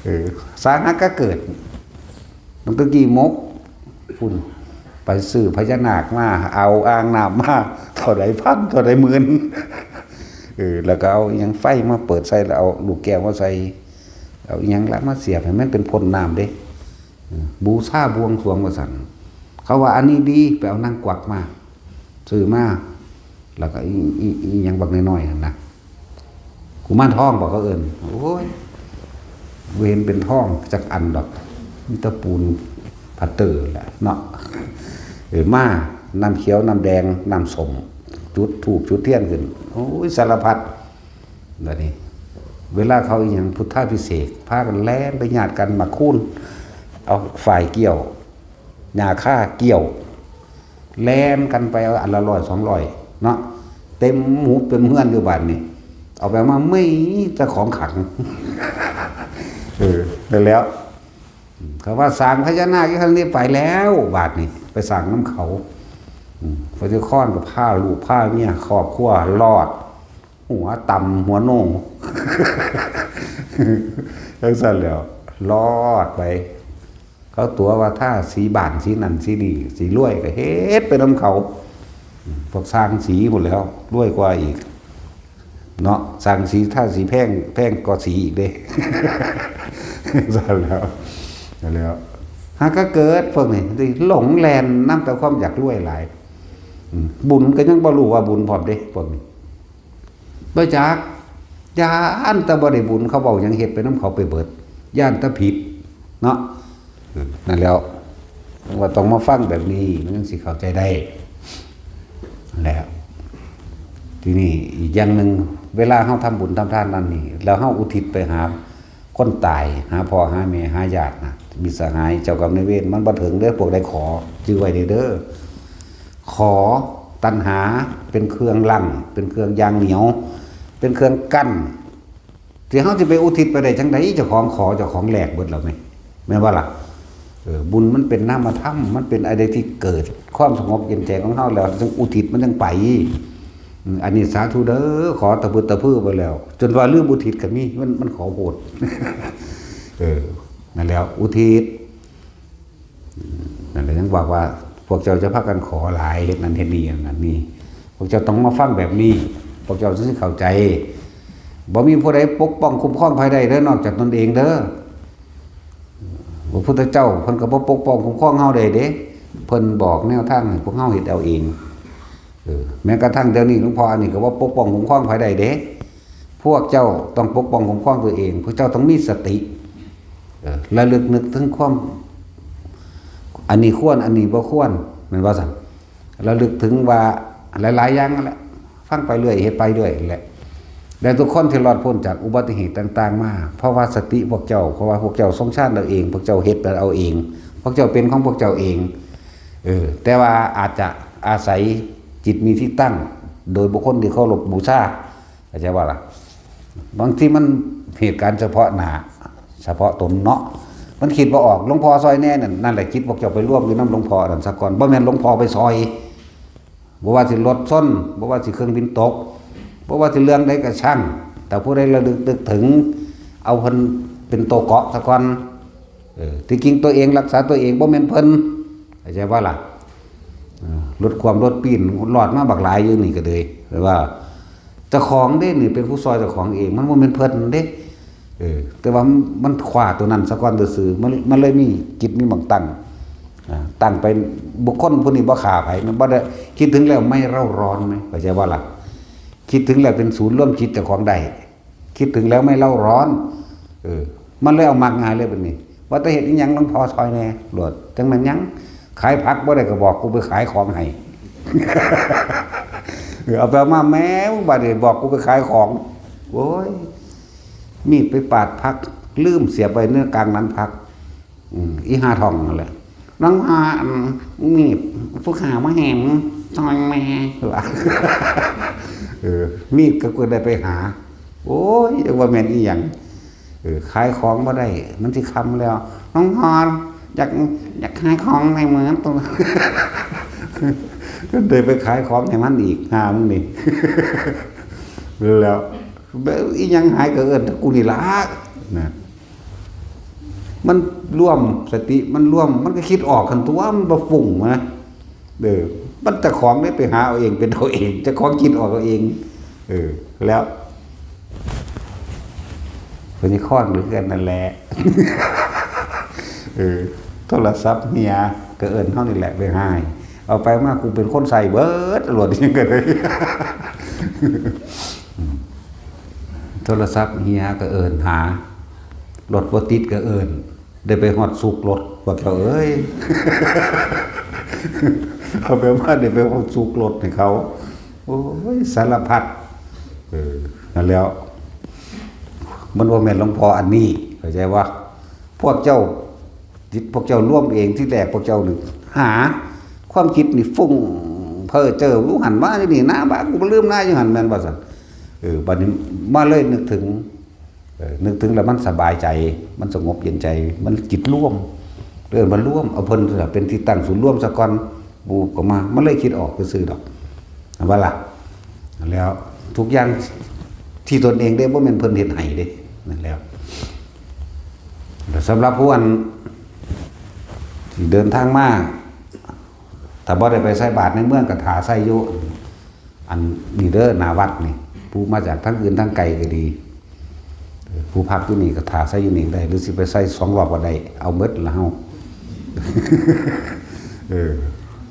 เออ สร้างหากะเกิด ตั้งแต่กี้มก พุ้น ไปซื้อพญานาคมา เอาอ่างน้ำมา เท่าใดพัน เท่าใดหมื่น เออ แล้วก็เอาอิหยังไฟมาเปิดใส่ แล้วเอาลูกแก้วมาใส่ เอาอิหยังละมาเสียบให้มันเป็นพ่นน้ำเด้ อืม บูชาบวงสรวงว่าซั่น เขาว่าอันนี้ดี ไปเอานางกวักมา ซื้อมา แล้วก็อี อี อีหยังบักน้อยๆนั่นนะ กุมารทองบ่เขาเอิ้น โอ้ย บ่เห็นเป็นทองจักอันดอก มีแต่ปูนพัตเตอร์แหละเนาะ เออ มา น้ำเขียว น้ำแดง น้ำส้ม จุดธูป จุดเทียนขึ้น โอ้ย สารพัด บัดนี้ เวลาเขาอีหยังพุทธาภิเษก พากันแล่นไปญาติกัน หมากคูน เอาฝ่ายเกี่ยว หญ้าคาเกี่ยว แล่นกันไปเอาอันละร้อยสองร้อยเนาะ เต็มหุบเต็มเฮือนอยู่บัดนี้ เอาไปมาไม่เจ้าของขัง เออ ได้แล้ว เขาว่าสร้างพญานาคอยู่ทางนี้ไปแล้ว บาดนี้ ไปสร้างนำเขา อืม พระเจ้าค้อนก็พาลูกพาเมีย ครอบครัวรอด หัวต่ำหัวโน่ง จั่งซั้นแหล้ว รอดไป เขาตั๋วว่าทาสีบ้านสีนั่นสีนี่ สิรวยก็เฮ็ดไปนำเขา อืม พวกสร้างสีพู้นแหล้ว รวยกว่าอีก เนาะ สั่งสี ทาสีแพง แพงกว่าสีอีกเด้ ซั่นแล้ว แล้ว หากะเกิดพวกนี้ หลงแล่นนำแต่ความอยากรวยหลาย อืม บุญก็ยังบ่ฮู้ว่าบุญพร้อมเด้ พวกนี้ บ่จัก ย้านแต่บ่ได้บุญ เขาเว้าหยังเฮ็ดไปนำเขาไปเบิด ย้านแต่ผิด เนาะ เออ นั่นแล้ว ว่าต้องมาฟังแบบนี้ มันจั่งสิเข้าใจได้ แล้ว ทีนี้อีกอย่างหนึ่ง เวลาเฮาทำบุญทำทานนั่นนี่ แล้วเฮาอุทิศไปหาคนตาย หาพ่อหาแม่หาญาตินะ มิตรสหายเจ้ากรรมนายเวร มันบ่ถึงเด้อ พวกใดขอ จื่อไว้เด้อ ขอ ตัณหาเป็นเครื่องรั้ง เป็นเครื่องยางเหนียว เป็นเครื่องกั้น ที่เฮาสิไปอุทิศไปได้จั่งใด เจ้าของขอ เจ้าของแลกเบิดแล้วแม่น แม่นบ่ล่ะ เออ บุญมันเป็นนามธรรม มันเป็นอะไรที่เกิดความสงบเย็นใจของเฮาแล้ว จั่งอุทิศมันจั่งไป อืม อันนี้สาธุเด้อ ขอตะพึดตะพือไปแล้ว จนว่าลืมอุทิศก็มี มัน มันขอโพด เออ นั่นแล้ว อุทิศ นั่นแหละยังบอกว่า พวกเจ้าจะพากันขอหลาย เฮ็ดนั่นเฮ็ดนี่ อย่างนั้นนี่ พวกเจ้าต้องมาฟังแบบนี้ พวกเจ้าจึงสิเข้าใจ บ่มีผู้ใดปกป้องคุ้มครองไผได้เด้อ นอกจากตนเองเด้อ พระพุทธเจ้าเพิ่นก็บ่ปกป้องคุ้มครองเฮาได้เด้ เพิ่นบอกแนวทางให้พวกเฮาเฮ็ดเอาเอง เออ แม้กระทั่งเดี๋ยวนี้หลวงพ่ออันนี้ก็บ่ปกป้องคุ้มครองไผได้เด้ พวกเจ้าต้องปกป้องคุ้มครองตัวเอง พวกเจ้าต้องมีสติ เออ ระลึกนึกถึงความ อันนี้ควร อันนี้บ่ควร แม่นบ่ซั่น ระลึกถึงว่าหลายๆอย่างนั่นแหละ ฟังไปเรื่อย เฮ็ดไปเรื่อยนั่นแหละ และทุกคนที่รอดพ้นจากอุบัติเหตุต่างๆมา เพราะว่าสติพวกเจ้า เพราะว่าพวกเจ้าทรงฌานเอาเอง พวกเจ้าเฮ็ดเอาเอง พวกเจ้าเป็นของพวกเจ้าเอง เออ แต่ว่าอาจจะอาศัยจิตมีที่ตั้ง โดยบุคคลที่เคารพบูชา เข้าใจบ่ล่ะ บางทีมันเหตุการณ์เฉพาะหน้า เฉพาะตนเนาะ มันคิดบ่ออก หลวงพ่อซอยแหน่นั่น นั่นแหละ จิตพวกเจ้าไปรวมอยู่นำหลวงพ่อนั่นซะก่อน บ่แม่นหลวงพ่อไปซอย บ่ว่าสิรถชน บ่ว่าสิเครื่องบินตก บ่ว่าสิเรื่องใดก็ช่าง แต่ผู้ใดระลึกนึกถึง เอาเพิ่นเป็นตัวเกาะซะก่อน เออ ที่จริงตัวเองรักษาตัวเอง บ่แม่นเพิ่น เข้าใจบ่ล่ะ เออ รถความรถปีนรอดมาบักหลายอยู่นี่ก็เลย แปลว่า เจ้าของเด้นี่เป็นผู้ซอยเจ้าของเอง มันบ่แม่นเพิ่นเด้ เออ แต่ว่ามัน มันคว้าตัวนั้นซะก่อนซื่อๆ มัน มันเลยมีจิตมีหม่องตั้ง อ่า ตั้งไป บุคคลผู้นี้บ่ฆ่าไผ มันบ่ได้ คิดถึงแล้วไม่เร่าร้อนไหม เข้าใจบ่ล่ะ คิดถึงแล้วเป็นศูนย์รวมจิตเจ้าของได้ คิดถึงแล้วไม่เร่าร้อน เออ มันเลยเอามักง่ายเลยบัดนี้ ว่าแต่เฮ็ดอีหยังหลวงพ่อซอยแหน่ โลด จั่งแม่นหยัง ขายผักบ่ได้ก็บอกกูไปขายของให้ เออ เอาไปเอามาแหม บัดนี้บอกกูไปขายของ โอ้ย มีดไปปาดผัก ลืมเสียบไว้ในกลางนั้นผัก อืม อีห่าทองนั่นแหละ น้องพา อืม มีด ผู้ขามาแหม ซอยแหม่ ว่า เออ มีดก็ควรได้ไปหา โอ้ย ว่าแม่นอีหยัง เออ ขายของบ่ได้ มันสิค่ำแล้ว น้องพร อยาก อยากขายของในเมืองตัว ก็เลยไปขายของให้มันอีก หามึงนี่ แล้ว แบบอีหยังหายก็เอิ้นแต่กูนี่ล่ะ นะ มันรวมสติ มันรวม มันก็คิดออกคันตัว มันบ่ฟุ้งนะ เออ มันเจ้าของได้ไปหาเอาเอง เป็นเอาเอง เจ้าของคิดออกเอาเอง เออ แล้ว คนนี้คอนหรือกันนั่นแหละ เออ โทรศัพท์เฮีย ก็เอิ้นเฮานี่แหละไปหา เอาไปมากูเป็นคนใส่เบิด โลดยังก็ได้ โทรศัพท์เฮียก็เอิ้นหา รถบ่ติดก็เอิ้น ได้ไปฮอดสุกรถ พวกเจ้าเอ้ย เอาไปมาได้ไปฮอดสุกรถให้เขา โอ้ย สารพัด เออ นั่นแล้ว มันบ่แม่นหลวงพ่ออันนี้ เข้าใจบ่ พวกเจ้า จิตพวกเจ้ารวมเอง ที่แรกพวกเจ้านี่หา ความคิดนี่ฟุ้งเพ้อเจ้ออยู่หั่น มาอยู่นี่นะ บ้า กูบ่ลืมนะอยู่หั่น แม่นบ่ซั่น เออ บัดนี้มาเลยนึกถึง เออ นึกถึงแล้วมันสบายใจ มันสงบเย็นใจ มันจิตรวม เอิ้นว่ารวม เอาเพิ่นเป็นที่ตั้งศูนย์รวมซะก่อน บูบก็มา มันเลยคิดออกซื่อๆดอก ว่าล่ะ แล้วทุกอย่างที่ตนเองได้ บ่แม่นเพิ่นเฮ็ดให้เด้ นั่นแล้ว แต่สำหรับผู้อันที่เดินทางมา ถ้าบ่ได้ไปใส่บาตรในเมืองก็ถ่าใส่อยู่ อันนี้เด้อ หน้าวัดนี่ ผู้มาจากทางอื่นทางไกลก็ดี เออ ผู้พักอยู่นี่ก็ถ่าใส่อยู่นี่ก็ได้ หรือสิไปใส่สองรอบก็ได้ เอาหมดละเฮา เออ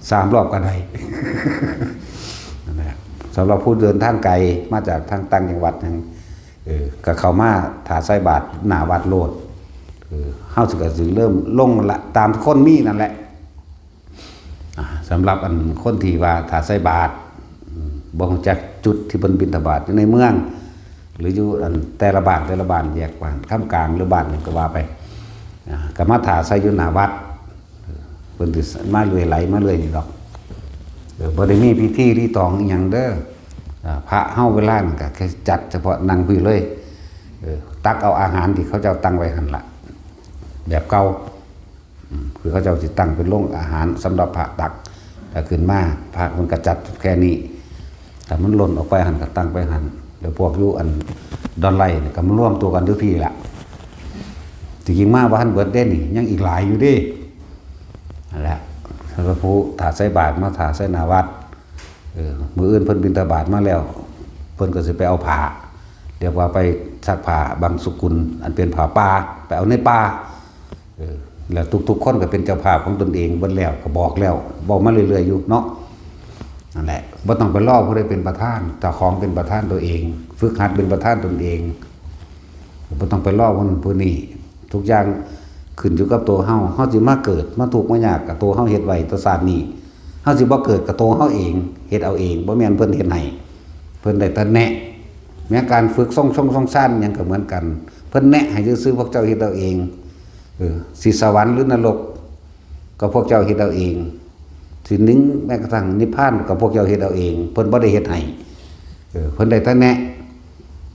สามรอบก็ได้ นั่นแหละ สำหรับผู้เดินทางไกล มาจากทางต่างจังหวัดหยัง เออ ก็เข้ามาถ่าใส่บาตรหน้าวัดโลด เออ เฮาสิก็สิเริ่มลงละ ตามคนมีนั่นแหละ อ่า สำหรับอันคนที่ว่าถ่าใส่บาตร อืม บ่ฮู้จักจุดที่เพิ่นบิณฑบาตอยู่ในเมือง หรืออยู่อันแต่ละบ้าน แต่ละบ้าน แยกบ้าน ค่ำกลาง หรือบ้านหยังก็ว่าไป อ่า ก็มาถ่าใส่อยู่หน้าวัด เออ เพิ่นสิมาเรื่อย ไหลมาเรื่อยนี่ดอก เออ บ่ได้มีพิธีรีตองอิหยังเด้อ อ่า พระเฮาเวลานั้นก็แค่จัดเฉพาะนั่งพี้เลย เออ ตักเอาอาหารที่เขาเจ้าตั้งไว้หั่นล่ะ แบบเก่า อืม คือเขาเจ้าสิตั้งเป็นโรงอาหารสำหรับพระตัก แล้วขึ้นมา พระมันก็จัดแค่นี้ แต่มันล้นออกไปหั่นก็ตั้งไปหั่น แล้วพวกอยู่อันดอนไลนี่ก็มารวมตัวกันอยู่พี้ล่ะ ที่จริงมาบ่ทันเบิดเด้นี่ ยังอีกหลายอยู่เด้ นั่นแหละ สำหรับผู้ถ่าใส่บาตรมาถ่าใส่หน้าวัด เออ มื้ออื่นเพิ่นบิณฑบาตมาแล้ว เพิ่นก็สิไปเอาผ้า เรียกว่าไปซักผ้าบังสุกุล อันเป็นผ้าป่า ไปเอาในป่า เออ แล้วทุกๆคนก็เป็นเจ้าภาพของตนเองเบิดแล้ว ก็บอกแล้ว เว้ามาเรื่อยๆอยู่เนาะ นั่นแหละ บ่ต้องไปรอผู้ใดเป็นประธาน เจ้าของเป็นประธานตัวเอง ฝึกหัดเป็นประธานตนเอง บ่ต้องไปรอผู้นั้นผู้นี้ ทุกอย่างขึ้นอยู่กับตัวเฮา เฮาสิมาเกิด มาทุกข์มายาก ก็ตัวเฮาเฮ็ดไว้แต่ชาตินี้ เฮาสิบ่เกิด ก็ตัวเฮาเอง เฮ็ดเอาเอง บ่แม่นเพิ่นเฮ็ดให้ เพิ่นได้แต่แนะ แม้การฝึกทรงชงทรงฌานหยังก็เหมือนกัน เพิ่นแนะให้ซื่อๆ พวกเจ้าเฮ็ดเอาเอง เออ สิสวรรค์หรือนรก ก็พวกเจ้าเฮ็ดเอาเอง สิถึงแม้กระทั่งนิพพานก็พวกเจ้าเฮ็ดเอาเอง เพิ่นบ่ได้เฮ็ดให้ เออ เพิ่นได้แต่แนะ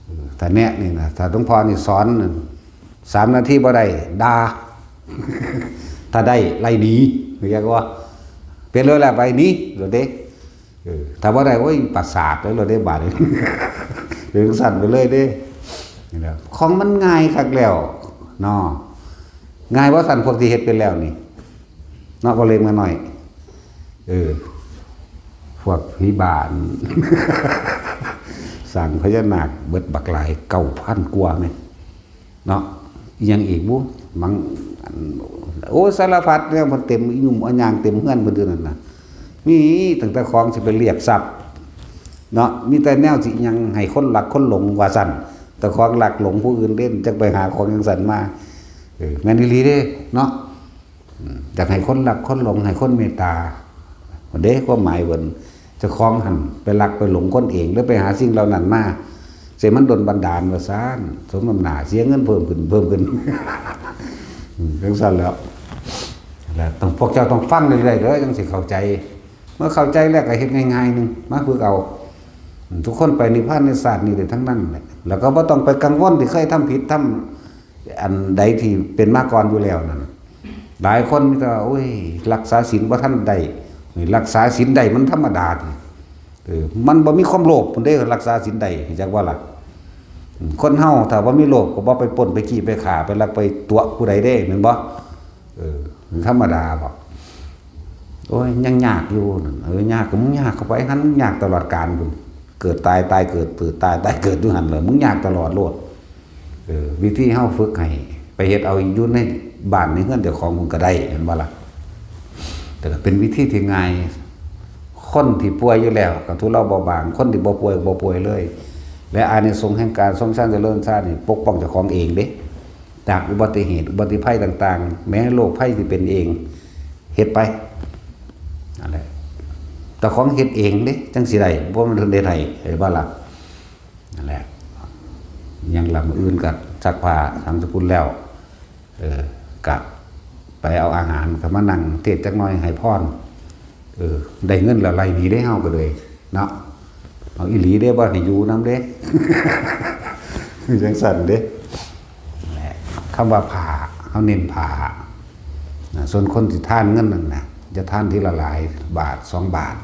เออ แต่แนะนี่นะ ถ้าหลวงพ่อนี่สอน สามนาทีบ่ได้ ด่า ถ้าได้ไล่หนี เรียกว่า เป็นเลยแหละ ไปหนี โลดเด้ เออ ถ้าบ่ได้ โอ้ย ประสาทเลย โลดเด้ บาดนี้ ถึงสั่นไปเลยเด้ นี่แหละ ของมันง่ายคักแล้ว เนาะ ง่ายบ่สั่น พวกที่เฮ็ดเป็นแล้วนี่ เนาะ บ่เล็กมาหน่อย เออ พวกผีบ้าน สร้างพญานาคเบิดบักหลาย เก้าพันกว่าแม่น เนาะ อิหยังอีกบุ มัง อัน โอ้ สารพัดแนว มันเต็ม อีหยุ่มเอายางเต็มเฮือนเพิ่นอยู่นั่นน่ะ มีตั้งแต่ของสิไปเรียกทรัพย์ เนาะ มีแต่แนวสิหยังให้คนรักคนหลงว่าซั่น แต่ของรักหลงผู้อื่นเด้ จักไปหาของจังซั่นมา เออ แม่นอีหลีเด้ เนาะ อืม อยากให้คนรักคนหลง ให้คนเมตตา เด้ ความหมายเพิ่น เจ้าของหั่นไปรักไปหลงคนเอง หรือไปหาสิ่งเหล่านั้นมา เสียมันดลบันดาลว่าซั่น สมน้ำหน้า เสียเงินเพิ่มขึ้น เพิ่มขึ้น อืม จังซั่นแล้ว แล้วต้อง พวกเจ้าต้องฟังเรื่อยๆเด้อ จังสิเข้าใจ เมื่อเข้าใจแล้วก็เฮ็ดง่ายๆหนึ่ง มาฝึกเอา อืม ทุกคนไปนิพพานในชาตินี้ได้ทั้งนั้นแหละ แล้วก็บ่ต้องไปกังวลที่เคยทำผิดทำ อันใดที่เป็นมาก่อนอยู่แล้วนั่น หลายคนมีแต่ว่า โอ้ย รักษาศีลบ่ทันได้ นี่รักษาศีลได้มันธรรมดาติ เออ มันบ่มีความโลภพุ้นเด้ รักษาศีลได้ รู้จักบ่ล่ะ อืม คนเฮาถ้าบ่มีโลภก็บ่ไปปล้นไปจี้ไปฆ่าไปลักไปตั๋วผู้ใดเด้ แม่นบ่ เออ มันธรรมดาบ่ โอ้ย ยังยากอยู่นั่น เออ ยากก็มึงยากเข้าไปหั่น มึงยากตลอดกาลพุ้น เกิดตาย ตายเกิด เกิดตาย ตายเกิดอยู่หั่นแหละ มึงยากตลอดโลด เออ วิธีเฮาฝึกให้ไปเฮ็ดเอาอยู่ในบ้านในเฮือนเจ้าของพุ้นก็ได้ แม่นบ่ล่ะ แต่ก็เป็นวิธีที่ง่าย คนที่ป่วยอยู่แล้วก็ทุเลาเบาบาง คนที่บ่ป่วยก็บ่ป่วยเลย และอานิสงส์แห่งการทรงฌานเจริญฌานนี่ปกป้องเจ้าของเองเด้ จากอุบัติเหตุ อุบัติภัยต่างๆ แม้โรคภัยที่เป็นเอง เฮ็ดไป นั่นแหละ เจ้าของเฮ็ดเองเด้ จังสิได้ บ่แม่นเพิ่นเฮ็ดให้ เห็นบ่ล่ะ นั่นแหละ ยังละมื้ออื่นก็ซักผ้าสังสกุลแล้ว เออ กะไปเอาอาหาร ก็มานั่งเทศน์จักหน่อยให้พร เออ ได้เงินแล้วไล่หนีเด้ เฮาก็เลย เนาะ เอาอีหลีเด้ บ่ให้อยู่นำเด้ จังซั่นเด้ นั่นแหละ คำว่าผ้า เฮาเน้นผ้า นะ ส่วนคนที่ทานเงินนั่นน่ะ จะทานทีละหลายบาท สองบาท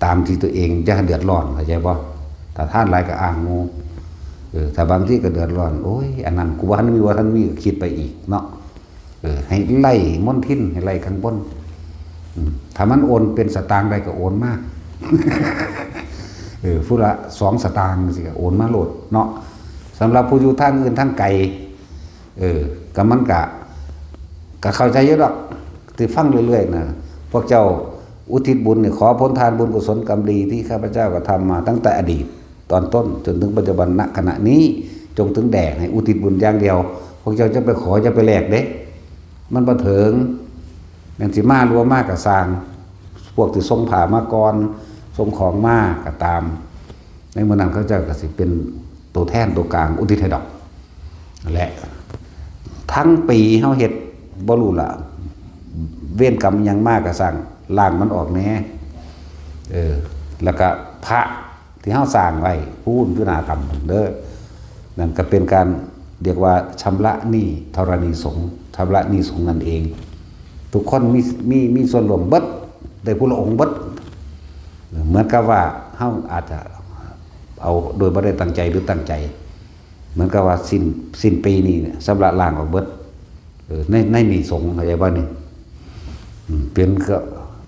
ตามที่ตัวเองจะเดือดร้อน เข้าใจบ่ ถ้าทานหลายก็อ้างหมู่ เออ ถ้าบางทีก็เดือดร้อน โอ้ย อันนั้นกูบ่ทันมี บ่ทันมี ก็คิดไปอีกเนาะ เออ ให้ไล่มลทิน ให้ไล่ข้างบน อืม ถ้ามันโอนเป็นสตางค์ได้ก็โอนมา เออ ผู้ละสองสตางค์สิ โอนมาโลดเนาะ สำหรับผู้อยู่ทางอื่นทางไกล เออ ก็มันกะ ก็เข้าใจอยู่ดอก ที่ฟังเรื่อยๆนะ พวกเจ้าอุทิศบุญนี่ ขอผลทานบุญกุศลกรรมดีที่ข้าพเจ้ากระทำมาตั้งแต่อดีตตอนต้น จนถึงปัจจุบัน ณ ขณะนี้ จงถึงแด่ ให้อุทิศบุญอย่างเดียว พวกเจ้าจะไปขอจะไปแลกเด้ มันบ่เถิง แม่นสิมาหรือบ่มาก็ซ่าง พวกที่ส่งผ้ามาก่อน ส่งของมาก็ตาม ในมื้อนั้นเขาเจ้าก็สิเป็นตัวแทนตัวกลางอุทิศให้ดอก และทั้งปีเฮาเฮ็ดบ่รู้ล่ะ เวรกรรมอิหยังมาก็ซ่าง ล้างมันออกแหน่ เออ แล้วก็พระที่เฮาสร้างไว้ พู้นอยู่หน้าถ้ำพู้นเด้อ นั่นก็เป็นการเรียกว่าชำระหนี้ธรณีสงฆ์ ชำระหนี้สงฆ์นั่นเอง ทุกคนมี มี มีส่วนร่วมเบิด ได้ผู้ละองค์เบิด เหมือนกับว่าเฮาอาจจะเอาโดยบ่ได้ตั้งใจหรือตั้งใจ เหมือนกับว่าสิ้น สิ้นปีนี่เนี่ยชำระล้างออกเบิด เออ ใน ในหนี้สงฆ์ เข้าใจบ่นี่ อืม เป็นก็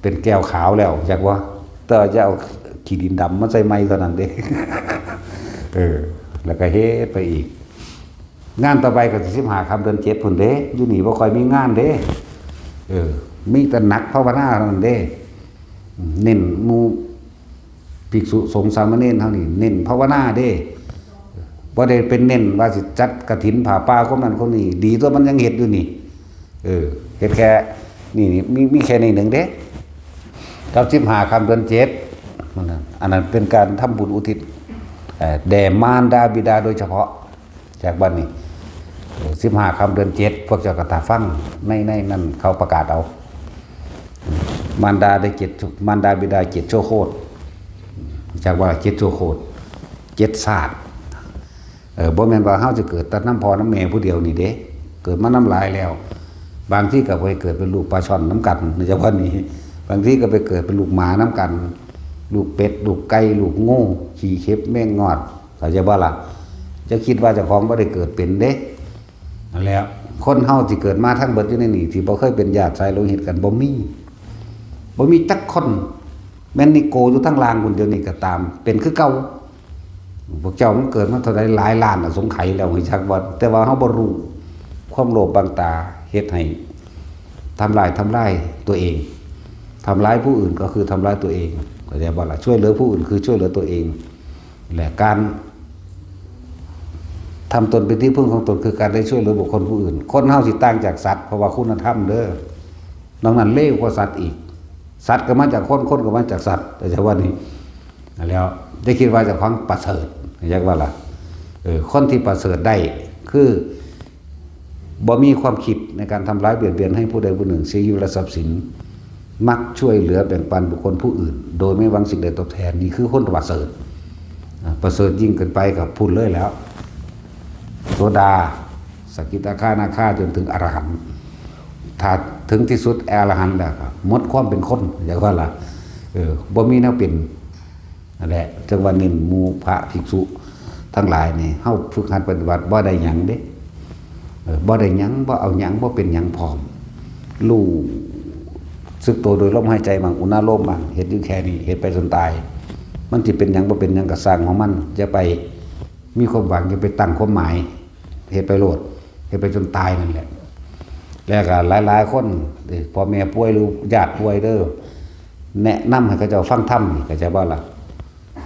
เป็นแก้วขาวแล้ว จักว่า แต่ว่าจะเอาขี้ดินดำมาใส่ใหม่เท่านั้นเด้ เออ แล้วก็เฮ็ดไปอีก งานต่อไปก็สิบห้าค่ำเดือนเจ็ดพู้นเด้ อยู่นี่บ่ค่อยมีงานเด้ เออ มีแต่หนักภาวนาเท่านั้นเด้ เน้นหมู่ภิกษุสงฆ์สามเณรเฮานี่ เน้นภาวนาเด้ บ่ได้เป็นเน้นว่าสิจัดกฐินผ้าป่าคนนั้นคนนี้ ดีตัวมันยังเฮ็ดอยู่นี่ เออ เฮ็ดแค่ นี่ นี่ มี มีแค่นี้หนึ่งเด้ กับสิบห้าค่ำเดือนเจ็ด นั่นน่ะ อันนั้นเป็นการทำบุญอุทิศ เอ่อ แด่มารดาบิดาโดยเฉพาะ จากบัดนี้ เอ่อ สิบห้าค่ำเดือนเจ็ด พวกเจ้าก็ถ้าฟัง ใน ในนั้นเขาประกาศเอา มารดาได้เจ็ด มารดาบิดาเจ็ดชั่วโคตร จากว่าเจ็ดชั่วโคตร เจ็ดชาติ เออ บ่แม่นว่าเฮาจะเกิดแต่นำพ่อนำแม่ผู้เดียวนี่เด้ เกิดมานำหลายแล้ว บางทีก็ไปเกิดเป็นลูกปลาช่อนนำกัน ในจังหวัดนี้ บางทีก็ไปเกิดเป็นลูกหมานำกัน ลูกเป็ด ลูกไก่ ลูกงู ขี้เข็บ แมงงอด เข้าใจบ่ล่ะ จะคิดว่าเจ้าของบ่ได้เกิดเป็นเด้ นั่นแหละ คนเฮาที่เกิดมาทั้งเบิดอยู่ในนี่ ที่บ่เคยเป็นญาติสายโลหิตกัน บ่มี บ่มีจักคน แม่นนิโกอยู่ทั้งล่างพู้น เดี๋ยวนี้ก็ตาม เป็นคือเก่า พวกเจ้ามันเกิดมาเท่าใด หลายล้านอสงไขยแล้ว รู้จักบ่ แต่ว่าเฮาบ่รู้ ความโลภบังตา เฮ็ดให้ทำลาย ทำลายตัวเอง ทำร้ายผู้อื่นก็คือทำร้ายตัวเอง เข้าใจบ่ล่ะ ช่วยเหลือผู้อื่นคือช่วยเหลือตัวเอง และการทำตนเป็นที่พึ่งของตนคือการได้ช่วยเหลือบุคคลผู้อื่น คนเฮาสิต่างจากสัตว์ เพราะว่าคุณธรรมเด้อ นอกนั้นเลวกว่าสัตว์อีก สัตว์ก็มาจากคน คนก็มาจากสัตว์ แต่จะว่านี่ แล้วจะคิดว่าเจ้าของประเสริฐ อยากว่าล่ะ เออ คนที่ประเสริฐได้ คือ บ่มีความคิดในการทำร้ายเบียดเบียนให้ผู้ใดผู้หนึ่งเสียชีวิตและทรัพย์สิน มักช่วยเหลือแบ่งปันบุคคลผู้อื่น โดยไม่หวังสิ่งใดตอบแทน นี่คือคนประเสริฐ อ่า ประเสริฐยิ่งขึ้นไปกับพู้นเลยแล้ว โสดา สกิทาคานาคา จนถึงอรหันต์ ถ้าถึงที่สุดอรหันต์แล้วก็หมดความเป็นคน อยากว่าล่ะ เออ บ่มีแนวเป็น นั่นแหละ จังว่าเน้นหมู่พระภิกษุทั้งหลายนี่ เฮาฝึกหัดปฏิบัติบ่ได้หยังเด้ เออ บ่ได้หยัง บ่เอาหยัง บ่เป็นหยังพร้อม รู้สึกตัวโดยลมหายใจบ้าง อุณาโลมบ้าง เฮ็ดอยู่แค่นี้ เฮ็ดไปจนตาย มันสิเป็นหยังบ่เป็นหยังก็ซ่างของมัน อย่าไปมีความหวัง อย่าไปตั้งความหมาย เฮ็ดไปโลด เฮ็ดไปจนตายนั่นแหละ แล้วก็หลายๆคน เอ้ย พ่อแม่ป่วยหรือญาติป่วยเด้อ แนะนำให้เขาเจ้าฟังธรรมนี่ เข้าใจบ่ล่ะ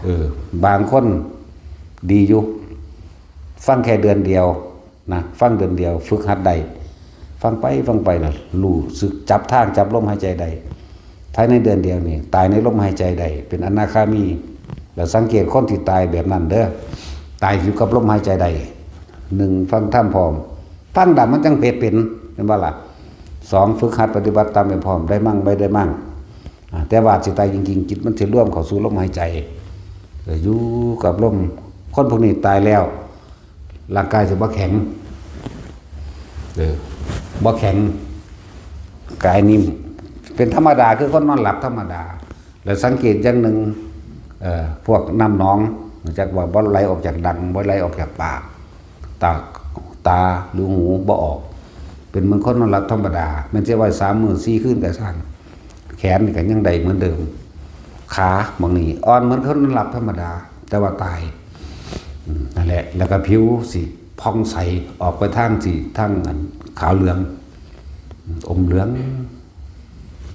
เออ บางคนดีอยู่ ฟังแค่เดือนเดียวนะ ฟังเดือนเดียว ฝึกหัดได้ ฟังไป ฟังไปนะ รู้สึกจับทาง จับลมหายใจได้ ภายในเดือนเดียวนี่ ตายในลมหายใจได้ เป็นอนาคามี แล้วสังเกตคนที่ตายแบบนั้นเด้อ ตายอยู่กับลมหายใจได้ หนึ่ง ฟังธรรมพร้อม ฟังแล้วมันจังเฮ็ดเป็น แม่นบ่ล่ะ สอง ฝึกหัดปฏิบัติตามไปพร้อม ได้มั่งไม่ได้มั่ง อ่า แต่ว่าสิตายจริงๆ จิตมันสิรวมเข้าสู่ลมหายใจ เออ อยู่กับลม คนพวกนี้ตายแล้ว ร่างกายสิบ่แข็ง เออ บ่แข็ง กายนิ่ม เป็นธรรมดา คือคนนอนหลับธรรมดา แล้วสังเกตอย่างหนึ่ง เอ่อ พวกน้ำหนอง จักว่าบ่ไหลออกจากดัง บ่ไหลออกจากปาก ตา ตาหรือหูบ่ออก เป็นเหมือนคนนอนหลับธรรมดา แม่นสิไว้สามมื้อสี่คืนก็ซ่าง แขนนี่ก็ยังได้เหมือนเดิม ขาหม่องนี้อ่อนเหมือนคนหลับธรรมดา แต่ว่าตาย อืม นั่นแหละ แล้วก็ผิวสิผ่องใส ออกไปทางสิ ทางอันขาวเหลือง อืม อมเหลือง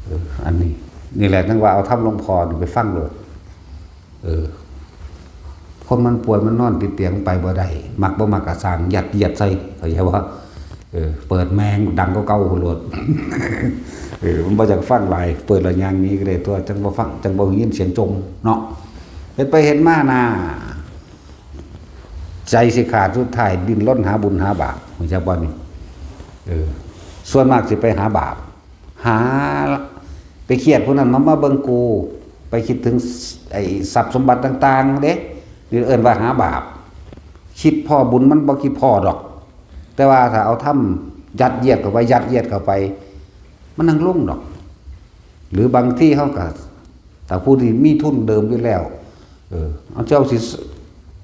เออ อันนี้ นี่แหละ จั่งว่าเอาธรรมหลวงพ่อนี่ไปฟังโลด เออ คนมันป่วยมันนอนติดเตียงไปบ่ได้ มักบ่มักก็ซ่าง ยัดเยียดใส่ เข้าใจบ่ เออ เปิดแม่งดังกว่าเก่าโลด เออ มันบ่อยากฟังหลาย เปิดแล้วย่างหนีก็ได้ตั๊ว จั่งบ่ฟัง จั่งบ่ยินเสียงจมเนาะ เฮ็ดไปเฮ็ดมาน่ะ ใจสิขาด สุดท้ายดิ้นรนหาบุญหาบาป เข้าใจบ่นี่ เออ ส่วนมากสิไปหาบาป หา ไปเครียดผู้นั้นมา มาเบิ่งกู ไปคิดถึงไอ้ทรัพย์สมบัติต่างๆเด้ นี่เอิ้นว่าหาบาป คิดพ้อบุญมันบ่คิดพ้อดอก แต่ว่าถ้าเอาธรรมยัดเยียดเข้าไป ยัดเยียดเข้าไป มันนั่งลงดอก หรือบางทีเฮาก็ ถ้าผู้ที่มีทุนเดิมอยู่แล้ว เออ เอา เจ้าสิ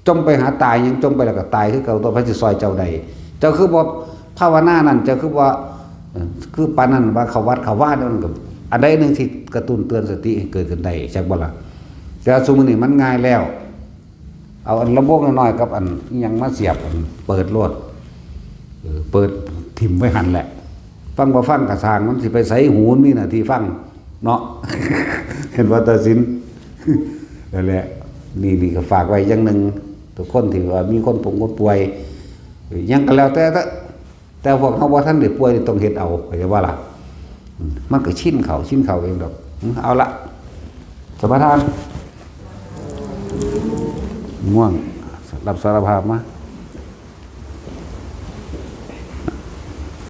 จมไปหาตายหยัง จมไปแล้วก็ตายคือเก่าตั๊ว ไผสิซ่อยเจ้าได้ เจ้าคือบ่ภาวนานั่น เจ้าคือบ่ เออ คือปานนั้นว่าเข้าวัดเข้าวานั่นก็ อันใดหนึ่งที่กระตุ้นเตือนสติให้เกิดขึ้นได้ จักบ่ล่ะ แต่ซุมื้อนี้มันง่ายแล้ว เอาอันลำโพงน้อยๆกับอันอิหยังมาเสียบ อันเปิดโลด เออ เปิดถิ่มไว้หั่นแหละ ฟังบ่ฟังก็ซ่าง มันสิไปไส หูมันมีหน้าที่ฟังเนาะ เห็นบ่ ตาสิน นั่นแหละ นี่ นี่ก็ฝากไว้อย่างหนึ่ง ทุกคนที่ว่ามีคนปงคนป่วย เออ หยังก็แล้วแต่เถาะ แต่พวกเฮาบ่ทันได้ป่วยนี่ต้องเฮ็ดเอา เข้าใจบ่ล่ะ อืม มันก็ชินเข้า ชินเข้าเองดอก อืม เอาละ สมาทาน ง่วง รับสารภาพมา